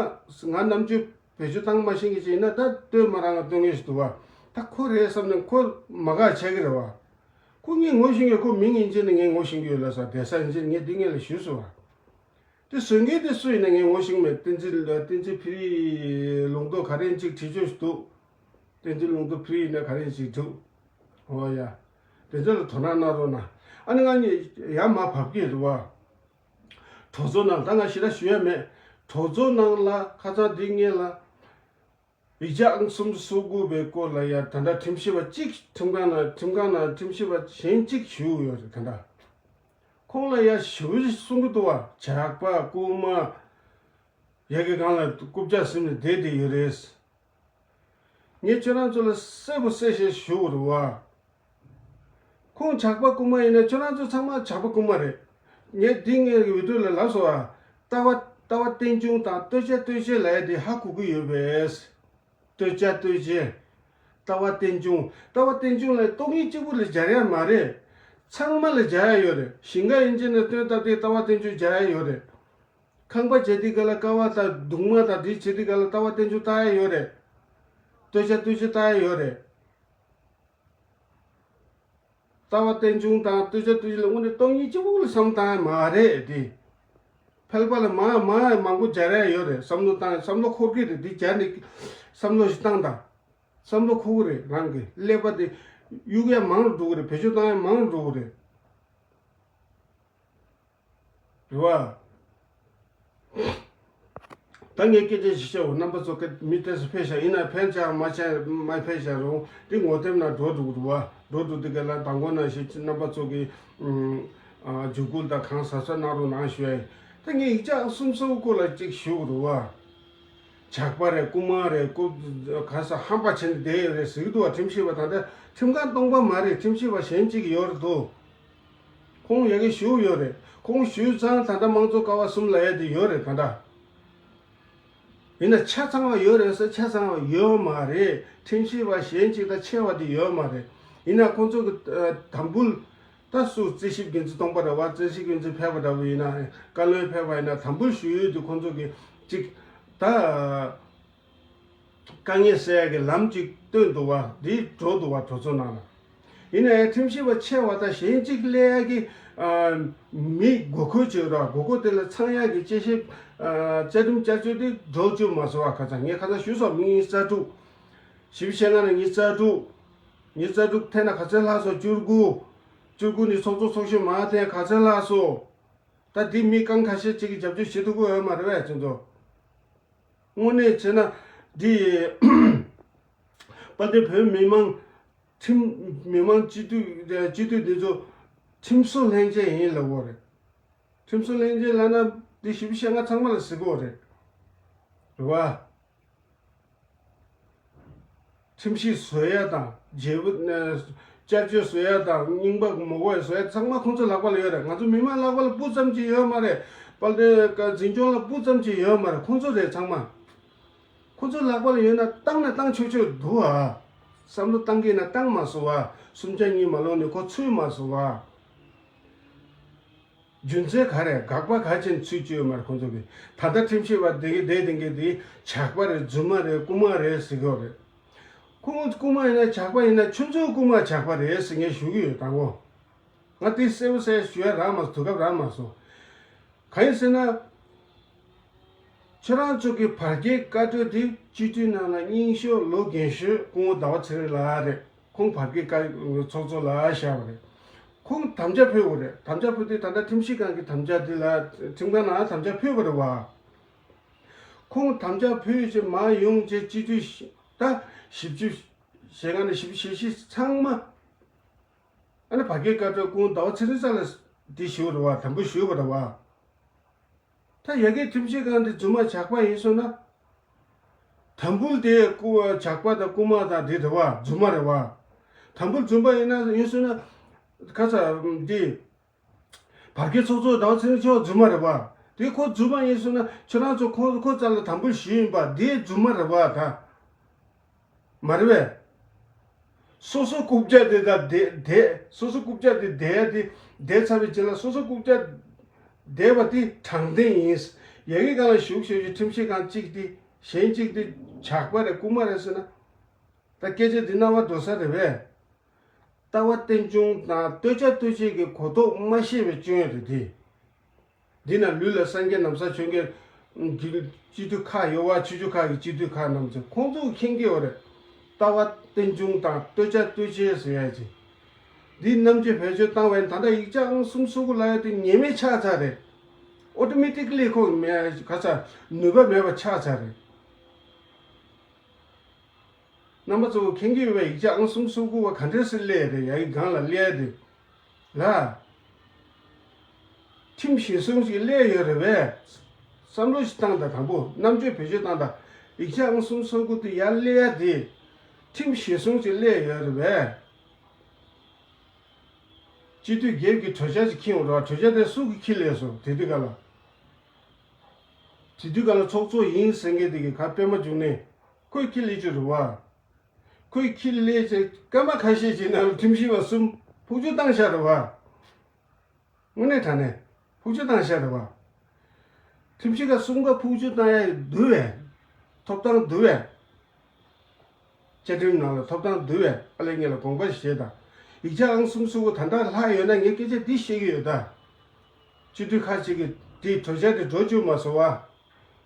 ང་རྣམ་དཔྱོད་བེད་སྤྱོད་བཏང་མ་ཤེས་མཁན་ཅིག་ཡིན་ན། ད་ལྟོས་མ་རང་ང་སྟོན་མཁན་ཞིག་འདུག་བ། ད་ཁོ་རེད་བསམ་ནས་ཁོ་མ་དགའ་བྱེད་ཀྱི་རེད་བ། ཁོ་ངས་ངོ་ཤེས་ཀྱི། ཁོ་མིང་ཡིན་ཅེ་ནས་ངས་ངོ་ཤེས་ཀྱི་ཡོད་ལ་ས། བསྡད་ས་ཡིན་ཅེ་ངས་འདི་ངས་ལ་ཞུས་སོང་བ། དེ་བཟོ་མཁན་དེ་སུ་ཡིན་ན་ངས་ངོ་ཤེས་མེད། བསྟན་འཛིན་བསྟན་འཛིན་ཕི་རི་ལུང་རྟོགས་ག་རེ་ཡིན་ཅིག་བྲིས་བཅོས་ཤིག་འདུག་བསྟན་འཛིན་ལུང་རྟོགས་ཕི་རི་ཡིན་ན་ག་རེ་ཡིན་ཅིག་འདུག་འོ་ཡ། དེ་ཚོ་ལ་དོ་སྣང་གནང་རོགས་གནང་། ཨ་ནི་ང་གཉིས་ཡར་མར་བབས་ཀྱི་རེད་བ། གྲོས་ཚོགས་ནང་ད་ང་ཞེ་དྲག་ཞུ་ཡ་མེད། གྲོས་ཚོགས་ནང་ལ་ཁ་སང་འདི་སྔོན་ལ། ཡིག་ཆ་ཨང་སུམ་ཅུ་སོ་དགུ་པའི་སྐོར་ལ་ཡ་ད་ལྟ་ཁྲིམས་ཞིབ་པ་གཅིག་ཁྲིམས་ཁང་ནང་ཁྲིམས་ཁང་ནང་ཁྲིམས་ཞིབ་པ་གཞན་གཅིག་བཞུགས་ཡོད་རེད་ད་ལྟ། ཁོང་ལ་ཡ་ཞུ་གསུང་གི་འདུག་བ། ཇག་པ་རྐུན་མ། ཡ་གི་སྒང་ལ་རྐུབ་བཀྱག་ཟིན་ནས་བསྡད་བསྡད་ཡོད་རེད། ངས་ཁྱོད་རང་ཚོ་ལ་གསལ་པོ་གསལ་བཤད་ཞུ་དགོས་རེད་བ། ཁོང་ཇག་པ་རྐུན་མ་ཡིན་ན་ཁྱོད་རང་ཚོ་ཚང་མ་ཇག་པ་རྐུན་མ་རེད། ངས་འདི་ངའི་བི་ཌིའོ་ལ་ལབ་སོང་ཨ། ལྟ་བ་ལྟ་བ་རྟེན་འབྱུང་དང་ལྟོས་བཅས་ལྟོས་བཅས་ལབ་ཡ་དེ་ཧ་གོ་གི་ཡོད་པས། ལྟོས་བཅས་ལྟོས་བཅས། ལྟ་བ་རྟེན་འབྱུང་། ལྟ་བ་རྟེན་འབྱུང་ལ་སྟོང་ཉིད་གཅིག་པུ་ལ་སྦྱར་ཡ་མ་རེད། ཚང་མ་ལ་སྦྱར་ཡ་ཡོད་རེད། ཞིང་ཁ་ཡིན་ཅེ་ན་སྟོན་སྟབས་དེ་ལྟ་བ་རྟེན་འབྱུང་སྦྱར་ཡ་ཡོད་རེད། ཁང་པ་བྱེད་དུས་ག་ལ་ཀ་བ་དང་གདུང་མ་དང་དེ་བྱེད་དུས་ག་ལ་ལྟ་བ་རྟེན་འབྱུང་ལྟ་ཡ་ཡོད་རེད། ལྟོས་བཅས་ལྟོས་བཅས་ལྟ་ཡ་ཡོད་རེད། ལྟ་བ་རྟེན་འབྱུང་དང་ལྟོས་བཅས་ལྟོས་བཅས་ལ་དངོས་གནས་སྟོང་ཉིད་གཅིག་པུ་ལ་བསམ་བཏང་ཡ་མ་རེད་དེ། ཕལ་པ་ལ་མ་མ་མང་པོ་སྦྱར་ཡ་ཡོད་རེད། བསམ་བློ་བཏང་བསམ་བློ་འཁོར་གི་རེད། འདི་སྦྱར་ནས་བསམ་བློ་ཞིག་བཏང་དང་། བསམ་བློ་འཁོར་གི་རེད། རང་གི་ཀླད་པ་དེ་གཡུག་ཡ་མང་རུ་འགྲོ་གི་རེད། བེད་སྤྱོད་བཏང་ཡ་མང་རུ་འགྲོ་གི་རེད། རེད་བ། ད་ངས་སྐད་ཆ་ཞིག་བཤད་འོ། རྣམ་པ་ཚོ་སྐད་མི་ཏོག་ཙམ་ཕེབས་ཤག་ཡིན་ན་ཕན་ཆག་མ་ཆག་མ་ཕེབས་ཤག་རུང་འདི་ངོ་དེབ་ནང་འགྲོ་འགྲོ་གི་འདུག་བ། འགྲོ་འགྲོ་དུས་ག་ལ་དང་པོ་ནང་བཞིན་རྣམ་པ་ཚོ་གི་ཨ་འཇུག་སྐུལ་དང་གང་ཟབ་ཟབ་གནང་རོགས་གནང་ཞུ་ཡ་ཡིན། ད་ངས་ཡིག་ཆ་གསུམ་གསུམ་སྐོར་ལ་གཅིག་ཞུ་གི་འདུག་བ། ཇག་པ་རེད། རྐུན་མ་རེད། རྐུ་ག་ས་ཧམ་པ་བྱས་ནས་བསྡད་ཡོད་རེད་ཟེར་གི་འདུག་བ། ཁྲིམས་ཞིབ་པ་ད་ལྟ་ཁྲིམས་ཁང་སྟོང་པ་མ་རེད། ཁྲིམས་ཞིབ་པ་གཞན་གཅིག་ཡོད་རེད་འདུག་ཁོང་ཡ་གི་ཞུགས་ཡོད་རེད། ཁོང་ཞུས་ཙང་ད་ལྟ་དམངས་གཙོ་ཀ་བ་གསུམ་ལབ་ཡ་དེ་ཡོད་རེད་ད་ལྟ། ཡིན་ན་ཆ་ཚང་བ་ཡོད་རེད་ཟེར་ཆ་ཚང་བ་ཡོད་མ་རེད། ཁྲིམས་ཞིབ་པ་གཞན་གཅིག་དང་ཕྱེ་བ་དེ་ཡོད་མ་རེད། ཡིན་ན་ཁོང་ཚོ་གི་ཨ་དམ་འབུལ་ད་སུ་རྩིས་ཞིབ་འགན་འཛིན་སྟོང་པ་རེད་བ། རྩིས་ཞིབ་འགན་འཛིན་ཕེབས་པ་འདྲ་བོ་ཡིན་ན་བཀའ་བློན་ཕེབས་པ་ཡིན་ན་དམ་འབུལ་ཞུ་ཡུལ་དེ་ཁོང་ཚོ་གི་གཅིག་ད། དཀའ་ངལ་སེལ་ཡག་གི་ལམ་ཅིག་བཏོན་འདུག་བ། འདི་འགྲོ་འདུག་བ། གྲོས་ཚོགས་ནང་ལ། ཡིན་ན་ཡང་ཁྲིམས་ཞིབ་པ་ཆེ་བ་དང་གཞན་གཅིག་སླེབས་ཡག་གི་ཨ་མི་དགོས་མཁོ་ཅིག་ཡོད་ར། དགོས་མཁོ་དེ་ལ་ཚང་ཡག་གི་དཔྱད་ཞིབ་ཨ་བཅའ་ཁྲིམས་བསྐྱར་བཅོས་དེ་འགྲོ་བཅུག་མ་སོང་བ། ཁ་སང་ངས་ཁ་སང་ཞུས་སོང་། མི་ཉིས་རྩ་དྲུག་བཞི་བཅུ་ཞེ་ལྔ་ནས་ཉིས་རྩ་དྲུག་ཉིས་རྩ་དྲུག་ཐེན་ན་ག་ཚོད་ལྷག་སོང་། བཅུ་དགུ་བཅུ་དགུ་ནས་ཚོགས་གཙོ་ཚོགས་གཞོན་མར་ཐེན་ག་ཚོད་ལྷག་སོང་། ད་འདི་མི་རྐང་ཁ་ཤས་ཅིག་གིས་རྒྱབ་སྐྱོར་བྱེད་ཐུབ་ཀྱི་ཡོད་མ་རེད་བས་ཁྱེད་ཚོ། དངོས་གནས་བྱས་ན་འདི་དཔལ་ལྡན་བོད་མི་མང་ཁྲིམས་མི་མང་སྤྱི་འཐུས་སྤྱི་འཐུས་འདི་ཚོ་ཁྲིམས་བཟོ་ལྷན་རྒྱས་ཡིན་ལབ་དགོས་རེད། ཁྲིམས་བཟོ་ལྷན་རྒྱས་ལབ་ན་འདི་བཞི་བཅུ་ཞེ་ལྔ་ཚང་མ་ལ་ཟེར་གྱི་ཡོད་རེད། རེད་བ། ཁྲིམས་གཞི་བཟོ་ཡ་དང་བརྗེ་པོ་བསྐྱར་བཅོས་བཟོ་ཡ་དང་རྙིང་པ་མ་དགོས་པ་བཟོ་ཡ་ཚང་མ་ཁོང་ཚོ་ལག་པ་ལ་ཡོད་རེད། ང་ཚོ་མི་མང་ལག་པ་ལ་སྤུ་ཙམ་ཅིག་ཡོད་མ་རེད། དཔལ་ལྡན་འཛིན་སྐྱོང་ལ་སྤུ་ཙམ་ཅིག་ཡོད་མ་རེད། ཁོང་ཚོ་རེད་ཚང་མ། ཁོང་ཚོ་ལག་པ་ལ་ཡོད་ན་བཏང་ན་བཏང་ཆོག་ཆོག་འདུག་ཨ། བསམ་བློ་བཏང་གི་ན་བཏང་མ་སོང་བ། སུམ་ཆ་གཉིས་མ་ལོངས་ནས་ཁོ་ཚུད་མ་སོང་བ། རྒྱུ་མཚན་ག་རེ་དགག་པ་ག་ཅན་ཚུད་ཅི་ཡོད་མ་རེད་ཁོང་ཚོ་གིས། ད་ལྟ་ཁྲིམས་ཞིབ་པ་དེ་གི་དེ་དེ་གི་དེ་ཇག་པ་རེད། རྫུན་མ་རེད། རྐུན་མ་རེད་ཟེར་གི་ཡོད་རེད། ཁོང་རྐུན་མ་ཡིན་ན་ཇག་པ་ཡིན་ན་ཁྱོད་ཚོ་རྐུན་མ་ཇག་པ་རེད་ཟེར་ངས་ཞུ་གི་ཡོད་དང་པོ། ང་དེ་གསལ་པོ་གསལ་ཞུ་ཡ་རག་མ་སོང་། དུས་སྐབས་རག་མ་སོང་། གང་ཡིན་ཟེར་ན། ཁྱེད་རང་ཚོ་གི་བར་བརྒལ་བཀའ་འཁྲོལ་དེ་སྤྱི་འཐུས་ནང་ལ་རྙིང་ཤོས་ལོ་རྒན་ཤོས་སྐུ་ངོ་ཟླ་བ་ཚེ་རིང་ལགས་རེད། ཁོང་བར་བརྒལ་བཀའ་ཚོགས་གཙོ་ལ་བཞག་པ་རེད། ཁོང་དམ་བཅའ་ཕུལ་དགོས་རེད། དམ་བཅའ་ཕུལ་དུས་ད་ལྟ་ཁྲིམས་ཞིབ་ཁང་གི་དམ་བཅའ་དེ་ལ་ཁྲིམས་ཁང་ནང་དམ་བཅའ་ཕུལ་བ་རེད་བ། ཁོང་དམ་བཅའ་ཕུལ་བྱས་མར་ཡོང་བྱས་སྤྱི་འཐུས་ད་བཞི་བཅུ་ཞེ་ལྔ་ནས་བཞི་བཅུ་ཞེ་བཞི་ཚང་མ་ཨ་ནི་བར་བརྒལ་བཀའ་འཁྲོལ་སྐུ་ངོ་ཟླ་བ་ཚེ་རིང་ལགས་ལ་འདི་ཞུས་པ་རེད་བ། དམ་འབུལ་ཞུས་པ་རེད་བ། ད་ཡ་གི་ཁྲིམས་ཞིབ་ཁང་འདི་རྫུན་མ་ཇག་པ་ཡིན་སོང་ན། དམ་འབུལ་དེ་རྐུ་ཇག་པ་དང་རྐུན་མ་དང་དེ་རེད་བ། རྫུན་མ་རེད་བ། དམ་འབུལ་རྫུན་པ་ཡིན་ན་ཡིན་སོང་ན། ཁ་ཚ་འདི། བར་བརྒལ་ཚོགས་གཙོ་ཟླ་བ་ཚེ་རིང་མཆོག་རྫུན་མ་རེད་བ། དེ་ཁོ་རྫུན་མ་ཡིན་སོང་ན་ཁྱོད་རང་ཚོ་ཁོ་ཁོ་རྩ་ལ་དམ་འབུལ་ཞུས་ཡིན་པ་དེ་རྫུན་མ་རེད་བ་ད། མ་རེད་བས། སོ་སོ་རྐུབ་བཀྱག་དེ་དང་དེ་དེ་སོ་སོ་རྐུབ་བཀྱག་དེ་དེ་དེ་དེ་ཚར་བའི་རྗེས་ལ་སོ་སོ་རྐུབ་བཀྱག་དེ་བ་དེ་དྲང་བདེན་ཡིན། ཡ་གི་སྒང་ལ་བཞུགས་བཞུགས་ཀྱི་ཁྲིམས་ཞིབ་ཁང་གཅིག་དེ་གཞན་གཅིག་དེ་ཇག་པ་རེད་རྐུན་མ་རེད་ཟེར་ན། ད་སྐད་ཆ་འདི་རྣ་བར་འགྲོ་ས་རེད་བས། ལྟ་བ་རྟེན་འབྱུང་དང་ལྟོས་བཅས་ལྟོས་བཅས་ཀྱི་གོ་རྟོགས་མ་ཤེས་པའི་སྐྱོན་རེད་དེ། འདི་ན་ལུས་ལ་སངས་རྒྱས་ནམ་བཟའ་མཆོད་མཁན་གྱི་སྤྱི་འཐུས་ཁག་ཡོད་བ། ཆོས་བརྒྱུད་ཁག་གི་སྤྱི་འཐུས་ཁག་རྣམས་ཚོ་ཁོང་ཚོ་མཁྱེན་གྱི་ཡོད་རེད། ལྟ་བ་རྟེན་འབྱུང་དང་བསྟོད་བྱ་བསྟོད་བྱེད་ཟེར་ཡ་ཅིག་འདི་རྣམ་དཔྱོད་བེད་སྤྱོད་བཏང་བས་ད་ལྟ་ཡིག་ཆ་ཨང་གསུམ་སོ་དགུ་ལབ་ཡ་དེ་ཉེས་མེད་ཆགས་ཚར་རེད། ཨོ་ཏོ་མེ་ཏིག་ལི་ཁོ་མེད་ག་ཚ་ནུས་པ་མེད་པ་ཆགས་ཚར་རེད། རྣམ་པ་ཚོ་མཁྱེན་གྱི་ཡོད་པས་ཡིག་ཆ་ཨང་གསུམ་སོ་དགུ་བ་ག་འདྲས་སེ་སླེབས་རེད། ཡ་ཡི་སྒང་ལ་སླེབས་ཏེ་ལ། ཁྲིམས་གཞིར་བཟུང་ཞིག་སླེབས་ཡོད་རེད་པས། བསམ་བློ་ཞིག་བཏང་དང་། དང་པོ་རྣམ་དཔྱོད་བེད་སྤྱོད་བཏང་དང་། ཡིག་ཆ་ཨང་གསུམ་སོ་དགུ་དེ་ཡར་སླེབས་ཡ་དེ་ཁྲིམས་གཞིར་བཟུང་ཞིག་སླེབས་ཡོད་རེད་པས། སྤྱི་འཐུས་སྒེར་གྱི་གྲོས་འཆར་ཞིག་འཁྱེར་ཡོང་རོགས། གྲོས་འཆར་དེ་སུ་གིས་འཁྱེར་སླེབས་སོང་། དེ་དུས་ག་ལ། དེ་དུས་ག་ལ་ཚོགས་གཙོ་ཡིན་ཟེར་མཁན་དེ་གི་ག་པད་མ་འབྱུང་གནས་ཁོས་འཁྱེར་སླེབས་ཀྱི་རེད་བ། ཁོས་འཁྱེར་སླེབས་ཚེ་སྐར་མ་ཁ་ཤས་ཀྱི་ནང་ལ་ཁྲིམས་ཞིབ་པ་གསུམ་ཕུག་སྐྱོར་བཏང་ཤག་རེད་བ། དངོས་གནས་དྲང་གནས་ཕུག་སྐྱོར་བཏང་ཤག་རེད་བ། ཁྲིམས་ཞིབ་པ་གསུམ་ཀ་ཕུག་སྐྱོར་བཏང་ཡ་འདུག་པས། ཐོབ་ཐང་འདུག་པས། བཅའ་ཁྲིམས་ནང་ལ་ཐོབ་ཐང་འདུག་པས། ཨ་ལས་ངེད་ལ་དགོངས་པ་བཞེས་དང་། ཡིག་ཆ་ཨང་གསུམ་སོ་དགུ་ད་ལྟ་ལྷག་ཡོད་ན་ངས་སྐད་ཆ་འདི་བཤད་ཀྱི་ཡོད་ད། སྤྱི་འཐུས་ཁག་ཅིག་གིས་དེའི་གྲོས་འཆར་དེ་འགྲོ་བཅུག་མ་སོང་བ།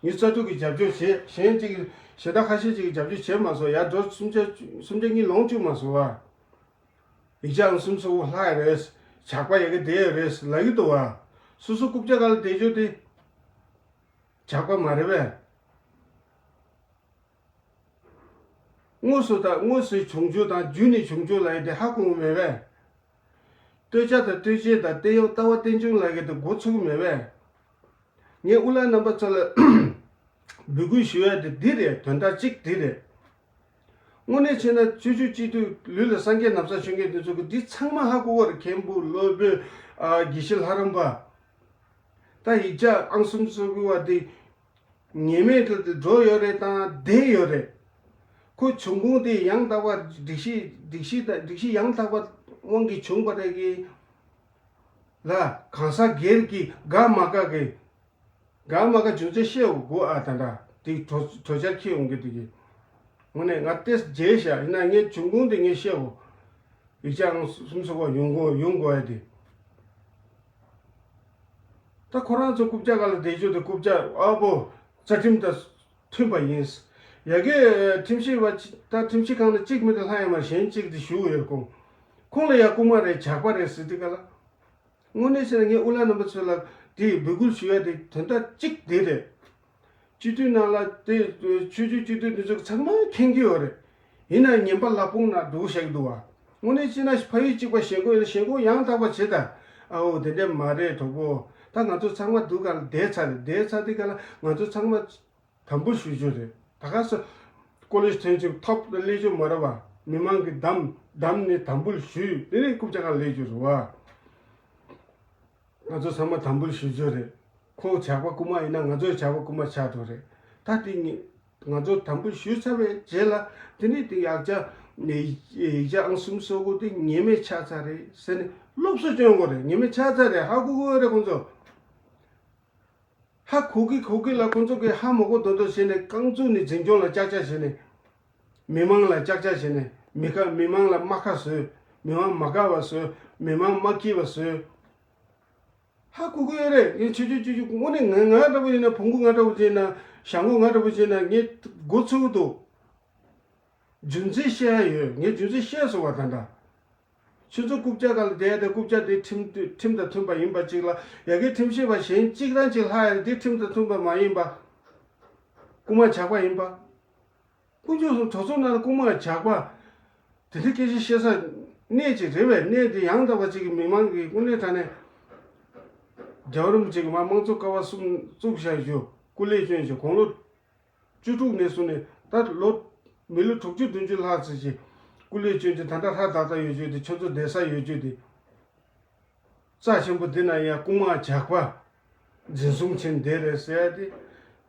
མི་རྩ་དྲུག་གིས་རྒྱབ་སྐྱོར་བྱས། གཞན་གཅིག་གིས་གཞན་དག་ཁ་ཤས་ཅིག་གིས་རྒྱབ་སྐྱོར་བྱས་མ་སོང་། ཡར་འགྲོ་སུམ་ཆ་སུམ་ཆ་གཉིས་ལོངས་བཅུག་མ་སོང་བ། ཡིག་ཆ་ཨང་གསུམ་སོ་དགུ་ལྷག་ཡ་རེད། ཇག་པ་ཡ་གི་བསྡད་ཡ་རེད་ལབ་ཀྱི་འདུག་བ། སོ་སོ་རྐུབ་བཀྱག་སྒང་ལ་བསྡད་རྒྱུ་དེ་ཇག་པ་མ་རེད་པས། དངོས་སུ་དང་དངོས་སུ་བྱུང་རྒྱུ་དང་བརྒྱུད་ནས་བྱུང་རྒྱུ་ལབ་ཡ་དེ་ཧ་གོ་གི་མེད་པས། བསྟོད་བྱ་དང་བསྟོད་བྱེད་དང་བསྟན་གཡོག་ལྟ་བ་རྟེན་འབྱུང་ལབ་ཡ་དེ་གོ་ཚུགས་གི་མེད་པས། ངས་དབུ་བླ་རྣམ་པ་ཚོ་ལ་འབོད་སྐུལ་ཞུ་ཡ་དེ་འདི་རེད། དོན་དག་གཅིག་འདི་རེད། དངོས་གནས་བྱས་ན་ཆོས་བརྒྱུད་སྤྱི་འཐུས་ལུས་ལ་སངས་རྒྱས་ནམ་བཟའ་མཆོད་མཁན་དེ་ཚོ་གི་འདི་ཚང་མ་ཧ་གོ་བ་རེད། མཁན་པོ་སློབ་དཔོན་ཨ་དགེ་བཤེས་ལྷ་རམས་པ། ད་ཡིག་ཆ་ཨང་གསུམ་སོ་དགུ་བ་དེ་ཉེས་མེད་དུ་འགྲོ་ཡོད་རེད་དང་བསྡད་ཡོད་རེད། ཁོ་བྱུང་ཁུངས་དེ་ཡང་དག་པ་སྒྲིག་གཞི་སྒྲིག་གཞི་དང་སྒྲིག་གཞི་ཡང་དག་པ་དབང་གིས་བྱུང་བ་རེད་གི་ལ། གང་ཟག་སྒེར་གྱི་དགའ་མ་དགའ་གི་དགའ་མ་དགའ་རྒྱུ་མཚན་བཤད་དགོས་ཨ། ད་ལྟ་དེ་གྲོས་གྲོས་འཆར་འཁྱེར་ཡོང་གི་དེ་གི་དངོས་གནས་ང་ཏོག་ཙམ་བརྗེད་ཤག་ཡིན་ན་ངས་བྱུང་ཁུངས་དེ་ངས་བཤད་དགོས། ཡིག་ཆ་ཨང་གསུམ་སོ་དགུ་ཡོང་དགོས་ཡོང་དགོས་ཡ་དེ། ད་ཁོ་རང་ཚོ་རྐུབ་བཀྱག་སྒང་ལ་བསྡད་རྒྱུ་དེ་རྐུབ་བཀྱག་ཨ་བོ་རྩ་ཁྲིམས་དང་མཐུན་པ་ཡིན། ཡ་གི་ཁྲིམས་ཞིབ་པ་ཅི་ད་ཁྲིམས་ཞིབ་ཁང་ནང་གཅིག་མི་དེ་ལྷག་ཡོད་མ་རེད། གཞན་གཅིག་དེ་བཞུགས་ཡོད། ཁོང་ཁོང་ལ་ཡ་རྐུ་མ་རེད་ཇག་པ་རེད་ཟེར་དུས་ག་ལ། དངོས་གནས་བྱས་ན་ངས་དབུ་བླ་རྣམ་པ་ཚོ་ལ་དེ་འབོད་སྐུལ་ཞུ་ཡ་དེ་དོན་དག་གཅིག་དེ་རེད། སྤྱི་འཐུས་ནང་ལ་དེ་ཆོས་བརྒྱུད་སྤྱི་འཐུས་འདི་ཚོ་ཚང་མ་མཁྱེན་གྱི་ཡོད་རེད། ཡིན་ན་ངན་པ་ལ་དཔུང་ན་འདུག་བཤད་ཀྱི་འདུག་བ། དངོས་གནས་བྱས་ན་ཕ་ཡུལ་གཅིག་པ་ཞེན་ཁོག་ཡོད་ན་ཞེན་ཁོག་ཡང་དག་པ་བྱེད་དང་། ཨའོ་དེ་འདྲས་མ་རེད་གྲོགས་པོ། ད་ང་ཚོ་ཚང་མ་འདུག་ག་ལ་བསྡད་ཚར་རེད། བསྡད་ཚར་དུས་ག་ལ་ང་ཚོ་ཚང་མ་དམ་འབུལ་ཞུ་རྒྱུ་རེད། ད་ག་སོ་ཀོ་ལེ་ཇི་ཐོན་ཅིག་ཐོབ་ལ་སླེབས་རྒྱུ་མ་རེད་བ། མི་མང་གི་འདམ་འདམ་ནས་དམ་འབུལ་ཞུས་དེ་ནས་རྐུབ་བཀྱག་སྒང་ལ་སླེབས་རྒྱུ་རེད་བ། ང་ཚོ་ཚང་མ་དམ་འབུལ་ཞུ་རྒྱུ་རེད། ཁོང་ཇག་པ་རྐུ་མ་ཡིན་ན་ང་ཚོའི་ཇག་པ་རྐུ་མ་ཆགས་འགྲོ་རེད། ད་དེ་ངས་ང་ཚོ་དམ་འབུལ་ཞུས་ཚར་བའི་རྗེས་ལ་དེ་ནས་དེ་ཡིག་ཆ་ཡིག་ཆ་ཨང་གསུམ་སོ་དགུ་དེ་ཉེས་མེད་ཆགས་ཚར་རེད་ཟེར་ནས་སློབ་གསོ་སྐྱོན་དགོས་རེད། ཉེས་མེད་ཆགས་ཚར་རེད། ཧ་གོ་གི་ཡོད་རེད་ཁོང་ཚོ། ཧ་གོ་གི་གོ་གི་ལ་ཁོང་ཚོ་གི་ཧ་མ་གོ་མདོག་མདོག་བྱས་ནས་རྐང་བཙུགས་ནས་འཛིན་སྐྱོང་ལ་ཅག་ཅག་བྱས་ནས། མི་མང་ལ་ཅག་ཅག་བྱས་ནས་མི་ཁ་མི་མང་ལ་རྨ་ཁ་བཟོས། མི་མང་མ་དགའ་བ་བཟོས། མི་མང་མ་སྐྱིད་པ་བཟོས། ཧ་གོ་གི་ཡོད་རེད། ངས་ཆོས་ཆོས་ཆོས་ཆོས་དངོས་གནས་ང་ང་འདྲ་པོ་ཡིན་ན་བོང་གུ་ང་འདྲ་པོ་བྱས་ན་ཞང་གོ་ང་འདྲ་པོ་བྱས་ན་ངས་མགོ་ཚོས་ཀྱི་འདུག་རྒྱུ་མཚན་བཤད་ཡ་ཡོད། ངས་རྒྱུ་མཚན་བཤད་སོང་བ་ད་ལྟ། ཁྱོད་ཚོ་རྐུབ་བཀྱག་སྒང་ལ་བསྡད་དེ་རྐུབ་བཀྱག་དེ་ཁྲིམས་ཁྲིམས་དང་མཐུན་པ་ཡིན་པ་གཅིག་ལ་ཡ་གི་ཁྲིམས་ཞིབ་པ་གཞན་གཅིག་རང་གཅིག་ལྷག་ཡ་དེ་ཁྲིམས་དང་མཐུན་པ་མ་ཡིན་པ། རྐུ་མ་ཇག་པ་ཡིན་པ། དཀོན་མཆོག་གསུམ་གྲོས་ཚོགས་ནང་ལ་རྐུ་མ་ཇག་པ། དེ་འདྲའི་སྐད་ཆ་བཤད་ས་གནས་ཅིག་རེད་པས། གནས་དེ་ཡང་དག་པ་ཅིག་གི་མི་མང་གི་དངོས་གནས་དྲང་གནས། རྒྱལ་བ་རིན་པོ་ཆེ་གི་མ་དམངས་གཙོ་ཀ་བ་གསུམ་བཙུགས་བཞག་རྒྱུ་སྐུ་ལས་བསྐྱོན་ཞིང་དགུང་ལོ་བཅུ་དྲུག་ནས་བཟུང་ནས་ད་ལོ་མི་ལོ་དྲུག་ཅུ་བདུན་ཅུ་ལྷག་ཙམ་ཞིག་སྐུ་ལས་བསྐྱོན་ཅིང་ད་ལྟ་ལྷ་དག་དག་ཡོད་རྒྱུ་དེ་ཁྱོད་ཚོ་བསྡད་ས་ཡོད་རྒྱུ་དེ། རྩ་ཆེན་པོ་འདི་ན་ཡང་རྐུན་མ་ཇག་པ། འཛིན་བཟུང་ཕྱིན་བསྡད་རེད་ཟེར་ཡ་དེ།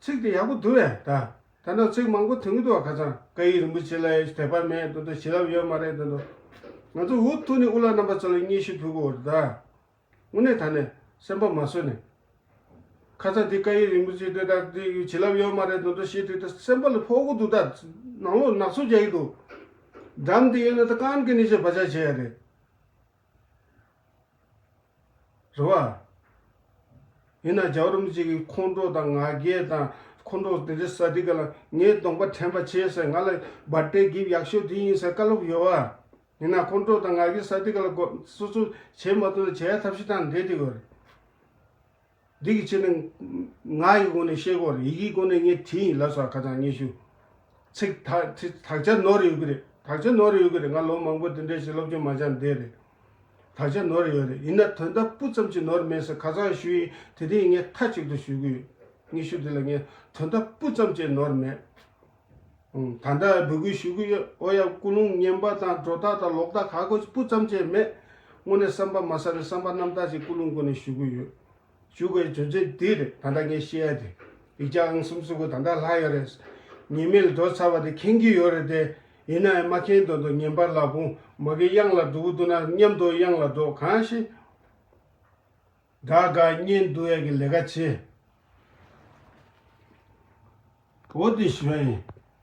ཚིག་དེ་ཡག་པོ་འདུག་བས་ད། ད་ནང་ཚིག་མང་པོ་ཐོན་གྱི་འདུག་བ། ཁ་སང་བཀའ་ཡི་རིན་པོ་ཆེ་ལ་ཡང་དད་པ་མེད་དོ་དོ་བྱིན་རླབས་ཡོད་མ་རེད་དོ་དོ། ང་ཚོ་འུ་ཐུག་ནས་དབུ་བླ་རྣམ་པ་ཚོ་ལ་སྙན་ཞུ་ཕུལ་དགོས་རེད་ད། དངོས་གནས་ད་ནས་སེམས་པ་མ་བཟོད་ནས། ཁ་སང་དེ་བཀའ་ཡི་རིན་པོ་ཆེ་དེ་དག་དེ་བྱིན་རླབས་ཡོད་མ་རེད་དོ་དོ་ཞེས་དེ་ད་སེམས་པ་ལ་ཕོག་གི་འདུག་ད་ནང་ལོགས་ནག་ཚོ་རྒྱག་གི་འདུག་འགྲམ་དེ་ཡོད་ན་ད་གང་གི་ནས་བྱས་བ་ཆགས་བྱས་ཡ་རེད། རེད་བ། ཡིན་ན་རྒྱལ་བ་རིན་པོ་ཆེ་གི་ཁོང་ཁྲོ་དང་ང་རྒྱལ་དང་ཁོང་ཁྲོ་དེ་འདྲ་ཟ་དུས་ག་ལ་ངའི་གདོང་པ་དྲན་པ་བྱས་ཟེར། ང་ལ་བར་ཐི་ཌེ་གིབ་ཡག་ཤོས་དེ་ཡིན་ཟེར་བཀའ་སློབ་ཡོད་བ། ཡིན་ན་ཁོང་ཁྲོ་དང་ང་རྒྱལ་ཟ་དུས་ག་ལ་སོ་སོ་བྱས་མ་ཐུབ་ན་བྱེད་ཡ་ཐབས་ཤེས་བཏང་བསྡད་དེ་དགོས་རེད། འདི་གི་ཆེད་ནས་ང་ཡི་སྒོ་ནས་བཤད་དགོས་རེད། ཡི་གེའི་སྒོ་ནས་ངས་བྲིས་ཡིན་ལབ་སོང་། ཁ་སང་སྙན་ཞུ། ཚིག་དག་ཚིག་དག་ཆ་ནོར་ཡོད་ཀྱི་རེད། དག་ཆ་ནོར་ཡོད་ཀྱི་རེད། ང་ལོ་མང་པོ་འདི་འདྲས་ཞིག་སློབ་སྦྱོང་མ་སྦྱངས་བསྡད་རེད། དག་ཆ་ནོར་ཡོད་རེད། ཡིན་ན་དོན་དག་སྤུ་ཙམ་ཅིག་ནོར་མེད་ཟེར་ཁ་སང་ཞུས་ཡིན། དེ་དུས་ངས་མཐའ་གཅིག་ཏུ་ཞུ་གི་ཡོད། སྙན་ཞུ་འདི་ལ་ངས་དོན་དག་སྤུ་ཙམ་ཅིག་ནོར་མེད། ད་ལྟ་འབོད་སྐུལ་ཞུ་གི་ཡོད། ཨོ་ཡ། ཀུན་སློང་ངན་པ་དང་སྒྲོ་བཏགས་དང་ལོག་ལྟ་ག་གོ་སྤུ་ཙམ་ཅིག་མེད། དངོས་གནས་བསམ་པ་མ་ཟ་ནས་བསམ་པ་རྣམ་དག་ཅིག་ཀུན་སློང་སྒོ་ནས་ཞུ་གི་ཡོད། ཞུ་དགོས་རྒྱུ་མཚན་འདི་རེད། ད་ལྟ་ངས་བཤད་ཡ་དེ། ཡིག་ཆ་ཨང་གསུམ་སོ་དགུ་ད་ལྟ་ལྷག་ཡོད་རེད། ཉེས་མེད་ལ་འགྲོ་ཚར་བ་དེ་མཁྱེན་གྱི་ཡོད་རེད་དེ། ཡིན་ནའང་མ་མཁྱེན་དོན་དུ་ངན་པ་ལ་དགོངས། མ་གི་གཡང་ལ་འགྲོ་གི་འདུག་ན་མཉམ་དུ་གཡང་ལ་འགྲོ། གང་ཞིག་དགའ་དགའ་གཉེན་སྡུག་ཡ་གི་ལས་ཀ་བྱེད། འོ་དེ་ཞུ་ཡ་ཡིན།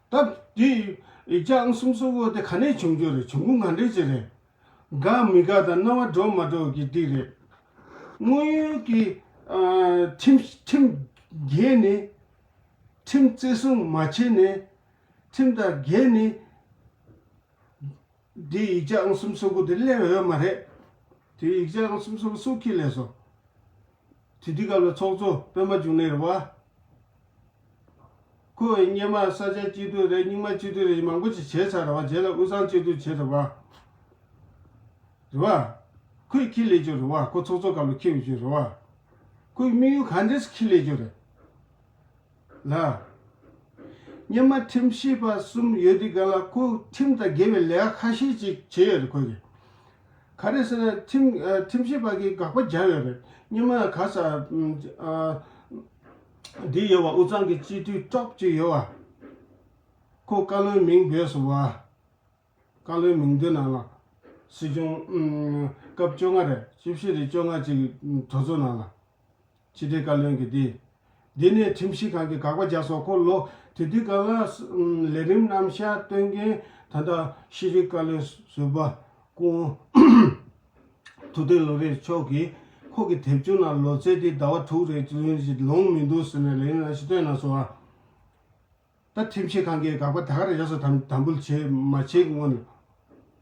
ད་དེ་ཡིག་ཆ་ཨང་གསུམ་སོ་དགུ་དེ་ག་ནས་བྱུང་རྒྱུ་རེད། བྱུང་ཁུངས་ག་འདྲས་ཅིག་རེད། དགའ་མི་དགའ་དང་སྣང་བ་འགྲོ་མ་འགྲོ་གི་སྟེང་རེད། དངོས་ཡོད་ཀྱི་ཨ་ཁྲིམས་ཁྲིམས་འགལ་ནས། ཁྲིམས་བརྩི་སྲུང་མ་བྱས་ནས། ཁྲིམས་དང་འགལ་ནས། འདི་ཡིག་ཆ་ཨང་གསུམ་སོ་དགུ་དེ་སླེབས་ཡོད་མ་རེད། དེ་ཡིག་ཆ་ཨང་གསུམ་སོ་དགུ་སུ་ཁྱེར་སླེབས་སོང་། དེ་དུས་སྐབས་ལ་ཚོགས་གཙོ་པད་མ་འབྱུང་གནས་རེད་བ། ཁོས་སྔོན་མ་ས་སྐྱ་སྤྱི་འཐུས་རེད། རྙིང་མ་སྤྱི་འཐུས་རེད། མང་པོ་ཅིག་བྱས་ཚར་རེད་བ། རྗེས་ལ་དབུས་གཙང་སྤྱི་འཐུས་བྱས་རེད་བ། རེད་བ། ཁོས་ཁྱེར་སླེབས་རྒྱུ་རེད་བ། ཁོ་ཚོགས་གཙོ་སྐབས་ལ་ཁྱེར་ཡོད་རྒྱུ་རེད་བ། ཁོས་དམིགས་ཡུལ་ག་འདྲས་སེ་ཁྱེར་སླེབས་རྒྱུ་རེད། ལ། སྔོན་མ་ཁྲིམས་ཞིབ་པ་གསུམ་ཡོད་དུས་སྐབས་ལ་ཁོ་ཁྲིམས་དང་འགལ་བའི་ལས་ཀ་ཁ་ཤས་ཅིག་བྱས་ཡོད་རེད་ཁོ་གིས། ག་རེ་ཟེར་ན་ཁྲིམས་ཨ་ཁྲིམས་ཞིབ་པ་གིས་དགག་པ་བརྒྱབ་ཡོད་རེད། སྔོན་མ་ག་ས་ཨ་འདི་ཡོད་བ། དབུས་གཙང་གི་སྤྱི་འཐུས་ཊོབ་ཅིག་ཡོད་བ། ཁོ་བཀའ་བློན་མིང་བོས་སོང་བ། བཀའ་བློན་མིང་འདོན་ནང་ལ། སྲིད་སྐྱོང་ཨུམ་སྐབས་བཅོ་ལྔ་རེད། བཅུ་བཞི་རེད། བཅོ་ལྔ་ཅིག་གི་གྲོས་ཚོགས་ནང་ལ། ཕྱི་དྲིལ་བཀའ་བློན་གྱི་འདི། འདི་ནས་ཁྲིམས་ཞིབ་ཁང་གིས་དགག་པ་བརྒྱབ་སོང་། ཁོ་ལོ་དེ་དུས་སྐབས་ལ་ཨུམ་ལས་རིམ་རྣམ་གཞག་སྟོན་མཁན་ད་ལྟ་ཕྱི་དྲིལ་བཀའ་བློན་ཟུར་པ་སྐུ་ངོ་ཐུབ་བསྟན་བློ་རིག་མཆོག་གིས་ཁོ་གི་དེབ་ཆུང་ནང་ལོ་ཚད་འདི་ཟླ་བ་དྲུག་རེ་ཚུན་ལོངས་མི་འདུག་ཟེར་ནས་ལས་རིམ་རྣམ་གཞག་བཏོན་གནང་སོང་ཨ། ད་ཁྲིམས་ཞིབ་ཁང་གིས་དགག་པ་ད་ག་རེ་བཞག་སོང་། དམ་དམ་འབུལ་བྱས་མ་བྱས་ཀྱི་སྔོན་ནས།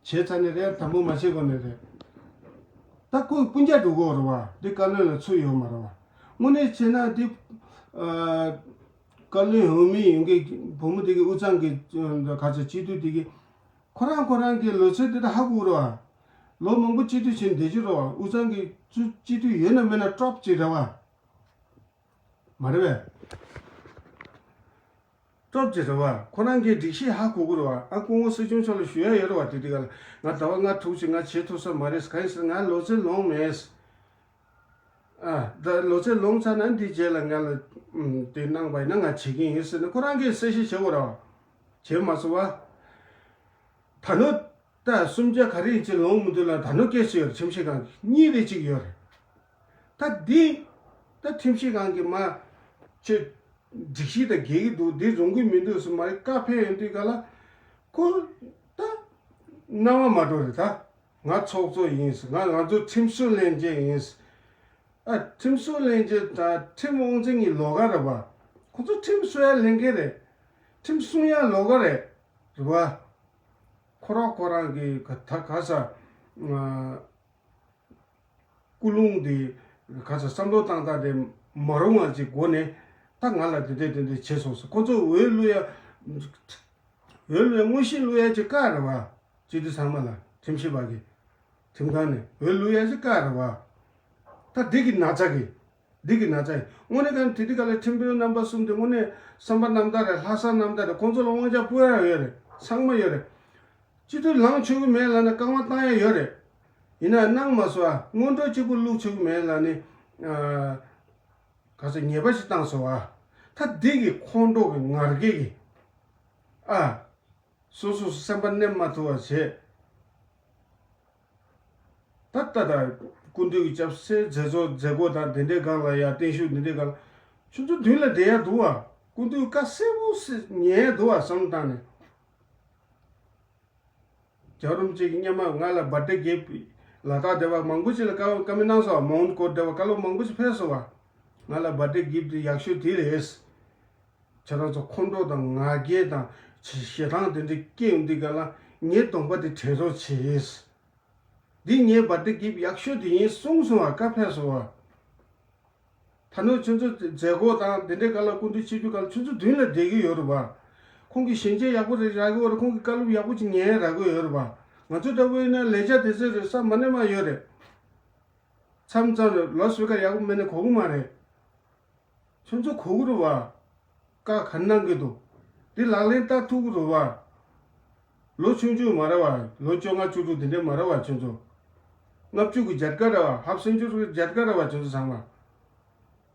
བྱས་ཚར་ནས་རེད། དམ་འབུལ་མ་བྱས་སྔོན་ནས་རེད། ད་ཁོས་སྤུན་ཀྱག་འགྲོ་གི་ཡོད་རེད་བ། འདི་བཀའ་བློན་ལ་ཚུད་ཡོད་མ་རེད་བ། དངོས་གནས་བྱས་ན་འདི་ཨ་བཀའ་བློན་འོས་མི་ཡིན་མཁན་བུ་མོ་དེ་གི་དབུས་གཙང་གི་ག་ཚོད་སྤྱི་འཐུས་དེ་གི་ཁོ་རང་ཁོ་རང་གི་ལོ་ཚད་དེ་ད་ཧ་གོ་རེད་བ། ལོ་མང་པོ་སྤྱི་འཐུས་བྱས་ནས་བསྡད་ཀྱི་རེད་བ། དབུས་གཙང་གི་སྤྱི་འཐུས་ཡོད་ན་མེད་ན་ཊོབ་ཅིག་རེད་བ། མ་རེད་པས། ཊོབ་ཅིག་རེད་བ། ཁོ་རང་གིས་སྒྲིག་གཞི་ཧ་གོ་གི་རེད་བ། ཨ་སྐུ་ངོ་སྲིད་སྐྱོང་མཆོག་ལ་ཞུ་ཡ་ཡོད་རེད་བ། དེ་དུས་སྐབས་ལ་ང་ཟླ་བ་ལྔ་དྲུག་ཅིག་ང་བྱེད་ཐུབ་ས་མ་རེད། གང་ཡིན་ཟེར་ན་ང་ལོ་ཚད་ལོངས་མེད། ཨ་ད་ལོ་ཚད་ལོངས་ཚར་ན་འདི་རྗེས་ལ་ང་ལ་ཨམ་དེ་གནང་བ་ཡིན་ན་ང་བྱེད་ཀྱི་ཡིན་ཟེར་ནས་ཁོ་རང་གིས་གསལ་བཤད་བྱེད་དགོས་རེད་བ། བྱེད་མ་སོང་བ། ད་ནོ། ད་གསུམ་ཆ་ག་རེ་ཡིན་ཅེས་ལོངས་མི་འདུག་ལ། ད་ནོ་སྐད་ཆ་ཡོད་རེད། ཁྲིམས་ཞིབ་ཁང་གི་གཉིས་རེ་གཅིག་ཡོད་རེད། ད་འདི་ད་ཁྲིམས་ཞིབ་ཁང་གི་མ་ཁྱོད་སྒྲིག་གཞི་དང་འགལ་གྱི་འདུག་འདི་རུང་གི་མི་འདུག་ཟེར་མ་རེད། བཀའ་ཕེབས་ཡོང་དུས་ག་ལ་ཁོ་ད་རྣ་བ་མ་འགྲོ་རེད། ད་ང་ཚོགས་གཙོ་ཡིན་ཟེར། ང་ང་ཚོ་ཁྲིམས་སྲོལ་ལྷན་རྒྱས་ཡིན་ཟེར། ཨ་ཁྲིམས་སྲོལ་ལྷན་རྒྱས་དང་ཁྲིམས་དབང་འཛིན་གྱི་ལོགས་ཀ་རེད་བ། ཁོ་ཚོ་ཁྲིམས་སྲུང་ཡ་ལྷན་རྒྱས་རེད། ཁྲིམས་སྲུང་ཡ་ལོགས་ཀ་རེད། རེད་བ། ཁོ་རང་ཁོ་རང་གི་ག་ད་ག་ས་ཨ་ཀུན་སློང་དེ་ག་ས་བསམ་བློ་བཏང་སྟངས་དེ་མ་རུང་བ་ཅིག་སྒོ་ནས་ད་ང་ལ་དེ་འདྲས་དེ་འདྲས་བྱས་སོང་ཟེར། ཁོ་ཚོ་འོས་བླུག་ཡ་འོས་བླུག་ཡ་དངོས་གཞི་བླུག་ཡ་ཅིག་བཀག་རེད་བ། སྤྱི་འཐུས་ཚང་མ་ལ་ཁྲིམས་ཞིབ་པ་གིས་ཁྲིམས་ཁང་ནས་འོས་བླུག་ཡ་ཅིག་བཀག་རེད་བ། ད་འདི་གི་ན་ཚ་གི་འདི་གི་ན་ཚ་ཡིན། དངོས་གནས་གང་དེ་དུས་ག་ལ་ཁྲིམས་དཔོན་རྣམ་པ་གསུམ་དེ་དངོས་གནས་བསམ་པ་རྣམ་དག་རེད། ལྷག་བསམ་རྣམ་དག་རེད། ཁོང་ཚོ་ལ་དབང་ཆ་ཕུལ་ཡ་ཡོད་རེད། ཚང་མ་ཡོད་རེད། སྤྱི་འཐུས་ལངས་ཆོག་གི་མེད་ལབ་ན་བཀའ་དབང་བཏང་ཡ་ཡོད་རེད། ཡིན་ན་གནང་མ་སོང་ཨ། སྔོན་འགྲོ་གཅིག་པུ་བླུག་ཆོག་གི་མེད་ལབ་ནས་ཨ་ག་ཚོད་ཉེས་པ་ཞིག་བཏང་སོང་ཨ། ད་འདི་གི་ཁོང་ཁྲོ་གི་ངར་སྐད་ཀྱི་ཨ། སོ་སོ་སེམས་པ་མནན་མ་ཐུབ་པ་བྱས། ད་ལྟ་ད་སྐུ་མདུན་གྱི་སྐྱབས་སེ་མཛད་གཙོ་མཛད་སྒོ་དང་དེ་འདྲའི་སྒང་ལ་ཡ་བརྟན་བཞུགས་འདི་འདྲའི་སྒང་ལ་ཁྱོད་ཚོ་མདུན་ལ་བསྡད་ཡ་འདུག་བ། སྐུ་མདུན་བཀའ་གསལ་པོ་ཞིག་ཉན་ཡ་འདུག་བ་བསམ་བཏང་ནས། རྒྱལ་བ་རིན་པོ་ཆེ་གིས་སྔོན་མ་ང་ལ་བར་ཐི་ཌེ་གིབ་ལ་དྭགས་སྡེ་བ་མང་པོ་ཅིག་ལ་བཀའ་བཀའ་མོལ་གནང་སོང་བ། མོན་གྷོ་སྡེ་བ་བཀའ་སློབ་མང་པོ་ཅིག་ཕེབས་སོང་བ། ང་ལ་བར་ཌེ་གིབ་ཊི་ཡག་ཤོས་དེ་རེད། ཁྱེད་རང་ཚོ་ཁོང་ཁྲོ་དང་ང་རྒྱལ་དང་ཞེ་སྡང་དེ་འདྲ་སྐྱེ་ཡོང་དུས་ག་ལ་ངའི་གདོང་པ་དེ་དྲན་རོགས་བྱེད། འདི་ངའི་བར་ཌེ་གིབ་ཊི་ཡག་ཤོས་དེ་ཡིན་གསུངས་སོང་བ། བཀའ་ཕེབས་སོང་བ། ད་ནོ་ཁྱོད་ཚོ་མཛད་སྒོ་དང་དེ་འདྲའི་སྒང་ལ་སྐུ་མདུན་ཆིབས་བསྒྱུར་སྒང་ལ་ཁྱོད་ཚོ་མདུན་ལ་བསྡད་ཀྱི་ཡོད་རེད་བ། ཁོང་གིས་ཞལ་མཇལ་ཡག་པོ་རེ་རག་གི་ཡོད་རེད། ཁོང་གིས་བཀའ་སློབ་ཡག་པོ་ཅིག་ཉན་རག་གི་ཡོད་རེད་བ། ང་ཚོ་འདྲ་བོ་ཡིན་ན་ལས་བྱ་དེ་ཚོ་རེད་ས་མ་ནས་མ་ཡོད་རེད། མཚམས་མཚམས་རེ་ལའུ་སི་པི་ཀར་ཡག་པོ་མེད་ན་གོ་གི་མ་རེད། ཁྱོད་ཚོ་གོ་གི་རེད་བ། བཀའ་ག་གནང་གི་འདུག་འདི་ལག་ལེན་བསྟར་ཐུབ་ཀྱི་རེད་བ། ལོ་ཆུང་ཆུང་མ་རེད་བ། ལོ་བཅོ་ལྔ་བཅུ་དྲུག་དེ་འདྲས་མ་རེད་བ་ཁྱོད་ཚོ། ལྔ་བཅུ་གི་བརྒྱ་དཀར་རེད་བ། ཧབ་སེན་ཅུ་རི་གི་བརྒྱ་དཀར་རེད་བ་ཁྱོད་ཚོ་ཚང་མ།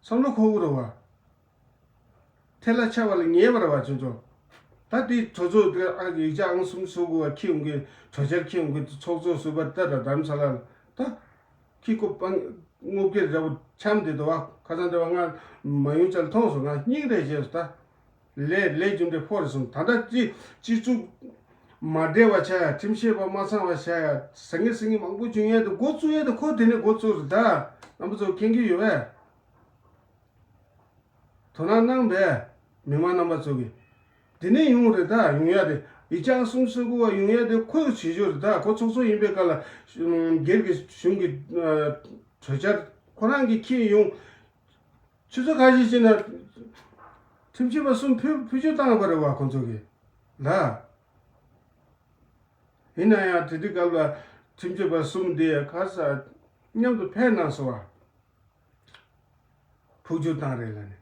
བསམ་བློ་འཁོར་གི་རེད་བ། ཐལ་ལ་ཆགས་པ་ལ་ཉེས་པ་རེད་བ་ཁྱོད་ཚོ། ད་དེ་གྲོས་ཚོགས་དེ་ཨ་ཡིག་ཆ་ཨང་གསུམ་སོ་དགུ་བ་ཁྱི་ཡོང་གི་གྲོས་འཆར་ཁྱི་ཡོང་གི་ཚོགས་གཙོ་ཟུར་པ་ཏ་ད་དམ་ས་ལ་ད། ཁྱི་ཁོ་པང་སྔོ་སྐྱེར་འདྲ་བོ་འཆམ་དེ་འདུག་བ། ཁ་སང་འདྲ་བ་ང་མ་ཡོང་ཅག་མཐོང་སོང་། ང་སྙིང་རེ་རྗེ་སོང་ད། ལས་ལས་རྒྱུ་འབྲས་ཕོག་རེ་སོང་། ད་ལྟ་ཅི་སྤྱི་ཚོགས་མ་བདེ་བ་ཆགས་ཡ། ཁྲིམས་ཤེས་པ་མ་ཚང་བ་ཆགས་ཡ། ཟ་ངེ་ཟ་ངེ་མང་པོ་བྱུང་ཡ་དེ་འགོ་བཙུགས་ཡ་དེ་ཁོ་དེ་ནས་འགོ་བཙུགས་རེད་ད། རྣམ་པ་ཚོ་མཁྱེན་གྱི་ཡོད་པས། དོ་སྣང་གནང་བས། མི་མང་རྣམ་པ་ཚོ་གིས། དེ་ནས་ཡོང་རེད་ད། ཡོང་ཡ་དེ་ཡིག་ཆ་གསུམ་སོ་དགུ་བ་ཡོང་ཡ་དེ་ཁོས་བྱེད་རྒྱུ་རེད་ད། ཁོ་ཚོགས་གཙོ་ཡིན་པའི་སྐབས་ལ་སྒེར་གྱི་གཞུང་གི་གྲོས་འཆར་ཁོ་རང་གིས་འཁྱེར་ཡོང་། ཆུ་ཚོད་ཁ་ཤས་ཤིག་ན་ཁྲིམས་ཞིབ་པ་གསུམ་ཕུད་ཕུད་ཆུ་བཏང་བ་རེད་བ་ཁོ་ཚོ་གིས་ལ། ཡིན་ན་ཡང་དེ་དུས་སྐབས་ལ་ཁྲིམས་ཞིབ་པ་གསུམ་དེ་ག་ས་མཉམ་དུ་ཕེབས་གནང་སོང་བ། ཕུགས་འགྱུར་བཏང་རེད་ལ་ནི།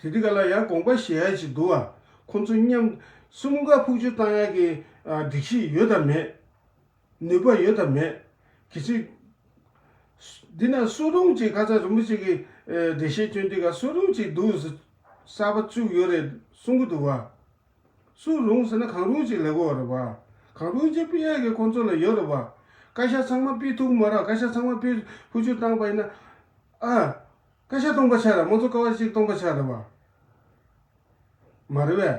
དེ་དུས་ག་ལ་ཡང་དགོངས་པ་བཞེས་ཡ་ཞིག་འདུག་བ། ཁོང་ཚོ་མཉམ་གསུམ་ཀ་ཕུགས་འགྱུར་བཏང་ཡ་གི་སྒྲིག་གཞི་ཡོད་དམ་མེད། ནུས་པ་ཡོད་དམ་མེད། གལ་སྲིད། འདི་ན་སུ་རུང་ཅིག་ཁ་ཚ་རིན་པོ་ཆེ་གི་འགྲེལ་བཤད་སྐྱོན་དུས་ག་སུ་རུང་ཅིག་འདུག་གསར་པ་བཙུགས་ཡོད་རེད་གསུང་གི་འདུག་བ། སུ་རུང་ཟེར་ན་གང་རུང་ཅིག་ལས་གོ་རེད་བ། གང་རུང་ཅིག་སྤེལ་ཡ་གི་ཁོང་ཚོ་ལ་ཡོད་རེད་བ། བཀའ་ཤག་ཚང་མ་སྤེལ་ཐུབ་མ་རེད། བཀའ་ཤག་ཚང་མ་སྤེལ་ཕུ་ཆུ་བཏང་པ་ཡིན་ན། ཨ། བཀའ་ཤག་སྟོང་པ་ཆགས་རེད། མང་གཙོ་ཀ་བ་གཅིག་སྟོང་པ་ཆགས་རེད་བ། མ་རེད་བས།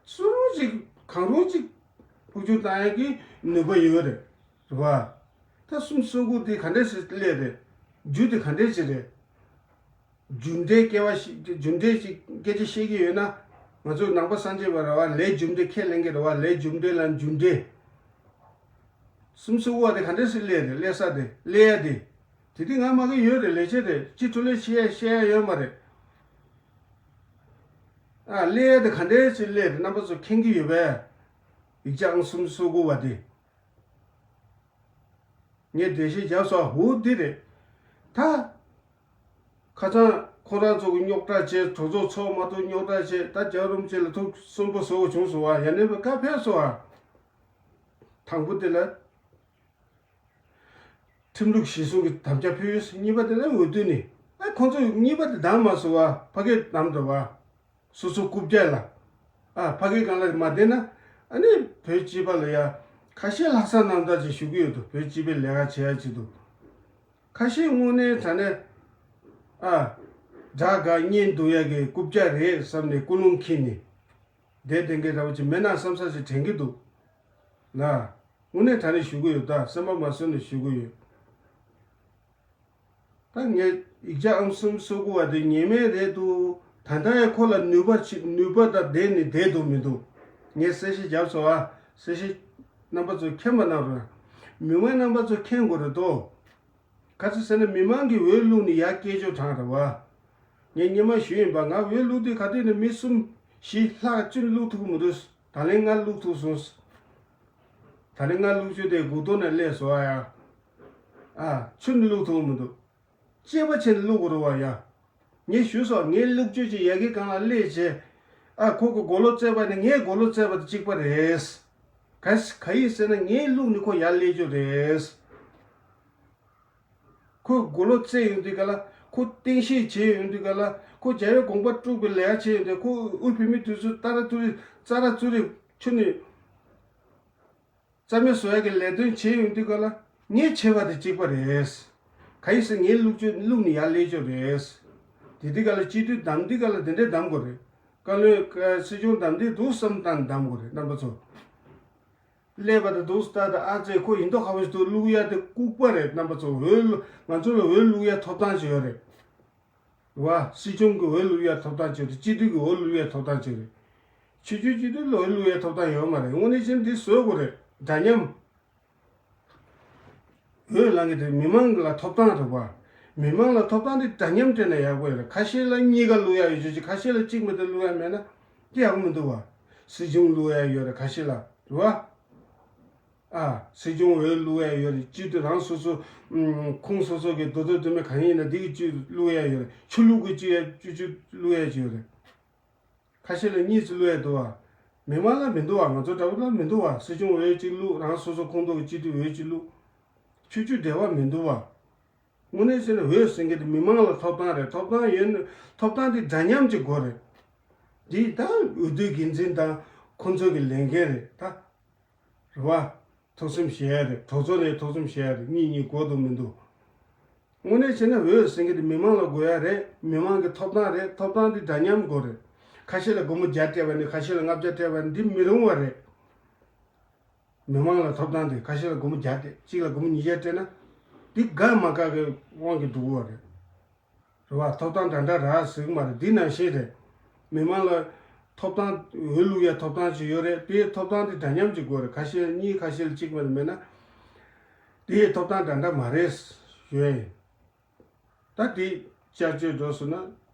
སུ་རུང་ཅིག་གང་རུང་ཅིག་ཕུ་ཆུ་བཏང་ཡ་གི་ནུས་པ་ཡོད་རེད། རེད་བ། ད་གསུམ་སོ་དགུ་དེ་ག་འདྲས་སེ་སླེབས་རེད། རྒྱུ་དེ་ག་འདྲས་ཅིག་རེད། རྒྱུ་འབྲས་སྐྱེ་བ་ཞིག་རྒྱུ་འབྲས་ཅིག་སྐད་ཆ་བཤད་ཀྱི་ཡོད་ན། ང་ཚོ་ནང་པ་སངས་རྒྱས་པ་རེད་བ། ལས་རྒྱུ་འབྲས་ཁས་ལེན་གྱི་རེད་བ། ལས་རྒྱུ་འབྲས་ལ་རྒྱུ་འབྲས། གསུམ་སོ་དགུ་བ་དེ་ག་འདྲས་སེ་སླེབས་རེད། སླེབས་ས་དེ་སླེབས་ཡ་དེ། དེ་དུས་ང་མ་གི་ཡོད་རེད། ལས་བྱེད་རེད། སྤྱི་འཐུས་ལས་བྱེད་ཡ་བཤད་ཡ་ཡོད་མ་རེད། ཨ་སླེབས་ཡ་དེ་ག་འདྲས་སེ་སླེབས་རེད། རྣམ་པ་ཚོ་མཁྱེན་གྱི་ཡོད་པས། ཡིག་ཆ་ཨང་གསུམ་སོ་དགུ་བ་དེ། ངས་འགྲེལ་བཤད་བརྒྱབ་སོང་། འོ་འདི་རེད། ད། ཁ་སང་ཁོ་རང་ཚོ་གི་རྙོག་དྲ་བྱས། གྲོས་ཚོགས་ཚོགས་མ་ཐུབ་རྙོག་དྲ་བྱས། ད་རྒྱལ་བ་རིན་པོ་ཆེ་ལ་ཐུགས་གསོན་པོ་བཟོ་བྱུང་སོང་བ། ཡ་ནས་བཀའ་ཕེབས་སོང་བ། དང་པོ་དེ་ལ་ཁྲིམས་ལུགས་གཞི་བཟུང་གི་དམ་བཅའ་ཕུལ། གཉིས་པ་དེ་ལ་འོས་བསྡུ་ནི། ཨ་ཁོ་ཚོ་གཉིས་པ་དེ་བདམས་མ་སོང་བ། ཕ་གིར་བདམས་འགྲོ་བ། སོ་སོ་རྐུབ་བཀྱག་ལ། ཨ་ཕ་གི་སྒང་ལ་མ་བསྡད་ན། ཨ་ནི་བོད་སྤྱི་པ་ལ་ཡ། ཁ་ཤས་ལྷག་བསམ་རྣམ་དག་ཅིག་ཞུ་གི་ཡོད་འདུག་བོད་སྤྱི་པའི་ལས་ཀ་བྱེད་ཡ་ཅིག་འདུག་ཁ་ཤས་དངོས་གནས་དྲང་གནས། ཨ། དགྲ་དགའ་གཉེན་སྡུག་ཡ་གི་རྐུབ་བཀྱག་རེད་བསམ་ནས་ཀུན་སློང་འཁྱེར་ནས། བསྡད་བསྡད་མཁན་འདྲ་བོ་ཅིག་མེད་ན་བསམ་ས་ཞིག་དྲན་གྱི་འདུག་ལ། དངོས་གནས་དྲང་གནས་ཞུ་གི་ཡོད། ད་སེམས་པ་མ་བཟོད་ནས་ཞུ་གི་ཡོད། ད་ངས་ཡིག་ཆ་ཨང་གསུམ་སོ་དགུ་བ་དེ་ཉེས་མེད་རེད་འདུག་ད་ལྟ་ཡང་ཁོ་ལ་ནུས་པ་ཅི་ནུས་པ་དང་ལྡན་ནས་བསྡད་འདུག་མི་འདུག་ངས་གསལ་བཤད་བརྒྱབ་སོང་ཨ། གསལ་བཤད་རྣམ་པ་ཚོ་མཁྱེན་པ་གནང་རོགས། མི་མང་རྣམ་པ་ཚོ་མཁྱེན་དགོས་རེད་དོ། ག་ཚོད་ཟེར་ན་མི་མང་གི་འོས་བླུགས་ནས་ཡར་སྐྱེལ་ཆོག་གྲངས་རེད་བ། ངས་སྔོན་མ་ཞུས་ཡིན་པ། ང་འོས་བླུགས་དུས་ག་དུས་ནས་མི་གསུམ་བཞི་ལྷག་བཅུ་བླུགས་ཐུབ་ཀྱི་མི་འདུག་ད་ལན་ལྔ་བླུགས་ཐུབ་སོང་། ད་ནི་ང་བླུགས་རྒྱུ་དེ་སྒུག་ཐོག་ནས་སླེབས་སོང་ཨ་ཡ། ཨ། ཆུ་ནི་བླུགས་ཐུབ་མི་འདུག་གཅེས་པ་བྱས་ནས་བླུགས་དགོས་རེད་བ་ཡ། ངས་ཞུས་སོང་། ངའི་བླུགས་རྒྱུ་ཅིག་ཡ་གི་སྒང་ལ་སླེབས་བྱས། ཨ་ཁོ་གི་མགོ་ལོག་བཙལ་བ་ནི་ངའི་མགོ་ལོག་བཙལ་བ་དང་གཅིག་པ་རེད། ག་ག་ཡིན་ཟེར་ན་ངའི་བླུགས་ནི་ཁོ་ཡར་སླེབས་རྒྱུ་རེད། ཁོས་མགོ་ལོག་བཙལ་ཡོང་དུས་ག་ལ། ཁོ་བསྟན་བཤིག་བྱེད་ཡོང་དུས་ག་ལ། ཁོ་རྒྱལ་བའི་དགོངས་པ་དཀྲུག་པའི་ལས་ཀ་བྱེད་ཡོང་དུས། ཁོ་དབུ་བོད་མི་དེ་ཚོ་ཏ་ར་ཏུ་རི་ཙ་ར་ཙུ་རི་ཆུ་ནི་རྩ་མེད་བཟོ་ཡ་གི་ལས་དོན་བྱེད་ཡོང་དུས་ག་ལ། ངས་བྱས་པ་དེ་གཅིག་པ་རེད། ག་ཡིན་ཟེར་ངའི་བླུགས་རྒྱུ་བླུགས་ནི་ཡར་སླེབས་རྒྱུ་རེད། དེ་དུས་ག་ལ་སྤྱི་འཐུས་བདམས་དུས་ག་ལ་དེ་འདྲས་བདམས་དགོས་རེད། བཀའ་བློན་སྲིད་སྐྱོང་བདམས་དུས་འདུག་བསམ་བཏང་བདམས་དགོས་རེད་རྣམ་པ་ཚོ། ཀླད་པ་དང་འདུག་སྟངས་དང་ཨ་ཙེ་ཁོ་ཡིན་མདོག་ཁ་པོ་ཞིག་འདུག་བླུག་ཡ་དེ་ལྐུགས་པ་རེད། རྣམ་པ་ཚོ་འོས་བླུག་ང་ཚོ་ལ་འོས་བླུག་ཡ་ཐོབ་ཐང་ཅིག་ཡོད་རེད། རེད་བ། སྲིད་སྐྱོང་གི་འོས་བླུག་ཡ་ཐོབ་ཐང་ཅིག་རེད། སྤྱི་འཐུས་ཀྱི་འོས་བླུག་ཡ་ཐོབ་ཐང་ཅིག་རེད། ཆོས་བརྒྱུད་སྤྱི་འཐུས་ལ་འོས་བླུག་ཡ་ཐོབ་ཐང་ཡོད་མ་རེད། དངོས་གནས་བྱས་ན་འདི་བཟོ་དགོས་རེད། འདྲ་མཉམ། འོས་ལངས་ཀྱི་དེ་མི་མང་ལ་ཐོབ་ཐང་རེད་བ། མི་མང་ལ་ཐོབ་ཐང་དེ་འདྲ་མཉམ་སྤྲད་ན་ཡག་པོ་ཡོད་རེད། ཁ་ཤས་ལ་གཉིས་ཀ་བླུག་ཡ་ཡོད་ཆོག་ཅིག་ཁ་ཤས་ལ་གཅིག་མ་གཏོགས་བླུག་ཡ་མེད་ན་དེ་ཡག་པོ་མི་འདུག་བ། སྲིད་སྐྱོང་བླུག་ཡ་ཡོད་རེད་ཁ་ཤས་ལ། རེད་བ། ཨ། སྲིད་སྐྱོང་འོས་བླུག་ཡ་ཡོད་རེད། སྤྱི་འཐུས་རང་སོ་སོ། ཨུམ། ཁོངས་སོ་སོ་གི་མདོ་སྟོད་མདོ་སྨད་གང་ཡིན་ན་འདི་གི་སྤྱི་བླུག་ཡ་ཡོད་རེད། ཆོས་ལུགས་ཀྱི་སྤྱི་ཡ་སྤྱི་སྤྱི་བླུག་ཡ་ཅིག་ཡོད་རེད། ཁ་ཤས་ལ་གཉིས་སུ་བླུག་ཡ་འདུག་བ། མི་མང་ལ་མི་འདུག་བ། ང་ཚོ་འདྲ་པོ་ལ་མི་འདུག་བ། སྲིད་སྐྱོང་འོས་གཅིག་བླུག་རང་སོ་སོ་ཁོངས་གཏོགས་ཀྱི་སྤྱི་འཐུས་འོས་གཅིག་བླུག་ཆོས་བརྒྱུད་འབྲེལ་བ་མི་འདུག་བ། དངོས་གནས་བྱས་ན་འོས་ཟེར་མཁན་དེ་མི་མང་ལ་ཐོབ་ཐང་རེད། ཐོབ་ཐང་ཡོད་ན་ཐོབ་ཐང་དེ་འདྲ་མཉམ་གཅིག་དགོས་རེད། འདི་ད་འོས་བསྡུའི་འགན་འཛིན་དང་ཁོ་ཚོ་གི་ལས་འགན་རེད་ད། རེད་བ། ཐུགས་སེམས་བཞེས་ཡ་རེད། གྲོས་ཚོགས་ནས་ཐུགས་སེམས་བཞེས་ཡ་རེད། གཉིས་གཉིས་དགོས་འདུག་མི་འདུག་དངོས་གནས་བྱས་ན་འོས་ཟེར་མཁན་དེ་མི་མང་ལ་དགོས་ཡ་རེད། མི་མང་གི་ཐོབ་ཐང་རེད། ཐོབ་ཐང་དེ་འདྲ་མཉམ་དགོས་རེད། ཁ་ཤས་ལ་སྒོར་མོ་བརྒྱ་སྤྲད་པ་ནས་ཁ་ཤས་ལ་ལྔ་བརྒྱ་སྤྲད་པ་འདི་མི་རུང་བ་རེད། མི་མང་ལ་ཐོབ་ཐང་དེ་ཁ་ཤས་ལ་སྒོར་མོ་བརྒྱ་སྤྲད། གཅིག་ལ་སྒོར་མོ་ཉིས་བརྒྱ་སྤྲད་ན། འདི་དགའ་མ་དགའ་གི་དབང་གིས་འགྲོ་གི་ཡོད་རེད། རེད་བ། ཐོབ་ཐང་འདྲ་འདྲ་རག་ཟེར་གི་མ་རེད། འདི་ནང་བཞིན་རེད། མི་མང་ལ་ཐོབ་ཐང་འོས་བླུག་ཡ་ཐོབ་ཐང་ཅིག་ཡོད་རེད། དེའི་ཐོབ་ཐང་དེ་འདྲ་མཉམ་ཅིག་དགོས་རེད། ཁ་ཤས་གཉིས་ཁ་ཤས་ལ་གཅིག་མ་གཏོགས་མེད་ན། དེའི་ཐོབ་ཐང་འདྲ་འདྲ་མ་རེད་ཞུ་ཡ་ཡིན། ད་དེ་བསྐྱར་བཅོས་འགྲོ་སོང་ན།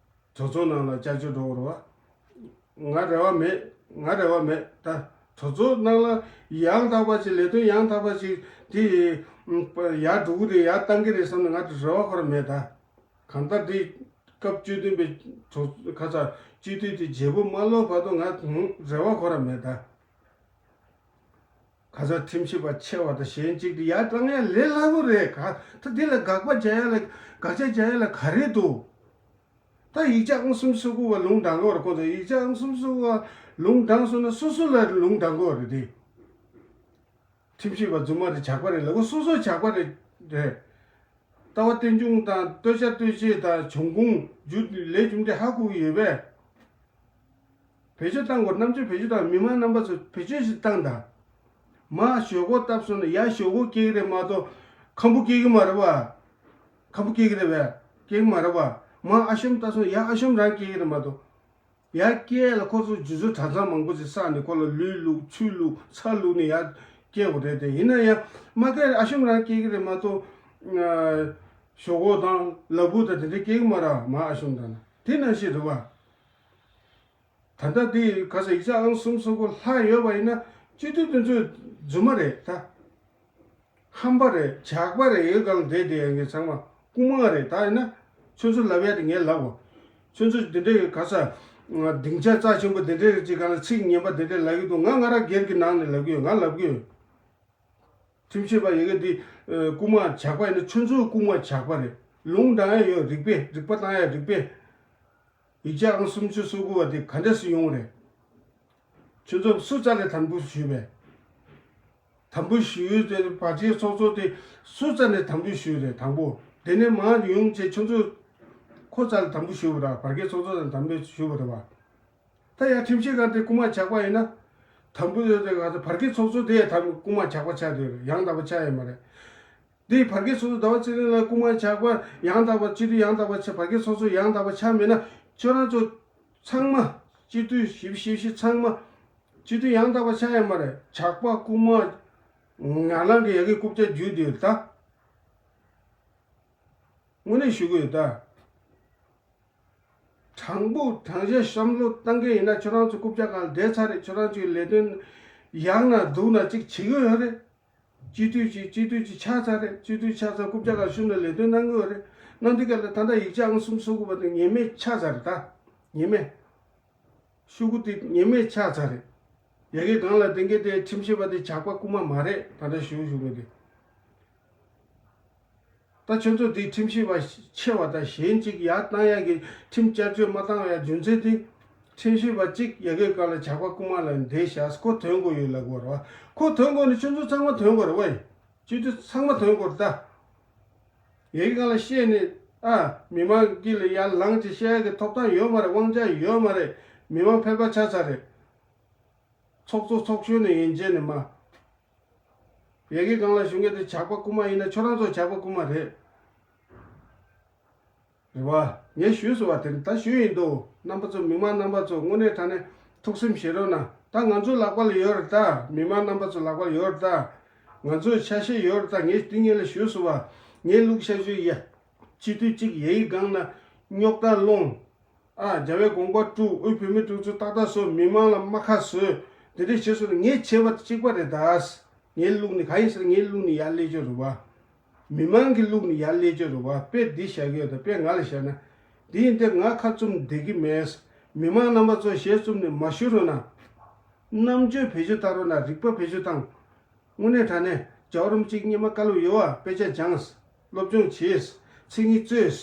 གྲོས་ཚོགས་ནང་ལ་བསྐྱར་བཅོས་འགྲོ་དགོས་རེད་བ། ང་རེ་བ་མེད། ང་རེ་བ་མེད་ད། གྲོས་ཚོགས་ནང་ལ་ཡང་དག་པ་ཅིག་ལས་དོན་ཡང་དག་པ་ཅིག་དེ་ཡར་འགྲོ་གི་རེད། ཡར་བཏང་གི་རེད་བསམ་ནས་ང་རེ་བ་ཁོ་ར་མེད་ད། གང་ལྟར་དེ་སྐབས་བཅུ་བདུན་པའི་གྲོས་ཁ་ཚ་སྤྱི་འཐུས་དེ་བརྗེ་པོ་མ་ལོག་བར་དུ་ང་རེ་བ་ཁོ་ར་མེད་ད། ག་ཚ་ཁྲིམས་ཞིབ་པ་ཆེ་བ་དང་གཞན་གཅིག་དེ་ཡར་བཏང་ཡ་ལས་སླ་པོ་རེད། ག་ད་དེ་ལ་དགག་པ་རྒྱག་ཡ་ལ་དགག་བྱ་རྒྱག་ཡ་ལ་ག་རེ་འདུག་ད་ཡིག་ཆ་ཨང་གསུམ་སོ་དགུ་བ་ལུང་དྲངས་དགོས་རེད། ཁོང་ཚོ་ཡིག་ཆ་ཨང་གསུམ་སོ་དགུ་བ་ལུང་དྲངས་སོང་ན་སོ་སོ་ལ་ལུང་དྲངས་དགོས་རེད་དེ། ཁྲིམས་ཞིབ་པ་རྫུན་མ་རེད། ཇག་པ་རེད་ལབ་དགོས། སོ་སོ་ཇག་པ་རེད་རེད། ལྟ་བ་རྟེན་འབྱུང་དང་ལྟོས་བྱ་ལྟོས་བྱེད་དང་བྱུང་ཁུངས་རྒྱུ་ལས་རྒྱུ་འབྲས་ཧ་གོ་གི་ཡོད་པས། བེད་སྤྱོད་བཏང་དགོས། རྣམ་དཔྱོད་བེད་སྤྱོད་བཏང་། མི་མང་རྣམ་པ་ཚོ་བེད་སྤྱོད་ཞིག་བཏང་དང་། མར་ཞོག་ཁོག་བཏབ་སོང་ན་ཡར་ཞོག་ཁོག་སྐྱེ་གི་རེད་མ་གཏོགས་ཁམ་བུ་སྐྱེ་གི་མ་རེད་བ། ཁམ་བུ་སྐྱེ་གི་རེད་བས། སྐྱེ་གི་མ་རེད་བ། མར་ཨ་ཤོམ་བཏབ་སོང་ན་ཡར་ཨ་ཤོམ་རང་སྐྱེ་གི་རེད་མ་གཏོགས། ཡར་སྐྱེ་ལ་ཁོ་ཚོ་རྒྱུ་ཚོ་གྲྭ་ཚང་མང་པོ་ཞིག་བསགས་ནས་ཁོ་ལ་ལུད་བླུགས་ཆུ་བླུགས་ཚྭ་བླུགས་ནས་ཡར་སྐྱེ་དགོས་རེད་དེ། ཡིན་ན་ཡང་མ་སྐྱེ་ཨ་ཤོམ་རང་སྐྱེ་གི་རེད་མ་གཏོགས། ཞོག་ཁོག་དང་ལ་ཕུག་དང་དེ་འདྲ་སྐྱེ་གི་མ་རེད་བ། མར་ཨ་ཤོམ་བཏབ་ན་དེ་ནང་བཞིན་རེད་བ། ད་ལྟ་དེ་ག་ས་ཡིག་ཆ་ཨང་གསུམ་སོ་དགུ་ལྷག་ཡོད་པ་ཡིན་ན་སྤྱི་འཐུས་དེ་ཚོས་རྫུན་མ་རེད་ད། ཧམ་པ་རེད། ཇག་པ་རེད། ཡོད་གང་བསྡད་དེ་ཡང་ངས་ཚང་མ་རྐུ་མ་རེད། ད་ཡིན་ན་ཁྱོད་ཚོ་ལབ་ཡ་དེ་ངས་ལབ་གོ། ཁྱོད་ཚོ་དེ་འདྲའི་ག་ས་སྡིངས་ཆ་རྩ་ཆེན་པོ་དེ་འདྲའི་ཅིག་ག་ལ་ཚིག་ངན་པ་དེ་འདྲ་ལབ་ཀྱི་འདུག་ང་ང་རང་སྒེར་གྱི་ནང་ནས་ལབ་ཀྱི་ཡོད། ང་ལབ་ཀྱི་ཡོད། ཁྲིམས་ཞིབ་པ་ཡི་གེ་འདི་ཨ་རྐུ་མ་ཇག་པ་ཡིན་ན་ཁྱོད་ཚོ་རྐུ་མ་ཇག་པ་རེད། ལུང་དྲངས་ཡ་ཡོད། རིགས་པས་རིག་པ་བཏང་ཡ་རིགས་པས། ཡིག་ཆ་ཨང་སུམ་ཅུ་སོ་དགུ་བ་དེ་ག་འདྲ་སེ་ཡོང་རེད། ཁྱོད་ཚོ་སུ་རྩ་ལས་དམ་འབུལ་ཞུས་པས། དམ་འབུལ་ཞུས་ཏེ་བར་ཆའི་ཚོགས་གཙོ་དེ་སུ་རྩ་ནས་དམ་འབུལ་ཞུས་རེད། དང་པོ་དེ་ནས་མར་ཡོང་བྱས་ཁྱོད་ཚོ་ཁོ་རྩ་ལ་དམ་འབུལ་ཞུས་པ་རེད། བར་བརྒལ་ཚོགས་གཙོ་དང་དམ་འབུལ་ཞུས་པ་རེད་བ། ད་ཡང་ཁྲིམས་ཞིབ་ཁང་དེ་རྐུ་མ་ཇག་པ་ཡིན་ན། དམ་འབུལ་ཡོད་དེ་ག་ཚོད་བར་བརྒལ་ཚོགས་གཙོ་དེ་ཡང་དམ་རྐུ་མ་ཇག་པ་ཆགས་བསྡད་ཡོད་རེད། ཡང་དག་པ་ཆགས་ཡོད་མ་རེད། འདི་བར་བརྒལ་ཚོགས་གཙོ་ཟླ་བ་ཚེ་རིང་ལགས་རྐུ་མ་ཇག་པ་ཡང་དག་པ་སྤྱི་འཐུས་ཡང་དག་པ་ཆགས། བར་བརྒལ་ཚོགས་གཙོ་ཡང་དག་པ་ཆགས་མེད་ན་ཁྱོད་རང་ཚོ་ཚང་མ་སྤྱི་འཐུས་བཞི་བཅུ་ཞེ་བཞི་ཚང་མ་སྤྱི་འཐུས་ཡང་དག་པ་ཆགས་ཡོད་མ་རེད། ཇག་པ་རྐུ་མ་ངན་ལང་གི་ཡ་གི་རྐུབ་བཀྱག་བརྒྱུད་བསྡད་ཡོད་ད། དངོས་གནས་ཞུ་གི་ཡོད་ད། དྲང་པོ་དྲང་བཞག་བསམ་བློ་བཏང་མཁན་ཡིན་ན་ཁྱོད་རང་ཚོ་རྐུབ་བཀྱག་སྒང་བསྡད་ཚར་རེད། ཁྱོད་རང་ཚོའི་ལས་དོན་ཡག་ན་སྡུག་ན་ཅིག་བྱེད་ཀྱི་ཡོད་རེད། སྤྱི་འཐུས་ཅིག་སྤྱི་འཐུས་ཅིག་ཆགས་ཚར་རེད། སྤྱི་འཐུས་ཆགས་ཚར་རྐུབ་བཀྱག་སྒང་བཤུམས་ནས་ལས་དོན་གནང་གི་ཡོད་རེད། གནང་དུས་སྐབས་ལ་ད་ལྟ་ཡིག་ཆ་ཨང་གསུམ་སོ་དགུ་བ་དེ་ངེས་མེད་ཆགས་ཚར་རེད་ད། ངེས་མེད། ཤོག་གུ་དེ་ངེས་མེད་ཆགས་ཚར་རེད། ཡ་གི་སྒང་ལ་བསྡད་མཁན་དེ་ཁྲིམས་ཞིབ་པ་དེ་ཇག་པ་རྐུ་མ་མ་རེད། ད་ལྟ་ཞུ་ཞུ་གི་འདུག་ད་ཁྱོད་ཚོ་དེ་ཁྲིམས་ཞིབ་པ་ཆེ་བ་དང་གཞན་གཅིག་ཡར་བཏང་ཡག་གི་ཁྲིམས་བསྐྱར་བཅོས་མ་བཏང་བའི་རྒྱུ་མཚན་དེ། ཁྲིམས་ཞིབ་པ་གཅིག་ཡ་གི་སྒང་ལ་ཇག་པ་རྐུ་མ་ལ་འདེད་བཞག་ཁོ་དོན་གོ་ཡོད་ལབ་དགོས་རེད་བ། ཁོ་དོན་གོ་ནི་ཁྱོད་ཚོ་ཚང་མ་དོན་གོ་རེད་བ། སྤྱི་འཐུས་ཚང་མ་དོན་གོ་རེད་ད། ཡ་གི་སྒང་ལ་བཤད་ནི་ཨ་མི་མང་གི་ལ་ཡར་ལངས་ཀྱི་བཤད་ཡག་གི་ཐོབ་ཐང་ཡོད་མ་རེད། དབང་ཆ་ཡོད་མ་རེད། མི་མང་ཕལ་པ་ཆགས་ཚར་རེད། ཚོགས་གཙོ་ཚོགས་གཞོན་ནས་ཡན་ཆད་ནས་མ། ཡ་གི་སྒང་ལ་བཞུགས་མཁན་དེ་ཇག་པ་རྐུན་མ་ཡིན་ན་ཁྱོད་རང་ཚོ་ཇག་པ་རྐུན་མ་རེད། རེད་བ། ངས་ཞུས་སོང་བ། དེ་ད་ཞུས་ཡིན་འདུག་རྣམ་པ་ཚོ། མི་མང་རྣམ་པ་ཚོ། དངོས་གནས་དྲང་གནས་ཐུགས་སེམས་བཞེས་རོགས་གནང་། ད་ང་ཚོ་ལག་པ་ལ་ཡོད་རེད་ད། མི་མང་རྣམ་པ་ཚོ་ལག་པ་ལ་ཡོད་རེད་ད། ང་ཚོའི་ཆ་ཤས་ཡོད་རེད་ད། ངས་དེ་སྔོན་ལ་ཞུས་སོང་བ། ངས་ལུག་ཤ་ཞུ་ཡ། སྤྱི་འཐུས་གཅིག་ཡ་གི་སྒང་ན་རྙོག་དྲ་སློང་། ཨ། རྒྱལ་བའི་དགོངས་པ་དཀྲུག་དབུས་བོད་མིའི་སྒྲིག་འཛུགས་ཏག་ཏག་བཟོ། མི་མང་ལ་རྨ་ཁ་བཟོས། དེ་འདྲས་བྱས་སོང་ན་ངས་བྱས་པ་གཅིག་པ་རེད་ད། ངའི་ལུགས་ནི་གང་ཡིན་ཟེར་ན། ངའི་ལུགས་ནི་ཡར་སླེབས་ཀྱི་རེད་བ། མི་མང་གི་ལུགས་ནི་ཡར་སླེབས་ཀྱི་རེད་བ། དཔེ་འདི་བཞག་གི་ཡོད་ད། དཔེ་ང་ལ་བཞག་ན། འདི་ཡིན་ཏེ་ང་ཁ་བཙུམ་བསྡད་ཀྱི་མེད། མི་མང་རྣམ་པ་ཚོ་ཞལ་བཙུམ་ནས་མ་ཞུ་རོགས་གནང་། རྣམ་དཔྱོད་བེད་སྤྱོད་བཏང་རོགས་གནང་། རིག་པ་བེད་སྤྱོད་བཏང་། དངོས་གནས་དྲང་གནས་རྒྱལ་བ་རིན་པོ་ཆེ་སྔོན་མ་བཀའ་སློབ་ཡོད་བ། དཔེ་ཆ་སྦྱངས། སློབ་སྦྱོང་བྱས། མཚན་ཉིད་བཙོས།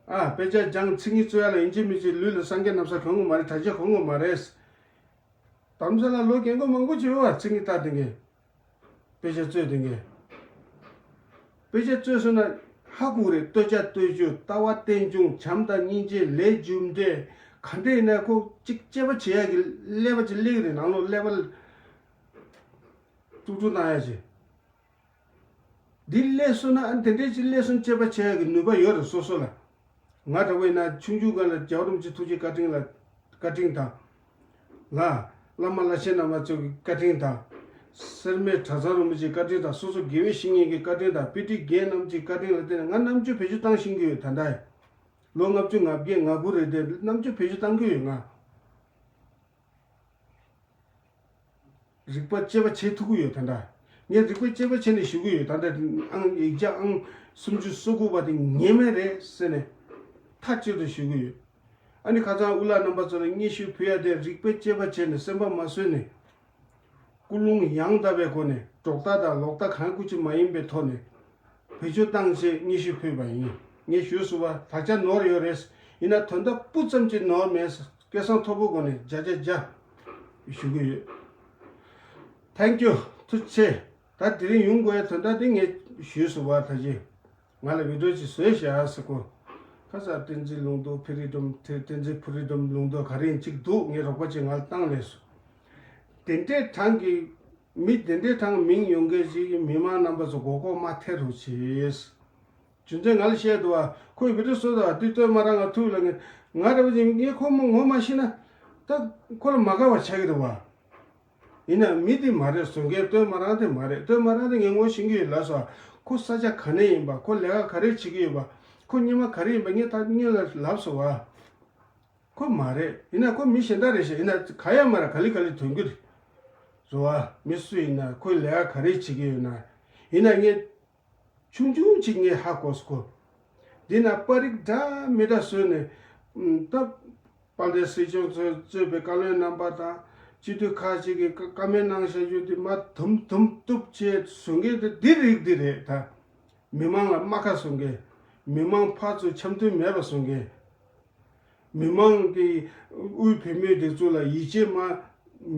ཨ། དཔེ་ཆ་སྦྱངས། མཚན་ཉིད་བཙོ་ཡ་ལ་ཡིན་གཅིག་མིན་གཅིག་ལུས་ལ་སངས་རྒྱས་ན་བཟའ་གོན་དགོས་མ་རེད། གྲྭ་ཆས་གོན་དགོས་མ་རེད། དྷ་རམ་ས་ལ་ལོ་རྒན་རྒོན་མང་པོ་ཅིག་ཡོད་བ། མཚན་ཉིད་ལྟ་བསྡད་མཁན། དཔེ་ཆ་བཙོས་བསྡད་མཁན། དཔེ་ཆ་བཙོས་སོང་ན་ཧ་གོ་རེད། བསྟོད་བྱ་བསྟོད་རྒྱུ། ལྟ་བ་རྟེན་འབྱུང་། བྱམས་དང་སྙིང་རྗེ། ལས་རྒྱུ་འབྲས། ག་འདྲ་ཡིན་ན་ཁོ་གཅིག་དཔྱད་པ་བྱེད་ཡ་གི་ཀླད་པ་ཅིག་སླེབས་རེད། ནང་ལོགས་ཀླད་པ་དཀྲུག་དཀྲུག་བཏང་ཡ་ཅིག་འདི་སླེབས་སོང་ན། ཨ། དེ་འདྲས་ཅིག་སླེབས་སོང་། དཔྱད་པ་བྱེད་ཡ་གི་ནུས་པ་ཡོད་རེད་སོ་སོ་ལ། ང་འདྲ་བོ་ཡིན་ན་ཆུང་ཆུང་སྒང་ལ་རྒྱལ་བ་རིན་པོ་ཆེ་ཐུགས་རྗེ་བཀའ་དྲིན་ལ། བཀའ་དྲིན་དང་། ལ། བླ་མ་བླ་ཆེན་རྣམ་པ་ཚོ་གི་བཀའ་དྲིན་དང་། སེར་སྨད་གྲྭ་ཚང་རིན་པོ་ཆེའི་བཀའ་དྲིན་དང་། སོ་སོ་དགེ་བའི་བཤེས་གཉེན་གྱི་བཀའ་དྲིན་དང་། དཔེ་ཁྲིད་རྒན་རྣམས་ཀྱི་བཀའ་དྲིན་ལ་བརྟེན་ནས་ང་རྣམ་དཔྱོད་བེད་སྤྱོད་བཏང་ཤེས་ཀྱི་ཡོད། ད་ལྟ་ལོ་ལྔ་བཅུ་ང་བརྒྱད་ང་དགུ་རེད་དེ། རྣམ་དཔྱོད་བེད་སྤྱོད་བཏང་གི་ཡོད་ང་། རིག་པ་དཔྱད་པ་བྱེད་ཐུབ་ཀྱི་ཡོད། ད་ལྟ་ངས་རིག་པའི་དཔྱད་པ་བྱས་ནས་ཞུ་གི་ཡོད། ད་ལྟ་ཨང་། ཡིག་ཆ་ཨང་སུམ་ཅུ་སོ་དགུ་པ་དེ་ངེས་མེད་རེད་ཟེར་ནས་མཐའ་གཅིག་ཏུ་ཞུ་གི་ཡོད། ཨ་ནི་ཁ་སང་དབུ་བླ་རྣམ་པ་ཚོ་ལ་སྙན་ཞུ་ཕུལ་ཡ་དེ། རིག་པའི་དཔྱད་པ་བྱས་ནས་སེམས་པ་མ་བཟོད་ནས། ཀུན་སློང་ཡང་དག་པའི་སྒོ་ནས། གྲོགས་ལྟ་དང་ལོག་ལྟ་གང་ཡང་སྐུ་མཁྱེན་མ་ཡིན་པའི་ཐོག་ནས་བེད་སྤྱོད་བཏང་བྱས་སྙན་ཞུ་ཕུལ་བ་ཡིན། ངས་ཞུས་སོང་བ། དག་ཆ་ནོར་ཡོད་རེད། ཡིན་ན་དོན་དག་སྤུ་ཙམ་ཅིག་ནོར་མེད། སྐལ་བཟང་མཐོ་པོའི་སྒོ་ནས་བརྒྱ་ཆ་བརྒྱ་ཞུ་གི་ཡོད། Thank you. ཐུགས་རྗེ་ཆེ། ད་དེ་རིང་ཡོང་དགོས་ཡ་དོན་དག་དེ་ངས་ཞུས་སོང་བ། ད་ཅི་ང་ལ་བི་ཌི་ཡོ་ཅིག་བཟོས་བཞག་ཟེར་གོ། ཁ་སང་བསྟན་འཛིན་ལུང་རྟོགས་ཕི་རི་ཌམ། བསྟན་འཛིན་ཕི་རི་ཌམ་ལུང་རྟོགས་ག་རེ་ཡིན་གཅིག་འདུག་ངས་རོགས་པ་ཅིག་ང་ལ་བཏང་སླེབས་སོང་། དེ་འདྲའི་གྲངས་ཀྱི་མི། དེ་འདྲའི་གྲངས་མིང་ཡོང་མཁན་ཅིག་གི་མི་མང་རྣམ་པ་ཚོ་མགོ་སྐོར་མ་ཐེབས་རོགས་བྱེད། རྒྱུ་མཚན་ང་ལ་བཤད་འདུག་བ། ཁོས་བི་ཌི་ཡོ་བཟོས་འདུག་བ། དེ་སྟོན་མ་རང་ང་ཐུག་ལ། ངས་ང་འདྲ་བོ་ཅིག་ངས་ཁོ་མོ་ངོ་མ་ཤེས་ན་ད་ཁོ་ལ་མ་དགའ་བ་ཆགས་ཀྱི་འདུག་བ། ཡིན་ན་མི་དེ་མ་རེད། བཟོ་མཁན་སྟོན་མ་རང་དེ་མ་རེད། སྟོན་མ་རང་དེ་ངས་ངོ་ཤེས་ཀྱི་ཡོད་ལབ་སོང་། ཁོ་ས་ཆ་ག་ནས་ཡིན་པ། ཁོ་ལས་ཀ་ག་རེ་བྱེད་ཀྱི་ཡོད་པ། ཁོ་སྔོན་མ་ག་རེ་ཡིན་པ་ངས་ད་སྔོན་ལ་ལབ་སོང་བ། ཁོ་མ་རེད། ཡིན་ན་ཁོ་མི་གཞན་དག་རེད་ཤག་ཡིན་ན་ག་ཡ་མ་ར་ག་ལེ་ག་ལེ་ཐོན་གྱི་རེད། རེད་བ། མི་སུ་ཡིན་ན་ཁོས་ལས་ཀ་ག་རེ་བྱེད་ཀྱི་ཡོད་ན། ཡིན་ན་ངས་ཆུང་ཆུང་ཅིག་ངས་ཧ་གོ་སོང་ཁོ། འདི་ན་པར་རིས་འདྲ་མི་འདྲ་བཟོས་ནས། ཨམ། ད་དཔལ་ལྡན་སྲིད་སྐྱོང་གཙོས་པའི་བཀའ་བློན་རྣམ་པ་དང་སྤྱི་འཐུས་ཁག་ཅིག་གིས་བཀའ་བཀའ་མོལ་གནང་བཞག་རྒྱུ་དེ་མར་དུམ་དུམ་གཏུབ་བྱས་བཟོ་མཁན་དེ་འདི་རིགས་འདི་རེད་ད། མི་མང་ལ་རྨ་ཁ་བཟོ་མཁན། མི་མང་ཕར་ཚུར་འཆམ་མཐུན་མེད་པ་བཟོ་མཁན། མི་མང་གི་དབུས་བོད་མིའི་སྒྲིག་འཛུགས་ལ་ཡིད་ཆེས་མ་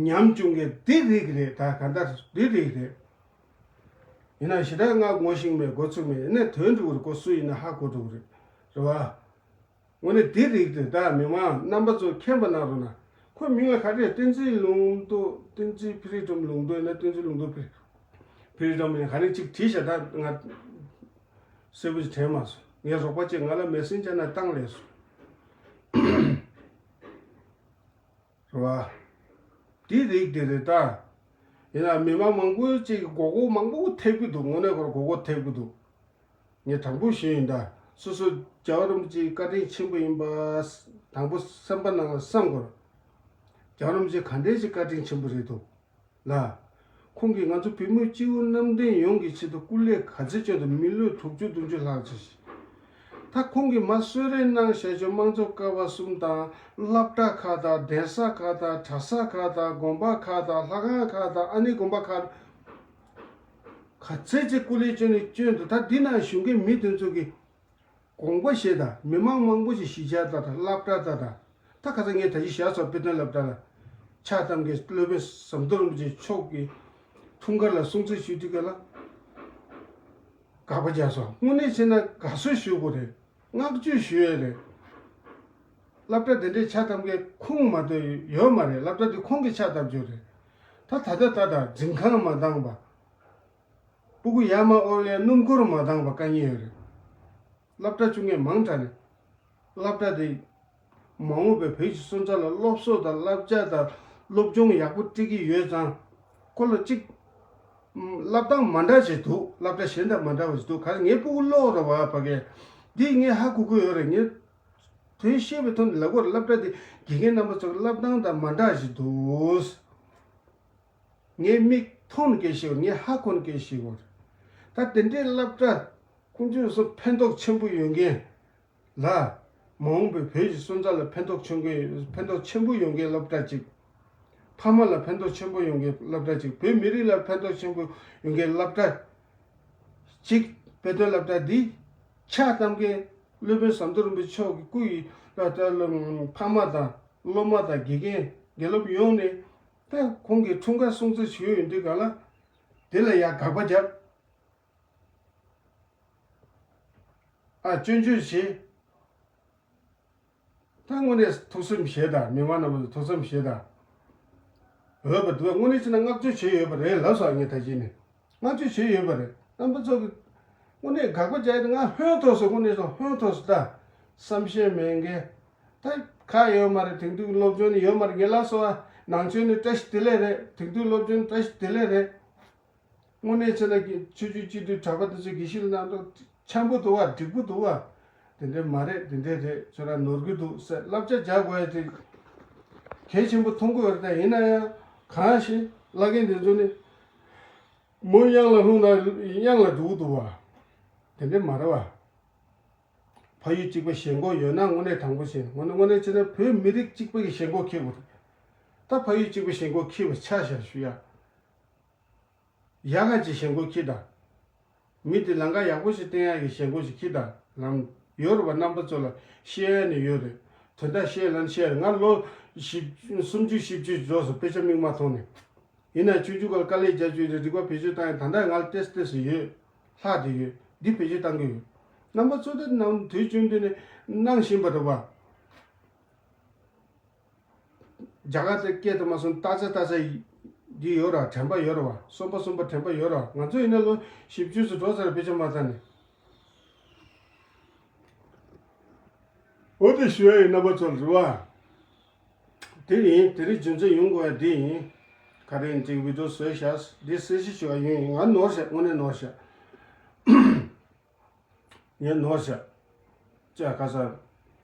ཉམས་བཅུག་མཁན་འདི་རིགས་རེད་ད། ག་འདྲ་འདི་རིགས་རེད། ཡིན་ན་ཞེ་དྲག་ང་ངོ་ཤེས་མེད། མགོ་ཚོས་མེད། ཡིན་ན་དོན་འགྲུབ་རེད། ཁོ་སུ་ཡིན་ན་ཧ་གོ་འགྲོ་གི་རེད། རེད་བ། དངོས་གནས་འདི་རིགས་དེ་ད་མི་མང་རྣམ་པ་ཚོ་མཁྱེན་པ་གནང་རོགས་གནང་། ཁོ་མིང་ལ་ག་རེ། བསྟན་འཛིན་ལུང་རྟོགས། བསྟན་འཛིན་ཕི་རི་ཌམ་ལུང་རྟོགས་ཡིན་ན་བསྟན་འཛིན་ལུང་རྟོགས་ཕི་ཕི་རི་ཌམ་ཡིན། ག་རེ་གཅིག་བྲིས་ཤག་ད་ང་གསལ་པོ་ཞིག་དྲན་མ་སོང་། ངའི་རོགས་པ་ཅིག་ང་ལ་མེ་སེན་ཇར་ནང་བཏང་སླེབས་སོང་། རེད་བ། འདི་རིགས་དེ་རེད་ད། ཡིན་ན་མི་མང་མང་པོ་ཅིག་མགོ་སྐོར་མང་པོ་ཐེབས་ཀྱི་འདུག་དངོས་གནས་ཁོ་རང་མགོ་སྐོར་ཐེབས་ཀྱི་འདུག་ངས་དྲང་པོ་ཞུས་ཡིན་ད། སོ་སོ་རྒྱལ་བ་རིན་པོ་ཆེའི་བཀའ་དྲིན་ཆེན་པོ་ཡིན་པ་དང་པོ་སེམས་པ་ནང་ལ་བསམ་དགོས། རྒྱལ་བ་རིན་པོ་ཆེ་ག་འདྲའི་ཅིག་བཀའ་དྲིན་ཆེན་པོ་རེད་འདུག་ལ། ཁོང་གིས་ང་ཚོ་བོད་མི་སྤྱི་བོ་གནམ་བསྟན་ཡོངས་ཀྱི་ཆེད་དུ་སྐུ་ལས་ག་ཚོད་བསྐྱོན་འདུག་མི་ལོ་དྲུག་ཅུ་བདུན་ཅུ་ལྷག་ཙམ་ཞིག་ད་ཁོང་གིས་མར་གསོལ་རས་གནང་བཞག་རྒྱུ་དམངས་གཙོ་ཀ་བ་གསུམ་དང་། སློབ་གྲྭ་ཁག་དང་། གདན་ས་ཁག་དང་། གྲྭ་ས་ཁག་དང་། དགོན་པ་ཁག་དང་། ལྷ་ཁང་ཁག་དང་། ཨ་ནི་དགོན་པ་ཁག་ག་ཚད་ཅིག་སྐུ་ལས་བསྐྱོན་ནས་བསྐྱོན་འདུག་ད་འདི་ནང་བཞུགས་མཁན་མི་དེ་ཚོ་གིས་དགོངས་པ་བཞེས་དང་། མི་མང་མང་པོ་ཞིག་གཞིས་ཆགས་ལྟ་དང་། སློབ་གྲྭ་ལྟ་དང་། ད་ཁ་སང་ངས་ད་ཅི་བཞག་སོང་། དཔེ་སྟོན་སློབ་གྲྭ་ལ་ཕྱག་བཏབ་མཁན་སློབ་དཔོན་ཟམ་གདོང་རིན་པོ་ཆེ་མཆོག་གི་འཁྲུངས་སྐར་ལ་སྲུང་བརྩི་ཞུ་དུས་སྐབས་ལ་དགག་པ་རྒྱག་སོང་། དངོས་གནས་བྱས་ན་དགའ་བསུ་ཞུ་དགོས་རེད། བསྔགས་བརྗོད་ཞུ་ཡས་རེད། སློབ་གྲྭ་དེ་འདྲའི་ཕྱག་བཏབ་མཁན་ཁོང་མ་གཏོགས་ཡོད་མ་རེད། སློབ་གྲྭ་དེ་ཁོང་གིས་ཕྱག་བཏབ་རྒྱུ་རེད། ད་ད་ལྟ་ད་ལྟ་འཛིན་ཁང་མ་འདང་བ། སྤུ་གུ་ཡར་མར་དབོར་ཡ་སྣུམ་འཁོར་མ་འདང་བ་དཀའ་ངལ་ཡོད་རེད། སློབ་གྲྭ་བཅུ་ལྔའི་མང་དྲགས་ནས། སློབ་གྲྭ་དེ། མ་འོངས་པའི་བོད་ཀྱི་སོན་རྩ་ལ་སློབ་གསོ་དང་བསླབ་བྱ་དང་སློབ་སྦྱོང་ཡག་པོ་སྤྲད་ཀྱི་ཡོད་ཙང་། ཁོ་ལ་གཅིག་ཨམ། བསླབ་སྟངས་མ་འདྲ་ཞིག་འདུག་སློབ་གྲྭ་གཞན་དང་མ་འདྲ་བ་ཞིག་འདུག་ག་རེ་ངའི་སྤུ་གུ་ཀློག་རེད་བ་ཕ་གི། འདི་ངས་ཧ་གོ་གི་ཡོད་རེད། ངས་དོན་ཤེས་པའི་ཐོག་ནས་ལབ་དགོས་རེད། སློབ་གྲྭ་དེ་དགེ་རྒན་རྣམ་པ་ཚོ་གི་བསླབ་སྟངས་དང་མ་འདྲ་ཞིག་འདུག་ངའི་མིག་མཐོང་ནས་སྐད་ཤེས་དགོས། ངའི་ཧ་གོ་ནས་སྐད་ཤེས་དགོས་རེད། ད་དེ་འདྲའི་སློབ་གྲྭ་ཁོང་ཚོས་སུ་ཕན་ཐོགས་ཆེན་པོ་ཡོད་མཁན་ལ། མ་འོངས་པའི་བོད་ཀྱི་སོན་རྩ་ལ་ཕན་ཐོགས་ཆེན་མཁན། ཕན་ཐོགས་ཆེན་པོ་ཡོད་མཁན་སློབ་གྲྭ་གཅིག་ཕ་མ་ལ་ཕན་ཐོགས་ཆེན་པོ་ཡོད་མཁན་སློབ་གྲྭ་གཅིག་བོད་མི་རིགས་ལ་ཕན་ཐོགས་ཆེན་པོ་ཡོད་མཁན་སློབ་གྲྭ་གཅིག་དཔེ་སྟོན་སློབ་གྲྭ་འདི་ཕྱག་བཏབ་མཁན་སློབ་དཔོན་ཟམ་གདོང་རིན་པོ་ཆེ་མཆོག་གི་སྐུ་ཡི་ད་ལྟ་ཕ་མ་དང་སློབ་མ་དང་དགེ་རྒན་དགེ་སློབ་ཡོངས་ནས་ད་ཁོང་གི་འཁྲུངས་སྐར་སྲུང་བརྩི་ཞུས་ཡོད་དུས་ག་ལ་དེ་ལ་ཡང་དགག་པ་བརྒྱབ། ཨ་སྐྱོན་བརྗོད་བྱེད། ད་དངོས་གནས་ཐུགས་བསམ་བཞེས་དང་མི་མང་རྣམ་པ་ཚོ་ཐུགས་བསམ་བཞེས་དང་། འོས་པ་འདུག་དངོས་གནས་བྱས་ན་བསྔགས་བརྗོད་བྱས་ཡོད་པ་རེད་ལབ་སོང་ངས་ད་གཞི་ནས་བསྔགས་བརྗོད་བྱས་ཡོད་པ་རེད། རྣམ་པ་ཚོ་གི་དངོས་གནས་དགག་པ་བརྒྱབ་ཡོད་ན་ང་ཧོན་ཐོག་སོང་། དངོས་གནས་སོང་ཧོན་ཐོག་སོང་། ད་བསམ་ཤེས་མེད་མཁན་ད་ཁག་ཡོད་མ་རེད། དེང་དུས་སློབ་སྦྱོང་ནི་ཡོད་མ་རེད། ངས་ལབ་སོང་བ། ནང་ཆོས་ནི་བཀྲ་ཤིས་བདེ་ལེགས་རེད། དེང་དུས་སློབ་སྦྱོང་ནི་བཀྲ་ཤིས་བདེ་ལེགས་རེད། དངོས་གནས་བྱས་ན་གི་ཆོས་བརྒྱུད་སྤྱི་འཐུས་གྲྭ་པ་དེ་ཚོ་དགེ་བཤེས་ལ་གནང་རོགས། འཆམ་པོ་འདུག་བ། འགྲིག་པོ་འདུག་བ། དེ་འདྲ་མ་རེད། དེ་འདྲ་རེད། ཁྱོད་རང་ནོར་གི་འདུག་ཟེར་བསླབ་བྱ་རྒྱག་དགོས་ཡ་དེ་གལ་ཆེན་པོ་མཐོང་གི་ཡོད་རེད། ད་ཡིན་ན་ཡང་གང་ཞིག་བླ་རྒན་དེ་ཚོ་ནི་མོ་གཡང་ལ་ལྷུང་ན་གཡང་ལ་འགྲོ་གི་འདུག་བ། དེ་འདྲ་མ་རེད་བ། ཕ་ཡུལ་གཅིག་པ་ཞེན་ཁོག་ཡོད་ན་དངོས་གནས་དྲང་པོ་བྱས་ན་དངོས་གནས་དངོས་གནས་བྱས་ན་བོད་མི་རིགས་གཅིག་པ་གི་ཞེན་ཁོག་འཁྱེར་དགོས་རེད། ད་ཕ་ཡུལ་གཅིག་པ་ཞེན་ཁོག་འཁྱེར་བ་ཆ་བཞག་ཞུ་ཡ། ཡ་ག་ཅིག་ཞེན་ཁོག་འཁྱེར་དང་། མི་དེ་ལམ་ཁ་ཡག་པོ་ཞིག་བསྟན་ཡག་གི་ཞེན་ཁོག་ཞིག་འཁྱེར་དང་། ལམ་ཡོད་རེད་བ། རྣམ་པ་ཚོ་ལ་བཤད་ཡ་ནི་ཡོད་རེད། དོན་དག་བཤད་ལན་བཤད་ང་ལོ་བཞི་སུམ་ཅུ་བཞི་བཅུ་འགྲོ་སོང་། དཔེ་ཆ་མིག་མ་མཐོང་ནས། ཡིན་ན་ཆུང་ཆུང་སྐབས་དཀའ་ལས་རྒྱབ་བཅུག་རེད། རིག་པ་བེད་སྤྱོད་བཏང་ཡ་ད་ལྟ་ང་ལ་ཏེས་ཏེས་ཡོད། ལྷག་དེ་ཡོད། འདི་བེད་སྤྱོད་བཏང་གི་ཡོད། རྣམ་པ་ཚོ་དེ་ནང་དུས་རྒྱུན་དུ་ནས་གནང་བཞིན་པ་རེད་བ། རྒྱ་གར་དེ་སྐད་དུ་མ་སོང་ཏ་ཚ་ཏ་ཚ་འདི་ཡོད་ར། དྲན་པ་ཡོད་ར་བ། སོམ་པ་སོམ་པ་དྲན་པ་ཡོད་ར། ང་ཚོ་ཡིན་ན་ལོ་བཞི་བཅུ་ཙམ་འགྲོ་ཚར་བེད་སྤྱོད་མ་ཚར་ནས། འོ་དེ་ཞུ་ཡ་ཡིན། རྣམ་པ་ཚོ་རེད་བ། དེ་ཡིན། དེ་རིང་རྒྱུ་མཚན་ཡོང་དགོས་ཡ་འདི་ཡིན། ག་རེ་ཡིན་ཅིག་བི་ཌིའོ་བཟོས་ཤག་འདི་གསལ་བཤད་ཞུ་བ་ཡིན། ང་ནོར་ཤག་དངོས་གནས་ནོར་ཤག་ངས་ནོར་ཤག་ཅག་ཁ་ས།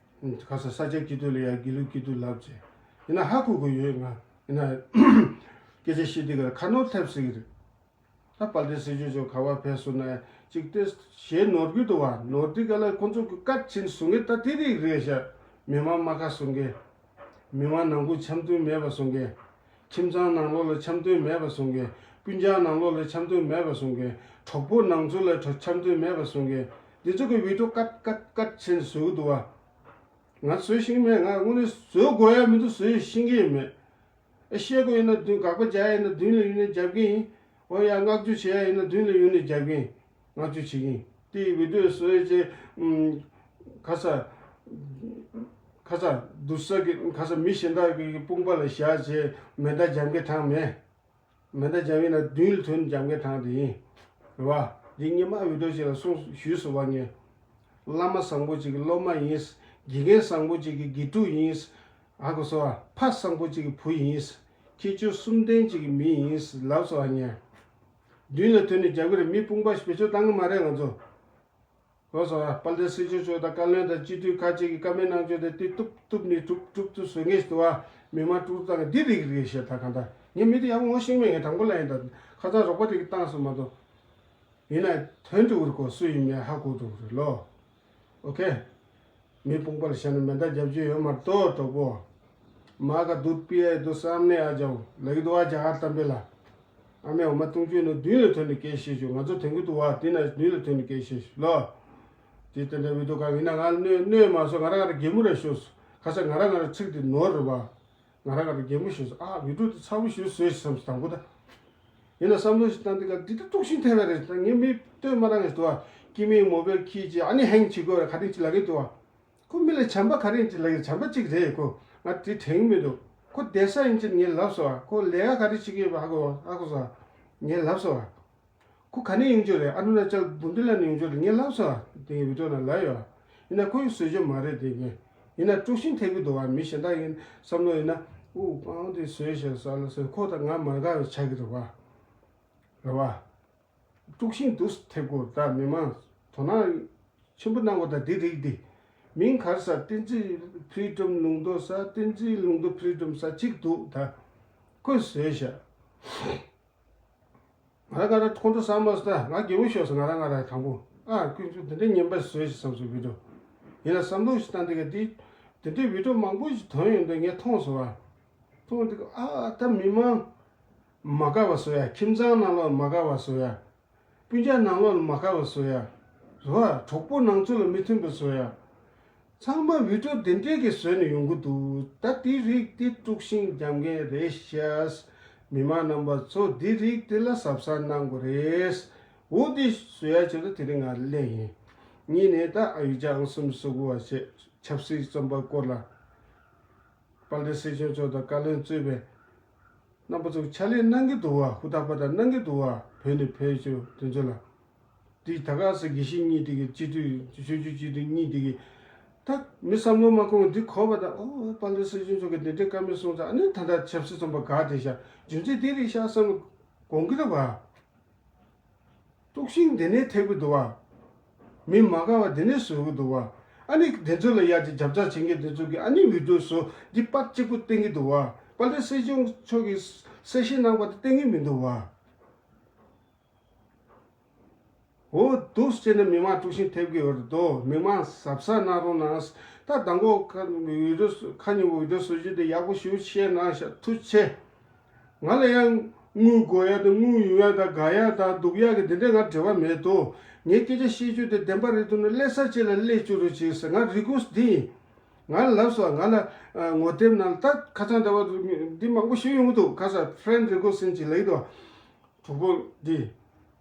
ཁ་ས་ས་སྐྱ་སྐྱིད་སྡུག་ལ་ཡ་དགེ་ལུགས་སྐྱིད་སྡུག་ལབ་བྱས། ཡིན་ན་ཧ་གོ་གི་ཡོད་ང་། ཡིན་ན། སྐད་ཆ་བཤད་དུས་ཀར་ཁ་ནོར་ཐེབས་སྲིད་ཀྱི་རེད། ད་དཔལ་ལྡན་སྲིད་སྐྱོང་མཆོག་ག་བ་ཕེབས་སོང་ན་ཅིག་སྟེ་ཞེ་ནོར་གྱི་འདུག་བ། ནོར་དུས་ཀ་ལ་ཁོང་ཚོ་གི་བཀའ་ཕྱིན་བཟོ་མཁན་ད་དེ་རིགས་རེད་ཤག་མི་མང་རྨ་ཁ་བཟོ་མཁན། མི་མང་ནང་ཁུལ་འཆམ་མཐུན་མེད་པ་བཟོ་མཁན། ཁྱིམ་ཚང་ནང་ལོགས་ལ་འཆམ་མཐུན་མེད་པ་བཟོ་མཁན། སྤུན་ཀྱག་ནང་ལོགས་ལ་འཆམ་མཐུན་མེད་པ་བཟོ་མཁན། གྲོགས་པོ་ནང་ཚུད་ལ་འཆམ་མཐུན་མེད་པ་བཟོ་མཁན། འདི་ཚོ་གི་བི་ཌིའོ་བཀའ་བཀའ་བཀའ་ཕྱིན་བཟོ་གི་འདུག་བ། ང་བཟོས་ཤེས་ཀྱི་མེད། ང་དངོས་གནས་བཟོ་དགོས་ཡ་མི་འདུག་བཟོས་ཤེས་ཀྱི་ཡོད་མེད། ཨེ་བཤད་དགོས་ཡིན་ན་མདུན་དགག་པ་རྒྱག་ཡ་ཡིན་ན་མདུན་ལ་ཡོང་ནས་རྒྱབ་ཀྱི་ཡིན། འོ་ཡ་བསྔགས་བརྗོད་བྱེད་ཡ་ཡིན་ན་མདུན་ལ་ཡོང་ནས་རྒྱབ་ཀྱི་ཡིན། བསྔགས་བརྗོད་བྱེད་ཀྱི་ཡིན། དེ་ཡི་བི་ཌིའོ་བཟོས་རྗེས་ཨུམ། ཁ་ས། ཁ་ས་བསྡུ་ས་གི་ཁ་ས་མི་གཞན་དག་གི་དཔུང་པ་ལ་བཞག་རྗེས་མེ་མདའ་རྒྱབ་མཁན་གྲངས་མེད། མེ་མདའ་རྒྱབ་ཡིན་ན་མདུན་ལ་ཐོན་རྒྱབ་མཁན་གྲངས་དེ་ཡིན། རེད་བ། འདི་སྔོན་མ་བི་ཌིའོ་ཞིག་ལ་གསུངས་ཞུས་སོང་བ་ངས། བླ་མ་བཟང་པོ་ཅིག་གི་སློབ་མ་ཡིན། དགེ་རྒན་བཟང་པོ་ཅིག་གི་དགེ་ཕྲུག་ཡིན། ཧ་གོ་སོང་བ། ཕ་བཟང་པོ་ཅིག་གི་བུ་ཡིན། ཁྱད་ཆོས་གསུམ་ལྡན་ཅིག་གི་མི་ཡིན་ལབ་སོང་བ་ངས། མདུན་ལ་ཐོན་ནས་རྒྱབ་གི་རེད། མི་དཔུང་པ་ཞིག་བེད་སྤྱོད་བཏང་གི་མ་རེད་ང་ཚོ། ལོ་སོ་དཔལ་ལྡན་སྲིད་སྐྱོང་མཆོག་དང་བཀའ་བློན་དང་སྤྱི་འཐུས་ཁག་ཅིག་གིས་བཀའ་མོལ་གནང་ཆོག་དེ་དེ་གཏུབ་གཏུབ་ནས་གྲུབ་གྲུབ་ཏུ་བཟོ་ངེས་ཤིག་འདུག་བ། མི་མང་དཀྲུག་བཏང་འདི་རིགས་རེད་ཤག་ད་གང་ལྟར་ངས་མི་དེ་ཡག་པོ་ངོ་ཤེས་མེད། ངས་དྲང་པོ་ལབ་ཡིན། ད་ཁ་སང་རོགས་པ་དེ་གིས་བཏང་སོང་མ་གཏོགས། ཡིན་ན་ཐོན་འགྲོ་གི་རེད་གོ། སུ་ཡིན་མིན་ཧ་གོ་འགྲོ་གི་རེད་ལོ། ཨོ་ཁེ། མི་དཔུང་པ་ལ་བཞག་ན་མེ་མདའ་རྒྱབ་རྒྱུ་ཡོད་མ་རེད་དོ་གྲོགས་པོ། माँ का दूध पिया है तो सामने आ जाओ ལབ་ཀྱི་འདུག་བ། རྒྱ་གར་གཏམ་དཔེ་ལ། ཨ་མའི་འོ་མ་བཏུང་བཅུག་ན་མདུན་ལ་ཐོན་ནས་སྐད་བཤད་བཅུག་ང་ཚོ་དྲན་གྱི་འདུག་བ། དེ་ན་མདུན་ལ་ཐོན་ནས་སྐད་བཤད་བཅུག་ལོ། དེ་ལྟ་འདྲ་བི་ཌིའོ་གང་ཡིན་ན་ང་གནོད་གནོད་མ་སོང་། ང་རང་ང་རང་གད་མོ་ར་ཤོར་སོང་། ཁ་སང་ང་རང་ང་རང་ཚིག་དེ་ནོར་རེད་བ། ང་རང་ང་རང་གད་མོ་ཤོར་སོང་། ཨ་བི་ཌིའོ་དེ་ཚ་པོ་ཞིག་བཟོས་ཤིག་བསམ་སོང་དང་པོ་ད། ཡིན་ན་བསམ་བློ་ཞིག་བཏང་དུས་ཀ་འདི་ལྟར་དཀྲུག་ཤིང་ཐེབས་པ་རེད། ད་ངས་མི་ལྟོས་མ་རང་ངས་འདུག་བ། སྐྱེ་དམན་མོ་བེལ་ཁྱི་ཅིག་ཨ་ནི་ཧེང་བྱེད་དགོས་ར་ག་དེ་ཅིག་ལབ་ཀྱི་འདུག་བ། ཁོ་མི་ལ་བྱམས་པ་ག་རེ་ཡིན་ཅིག་ལབ་ཀྱི་རེད། བྱམས་པ་གཅིག་རེད་ཁོ། ང་དེ་དྲན་གྱི་མི་འདུག་ཁོ་བསྡད་ས་ཡིན་ཅིག་ངས་ལབ་སོང་བ། ཁོ་ལས་ཀ་ག་རེ་བྱེད་ཀྱི་ཡོད་པ་ཧ་གོ་བ་ཧ་གོ་སོང་བ། ངས་ལབ་སོང་བ། ཁོ་ག་ནས་ཡོང་རྒྱུ་རེད། ཨ་རུ་ན་ཅལ་བུ་འདི་ལ་ནས་ཡོང་རྒྱུ་རེད། ངས་ལབ་སོང་། དེ་བི་ཌིའོ་ནང་ལབ་ཡོད། ཡིན་ན་ཁོ་ཡི་བཟོས་རྒྱུ་མ་རེད། དེ་གིན་ཡིན་ན་དཀྲུག་ཤིང་ཐེབས་ཀྱི་འདུག་བ། མི་གཞན་དག་ཡིན་བསམ་བློ་ཡིན་ན། ཨུ་པང་དེ་བཟོས་ཤག་ཟ་ལ་ཟེར། ཁོ་དང་ང་མ་དགའ་བའི་ཆགས་ཀྱི་འདུག་བ། རེད་བ། དཀྲུག་ཤིང་འདུག་ཐེབས་དགོས། ད་མི་མང་དོ་སྣང་ཆེན་པོ་གནང་དགོས། ད་འདི་རིགས་འདི་མིང་ག་རེ་ཟ། བསྟན་འཛིན་ཕི་རི་ཌམ་ལུང་རྡོ་ཟ། བསྟན་འཛིན་ལུང་རྡོ་ཕི་རི་ཌམ་ཟ་གཅིག་འདུག་ད་ཁོས་བཟོས་ཤག་ང་རང་ང་རང་ཁོང་ཁྲོ་ཟ་མ་སོང་། ད་ང་གད་མོ་ཤོར་སོང་། ང་རང་ང་རང་དང་པོ། ཨ་ཀུན་སྤྱོད་དེ་འདྲའི་ངན་པ་བཟོས་ཤག་བསམ་སོང་། བི་ཌིའོ་ཡིན་ན་བསམ་བློ་ཞིག་བཏང་། དེ་ག་དེ་དེ་འདྲའི་བི་ཌིའོ་མང་པོ་ཞིག་ཐོན་ཡོང་དུས་ངས་མཐོང་སོང་བ། མཐོང་དུས་ཨ་ད་མི་མང་མ་དགའ་བ་བཟོ་ཡ། ཁྱིམ་ཚང་ནང་ལོགས་མ་དགའ་བ་བཟོ་ཡ། སྤུན་ཀྱག་ནང་ལོགས་ལ་མ་དགའ་བ་བཟོ་ཡ། རེད་བ། གྲོགས་པོ་ནང་ཚུད་ལ་མི་མཐུན་པ་བཟོ་ཡ། ཚང་མ་བི་ཌིའོ་དེ་འདྲས་ཀྱི་བཟོས་ནས་ཡོང་གི་འདུག་ད་དེ་རིགས་དེ་དཀྲུག་ཤིང་རྒྱག་མཁན་རེད་ཤག་མི་མང་རྣམ་པ་ཚོ་དེ་རིགས་དེ་ལ་གཟབ་གཟབ་གནང་དགོས་རེད། འོ་དེ་བཟོ་ཡ་ཆེད་དུ་དེ་རིང་ང་སླེབས་ཡིན། གཉིས་ནས་ད་ཨ་ཡུ་ཅག་ཨང་སུམ་སུ་གུ་བ་བྱས་ཆབ་སྲིད་བཙོན་པ་སྐོར་ལ། དཔལ་ལྡན་སྲིད་སྐྱོང་མཆོག་དང་བཀའ་བློན་གཙོས་པའི་རྣམ་པ་ཚོ་ཕྱག་ལས་གནང་གི་འདུག་བ། ཧུར་ཐག་པ་དང་གནང་གི་འདུག་བ། བོད་ནས་བོད་ཆོས་དེ་ཚོ་ལ། དེ་ད་ག་སེ་དགེ་བཤེས་གཉིས་དེ་གི་སྤྱི་འཐུས་ཆོས་བརྒྱུད་སྤྱི་འཐུས་གཉིས་དེ་གི་ད་མི་བསམ་བློ་མ་འཁོར་བ་འདི་གོ་བ་དང་། ཨོ་དཔལ་ལྡན་སྲིད་སྐྱོང་མཆོག་གིས་འདི་འདྲའི་བཀའ་མོལ་གསུངས་ཙང་། ཨ་ནི་ད་ལྟ་ཆབ་སྲིད་བཙོན་པ་ག་དེ་ཤག་རྒྱུ་མཚན་དེ་རེད་ཤག་བསམ་དགོངས་ཀྱི་རེད་བ། དཀྲུག་ཤིང་འདི་ནས་ཐེབས་ཀྱི་འདུག་བ། མི་མ་དགའ་བ་འདི་ནས་བཟོ་གི་འདུག་བ། ཨ་ནི་དེ་ཚོ་ལ་ཡ་ཅིག་རྒྱབ་ལྗོངས་བྱེད་མཁན་དེ་ཚོ་གིས་ཨ་ནི་བི་ཌིའོ་བཟོ་འདི་པར་གཅིག་པུ་བསྟན་གྱི་འདུག་བ། དཔལ་ལྡན་སྲིད་སྐྱོང་མཆོག་གིས་གསལ་བཤད་གནང་བ་དེ་བསྟན་གྱི་མི་འདུག་བ། འོ་འདུག་སེ་བྱས་ནས་མི་མང་དཀྲུག་ཤིང་ཐེབས་ཀྱི་ཡོད་རེད་དོ། མི་མང་གཟབ་གཟབ་གནང་རོགས་གནང་། ད་མདང་དགོང་ཁ་བི་ཌིའོ་ཁ་ཉིན་བི་ཌིའོ་བཟོ་རྒྱུ་དེ་ཡག་པོ་ཞེ་པོ་བཤད་གནང་ཤག་ཐུགས་རྗེ་ཆེ། ང་ལ་ཡང་དངུལ་དགོས་ཡ་དང་དངུལ་ཡོང་ཡ་དང་དགའ་ཡ་དང་སྡུག་ཡ་གི་དེ་འདྲས་ང་འབྲེལ་བ་མེད་དོ། ངའི་སྐད་ཆ་བཤད་རྒྱུ་དེ་བདེན་པ་རེད་འདུག་ན་སླེབས་ས་ཅིག་ལ་སླེབས་བཅུག་རོགས་བྱེད་ཟེར། ང་རི་ཀུ་ཨེ་སི་ཊི་འདི་ཡིན། ང་ལ་ལབ་སོང་། ང་ལ་ཨ་ངོ་དེབ་ནང་ད་ཁ་སང་ཟླ་བ་འདི་མང་པོ་ཞིག་ཡོང་གི་འདུག་ཁ་སང་ཕི་རེན་ཌི་རི་ཀུ་ཨེ་སི་ཊི་ཟེར་ཅིག་ལབ་ཀྱི་འདུག་གྲོགས་པོ་འདི་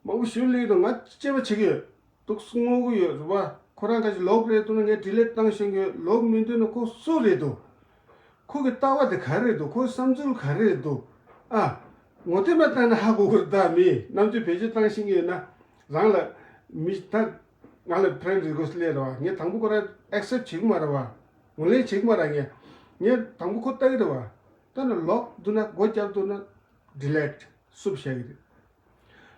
མང་པོ་ཞིག་སླེབས་ཀྱི་འདུག་ང་དཔྱད་པ་བྱེད་ཀྱི་ཡོད། འདུག་སེ་བསྔོག་གི་ཡོད་རེད་བ། ཁོ་རང་ག་ཅིག་ལོག་རེད་འདུག་ན་ངས་ཌི་ལིཊ་བཏང་ཤེས་ཀྱི་ཡོད། ལོག་མི་འདུག་ན་ཁོ་སུ་རེད་འདུག་ཁོ་གི་ལྟ་བ་དེ་ག་རེ་རེད་འདུག་ཁོའི་བསམ་ཚུལ་ག་རེ་རེད་འདུག་ཨ། ངོ་དེབ་ལ་བལྟས་ན་ཧ་གོ་གི་རེད། ད་མི་རྣམ་དཔྱོད་བེད་སྤྱོད་བཏང་ཤེས་ཀྱི་ཡོད་ན། རང་ལ་མི་ད་ང་ལ་ཕི་རེན་ཌི་རི་ཀུ་ཨེ་སི་ཊི་སླེབས་རེད་བ། ངས་དང་པོ་ཁོ་རང་ཨེག་སེབ་ཊི་བྱེད་ཀྱི་མ་རེད་བ། ངོས་ལེན་བྱེད་ཀྱི་མ་རེད། ངས་ངས་དང་པོ་ཁོ་ལྟ་གི་རེད་བ། ད་ནི་ལོག་འདུག་ན་སྒོ་བརྒྱབ་འདུག་ན་ཌི་ལིཊ་བསུབ་བྱ་གི་རེད།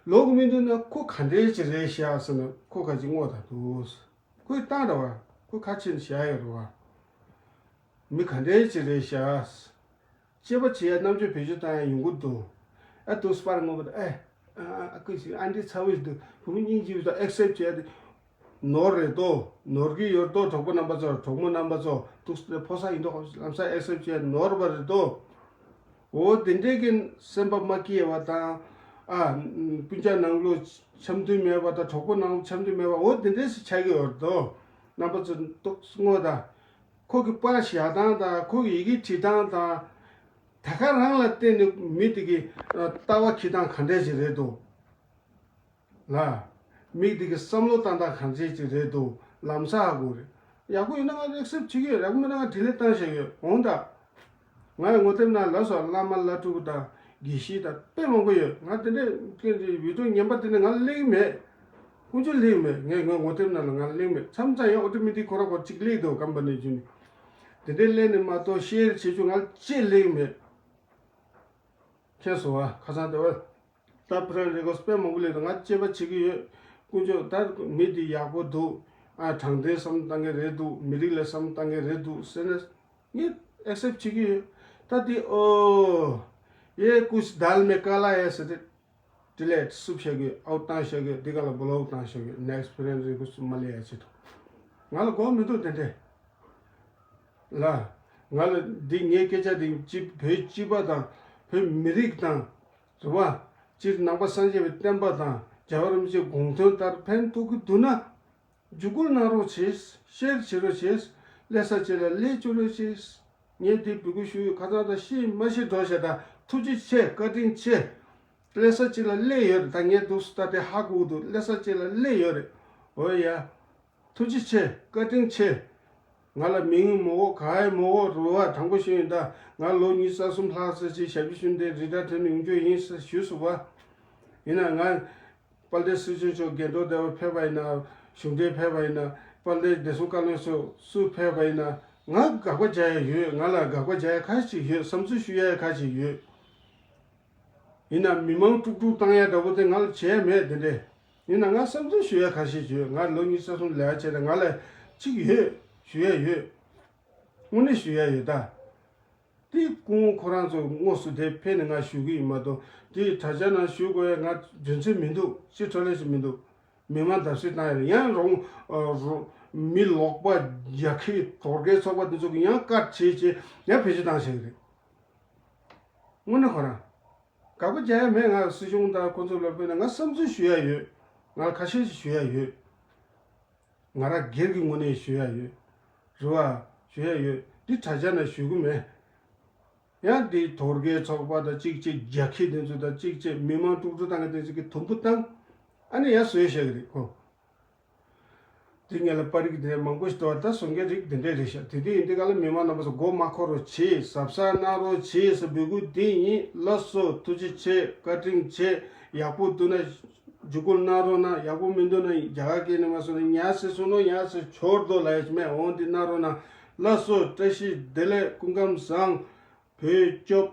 ལོག་མི་འདུག་ན་ཁོ་ག་འདྲས་ཅིག་རེད་ཤག་ཟེར་ན་ཁོ་ག་ཅིག་བསྔོག་དང་འདུག་ཁོས་བཏང་རེད་བ། ཁོས་ཁ་ཕྱེ་ནས་བཞག་ཡོད་རེད་བ། མི་ག་འདྲས་ཅིག་རེད་ཤག་དཔྱད་པ་བྱེད་ཡ་རྣམ་དཔྱོད་བེད་སྤྱོད་བཏང་ཡ་ཡོང་གི་འདུག་ཨ་དུ་སྤར་ངོ་བ་ཨེ། ཨ་ཨ་ཨ་ཀུ་ཞིག་ཨ་འདྲས་ཚ་བོ་ཞིག་འདུག་བུ་མོ་སྙིང་རྗེ་བོ་ཞིག་འདུག་ཨེག་སེབ་བྱེད་ཡ་དེ་ནོར་རེད་དོ། ནོར་གི་ཡོད་དོ། གྲོགས་པོ་རྣམ་པ་ཚོ། གྲོགས་མོ་རྣམ་པ་ཚོ། དུ་ཕོ་གསར་ཡིན་དོ། ལམ་སང་ཨེག་སེབ་བྱས་ནོར་བ་རེད་དོ། འོ་དེ་འདྲས་ཀྱི་སེམས་པ་མ་སྐྱིད་བ་དང་། ཨ་སྤུན་ཀྱག་ནང་ལོགས་འཆམ་མཐུན་མེད་པ་དང་། གྲོགས་པོ་ནང་འཆམ་མཐུན་མེད་པ། འོ་དེ་འདྲས་སེ་ཆགས་ཀྱི་ཡོད་རེད་དོ། རྣམ་པ་ཚོ་ཏོག་ཙམ་བསྔོག་དང་། ཁོ་གི་པར་བཞག་སྟངས་དང་། ཁོ་གི་ཡི་གེ་བྲིས་སྟངས་དང་། ད་ག་རང་ལ་བརྟེན་ནས་མི་དེ་གི་ལྟ་བ་འཁྱེར་སྟངས་ག་འདྲས་ཞིག་རེད་འདུག་ལ། མི་དེ་གི་བསམ་བློ་བཏང་སྟངས་གང་འདྲས་ཅིག་རེད་འདུག་ལམ་སང་ཧ་གོ་རེད། ཡག་པོ་ཡིན་ན་ང་ཨེག་སེབ་བྱེད་ཀྱི་ཡོད། ཡག་པོ་མེད་ན་ང་ཌི་ལིཊ་བཏང་བཞག་ཡོད། འོང་ད། ང་ཡི་ངོ་དེབ་ནང་ལ་སོགས་བླ་མ་བླ་སྤྲུལ་དང་དགེ་བཤེས་དང་དཔེ་མང་པོ་ཡོད། ང་དེ་འདྲས་སྐད་ཀྱི་བི་ཌིའོ་ངན་པ་དེ་འདྲས་ང་ལ་སླེབས་ཀྱི་མེད། དཀོན་མཆོག་སླེབས་ཀྱི་མེད། ངའི་ངོ་ངོ་དེབ་ནང་ལ་ང་ལ་སླེབས་ཀྱི་མེད། མཚམས་མཚམས་ཡང་ཨོ་ཏོ་མེ་ཊིག་ཁོ་རང་ཁོ་ཅིག་སླེབས་འདུག་ཀམ་པ་ནི་བརྒྱུད་ནས། དེ་འདྲས་སླེབས་ནས་མ་གཏོགས་ཤེར་བྱེད་རྒྱུ་ང་ལ་ཅིག་སླེབས་ཀྱི་མེད། མཁྱེན་སོང་བ། ཁ་སང་དེ་བ། ད་ཕི་རན་རི་ཀོ་སི་དཔེ་མང་པོ་སླེབས་འདུག་ང་དཔྱད་པ་བྱེད་ཀྱི་ཡོད། དཀོན་མཆོག་ད་མི་འདི་ཡག་པོ་འདུག་ཨ་དྲང་བདེན་བསམ་བློ་བཏང་མཁན་རེད་འདུག་མི་རིགས་ལ་བསམ་བློ་བཏང་མཁན་རེད་འདུག་ཟེར་ནས་ངས་ཨེག་སེབ་བྱེད་ཀྱི་ཡོད། ད་འདི་ཨོ་ཡེ་ཀུཤ་དཱལ་མེ་ཀཱ་ལ་ཡེ་ཟེར་ཏེ་ཌི་ལིཊ་བསུབ་བྱ་དགོས། ཨའུཊ་བཏང་བྱ་དགོས། འདི་ག་ལ་བོ་ལོག་བཏང་བྱ་དགོས། ནེག་སི་ཕི་རན་རི་ཀོ་སི་མ་སླེབས་ཡ་ཆེད་དུ། ང་ལ་དགོས་མི་འདུག་དེ་འདྲས། ལ། ང་ལ་འདི་ངའི་སྐད་ཆ་འདི་སྤྱི་བོད་སྤྱི་པ་དང་བོད་མི་རིགས་དང་། རེད་བ། སྤྱིར་ནང་པ་སངས་རྒྱས་པའི་བསྟན་པ་དང་རྒྱལ་བ་རིན་པོ་ཆེའི་དགོངས་དོན་ལྟར་ཕན་ཐོགས་ཀྱི་འདུག་ན། འཇུག་སྐུལ་གནང་རོགས་བྱེད། ཤེར་བྱེད་རོགས་བྱེད། སླེབས་ས་ཅིག་ལ་སླེབས་བཅུག་རོགས་བྱེད། ངས་འདི་འབོད་སྐུལ་ཞུ་ཡོད། ཁ་སང་ད་ཤི་མ་ཤི་འགྲོ་བྱས། ད་ཐུགས་རྗེ་ཆེ། བཀའ་དྲིན་ཆེ། སླེབས་ས་ཅིག་ལ་སླེབས་ཡོད་རེད། ད་ངས་འདུག་སེ་ད་དེ་ཧ་གོ་གི་འདུག་སླེབས་ས་ཅིག་ལ་སླེབས་ཡོད་རེད། འོ་ཡ། ཐུགས་རྗེ་ཆེ། བཀའ་དྲིན་ཆེ། ང་ལ་མིང་མི་དགོས། ག་ཡེ་མི་དགོས། རེད་བ། དྲང་པོ་ཞུ་ཡིན་ད། ང་ལོ་ཉི་ཤུ་རྩ་གསུམ་ལྷག་ཙམ་ཅིག་ཞབས་ཕྱི་ཞུས་ཏེ་རི་ཊ་ཡར་ཐོན་ནས་ཡོང་རྒྱུ་ཡིན་ཟེར་ཞུས་སོང་བ། ཡིན་ན་ང་ དཔལ་ལྡན་སྲིད་སྐྱོང་མཆོག་རྒྱལ་མདོ་སྡེ་བ་ཕེབས་པ་ཡིན་ན། གཞུང་འབྲེལ་ཕེབས་པ་ཡིན་ན། དཔལ་ལྡན་བདེ་སྲུང་བཀའ་བློན་སོགས་སུ་ཕེབས་པ་ཡིན་ན། ང་དགག་པ་རྒྱག་ཡ་ཡོད། ང་ལ་དགག་པ་རྒྱག་ཡ་ཁ་ཤས་ཅིག་ཡོད། བསམ་ཚུལ་ཞུ་ཡ་ཁ་ཅིག་ཡོད། ཡིན་ན་མི་མང་དཀྲུག་དཀྲུག་བཏང་ཡ་འདྲ་པོ་དེ་ང་ལ་བྱས་མེད་དེ་འདྲས། ཡིན་ན་ང་བསམ་ཚུལ་ཞུ་ཡ་ཁ་ཤས་ཅིག་ཡོད། ང་ལོ་ཉི་ཤུ་རྩ་གསུམ་ལས་ཀ་བྱས་ནས་ང་ལ་ཅིག་ཡོད། ཞུ་ཡ་ཡོད། དངོས་གནས་ཞུ་ཡ་ཡོད་ད། དེ་སྐུ་ངོ་ཁོ་རང་ཚོ་དངོས་སུ་དེ་ཕེབས་ནས་ང་ཞུ་གི་ཡིན་མ་གཏོགས། དེ་དྲ་རྒྱ་ནང་ཞུ་དགོས་ཡ་ང་རྒྱུ་མཚན་མི་འདུག་ཅི་འཕྲོ་ལས་ཤིག་མི་འདུག་མི་མང་བརྡབ་གསིག་བཏང་ཡ་རེད། ཡང་རོང་ཨ་རོ་མི་ལོག་པ་རྒྱ་ཁྱི་དོལ་རྒྱལ་ཚོགས་པ་དེ་ཚོ་གི་ཡང་བཀའ་བྱེད་བྱེད་ཡང་བེད་སྤྱོད་བཏང་བཞག་གི་རེད། དངོས་གནས་ཁོ་རང་དགག་པ་རྒྱག་ཡ་མེད། ང་སྲིད་གཞུང་དང་ཁོ་ཚོ་ལ་དཔེར་ན་ང་བསམ་ཚུལ་ཞུ་ཡ་ཡོད། ང་ལ་ཁ་ཤས་ཤིག་ཞུ་ཡ་ཡོད། ང་རང་སྒེར་གྱི་ངོས་ནས་ཞུ་ཡ་ཡོད། རེད་བ། ཞུ་ཡ་ཡོད། འདི་དྲ་རྒྱ་ནང་ཞུ་གི་མེད། ཡང་འདི་དོལ་རྒྱལ་ཚོགས་པ་དང་གཅིག་བྱས། རྒྱ་ཁྱི་དེ་ཚོ་དང་གཅིག་བྱས། མི་མང་དཀྲུག་དཀྲུག་བཏང་མཁན་དེ་ཚོ་གི་དུམ་བུ་བཏང་། ཨ་ནི་ཡང་བཟོས་བཞག་གི་རེད་ཁོ། དེ་ངས་ལ་པར་རིས་དེ་མང་པོ་ཞིག་འདུག་ད་བཟོ་མཁན་རིགས་དེ་འདྲས་རེད་ཤག་དེ་དུས་ཡིན་དུས་ག་ལ་མི་མང་རྣམ་པ་ཚོ་མགོ་མ་འཁོར་རོགས་བྱེད། གཟབ་གཟབ་གནང་རོགས་བྱེད་ཟེར་འབོད་སྐུལ་དེ་ཡིན། ལགས་སོ། ཐུགས་རྗེ་ཆེ། བཀའ་དྲིན་ཆེ། ཡག་པོ་འདུག་ན་འཇུག་སྐུལ་གནང་རོགས་གནང་། ཡག་པོ་མི་འདུག་ན་རྒྱ་གར་སྐད་ནས་མ་སོང་ན་ཉ་སེ་སོང་ནོ་ཉ་སེ་འཆོར་དོ་ལ་ཡ་མེད། འོང་འདི་གནང་རོགས་གནང་། ལགས་སོ། བཀྲ་ཤིས་བདེ་ལེགས། སྐུ་ཁམས་བཟང་། བོད་སྐྱོབ།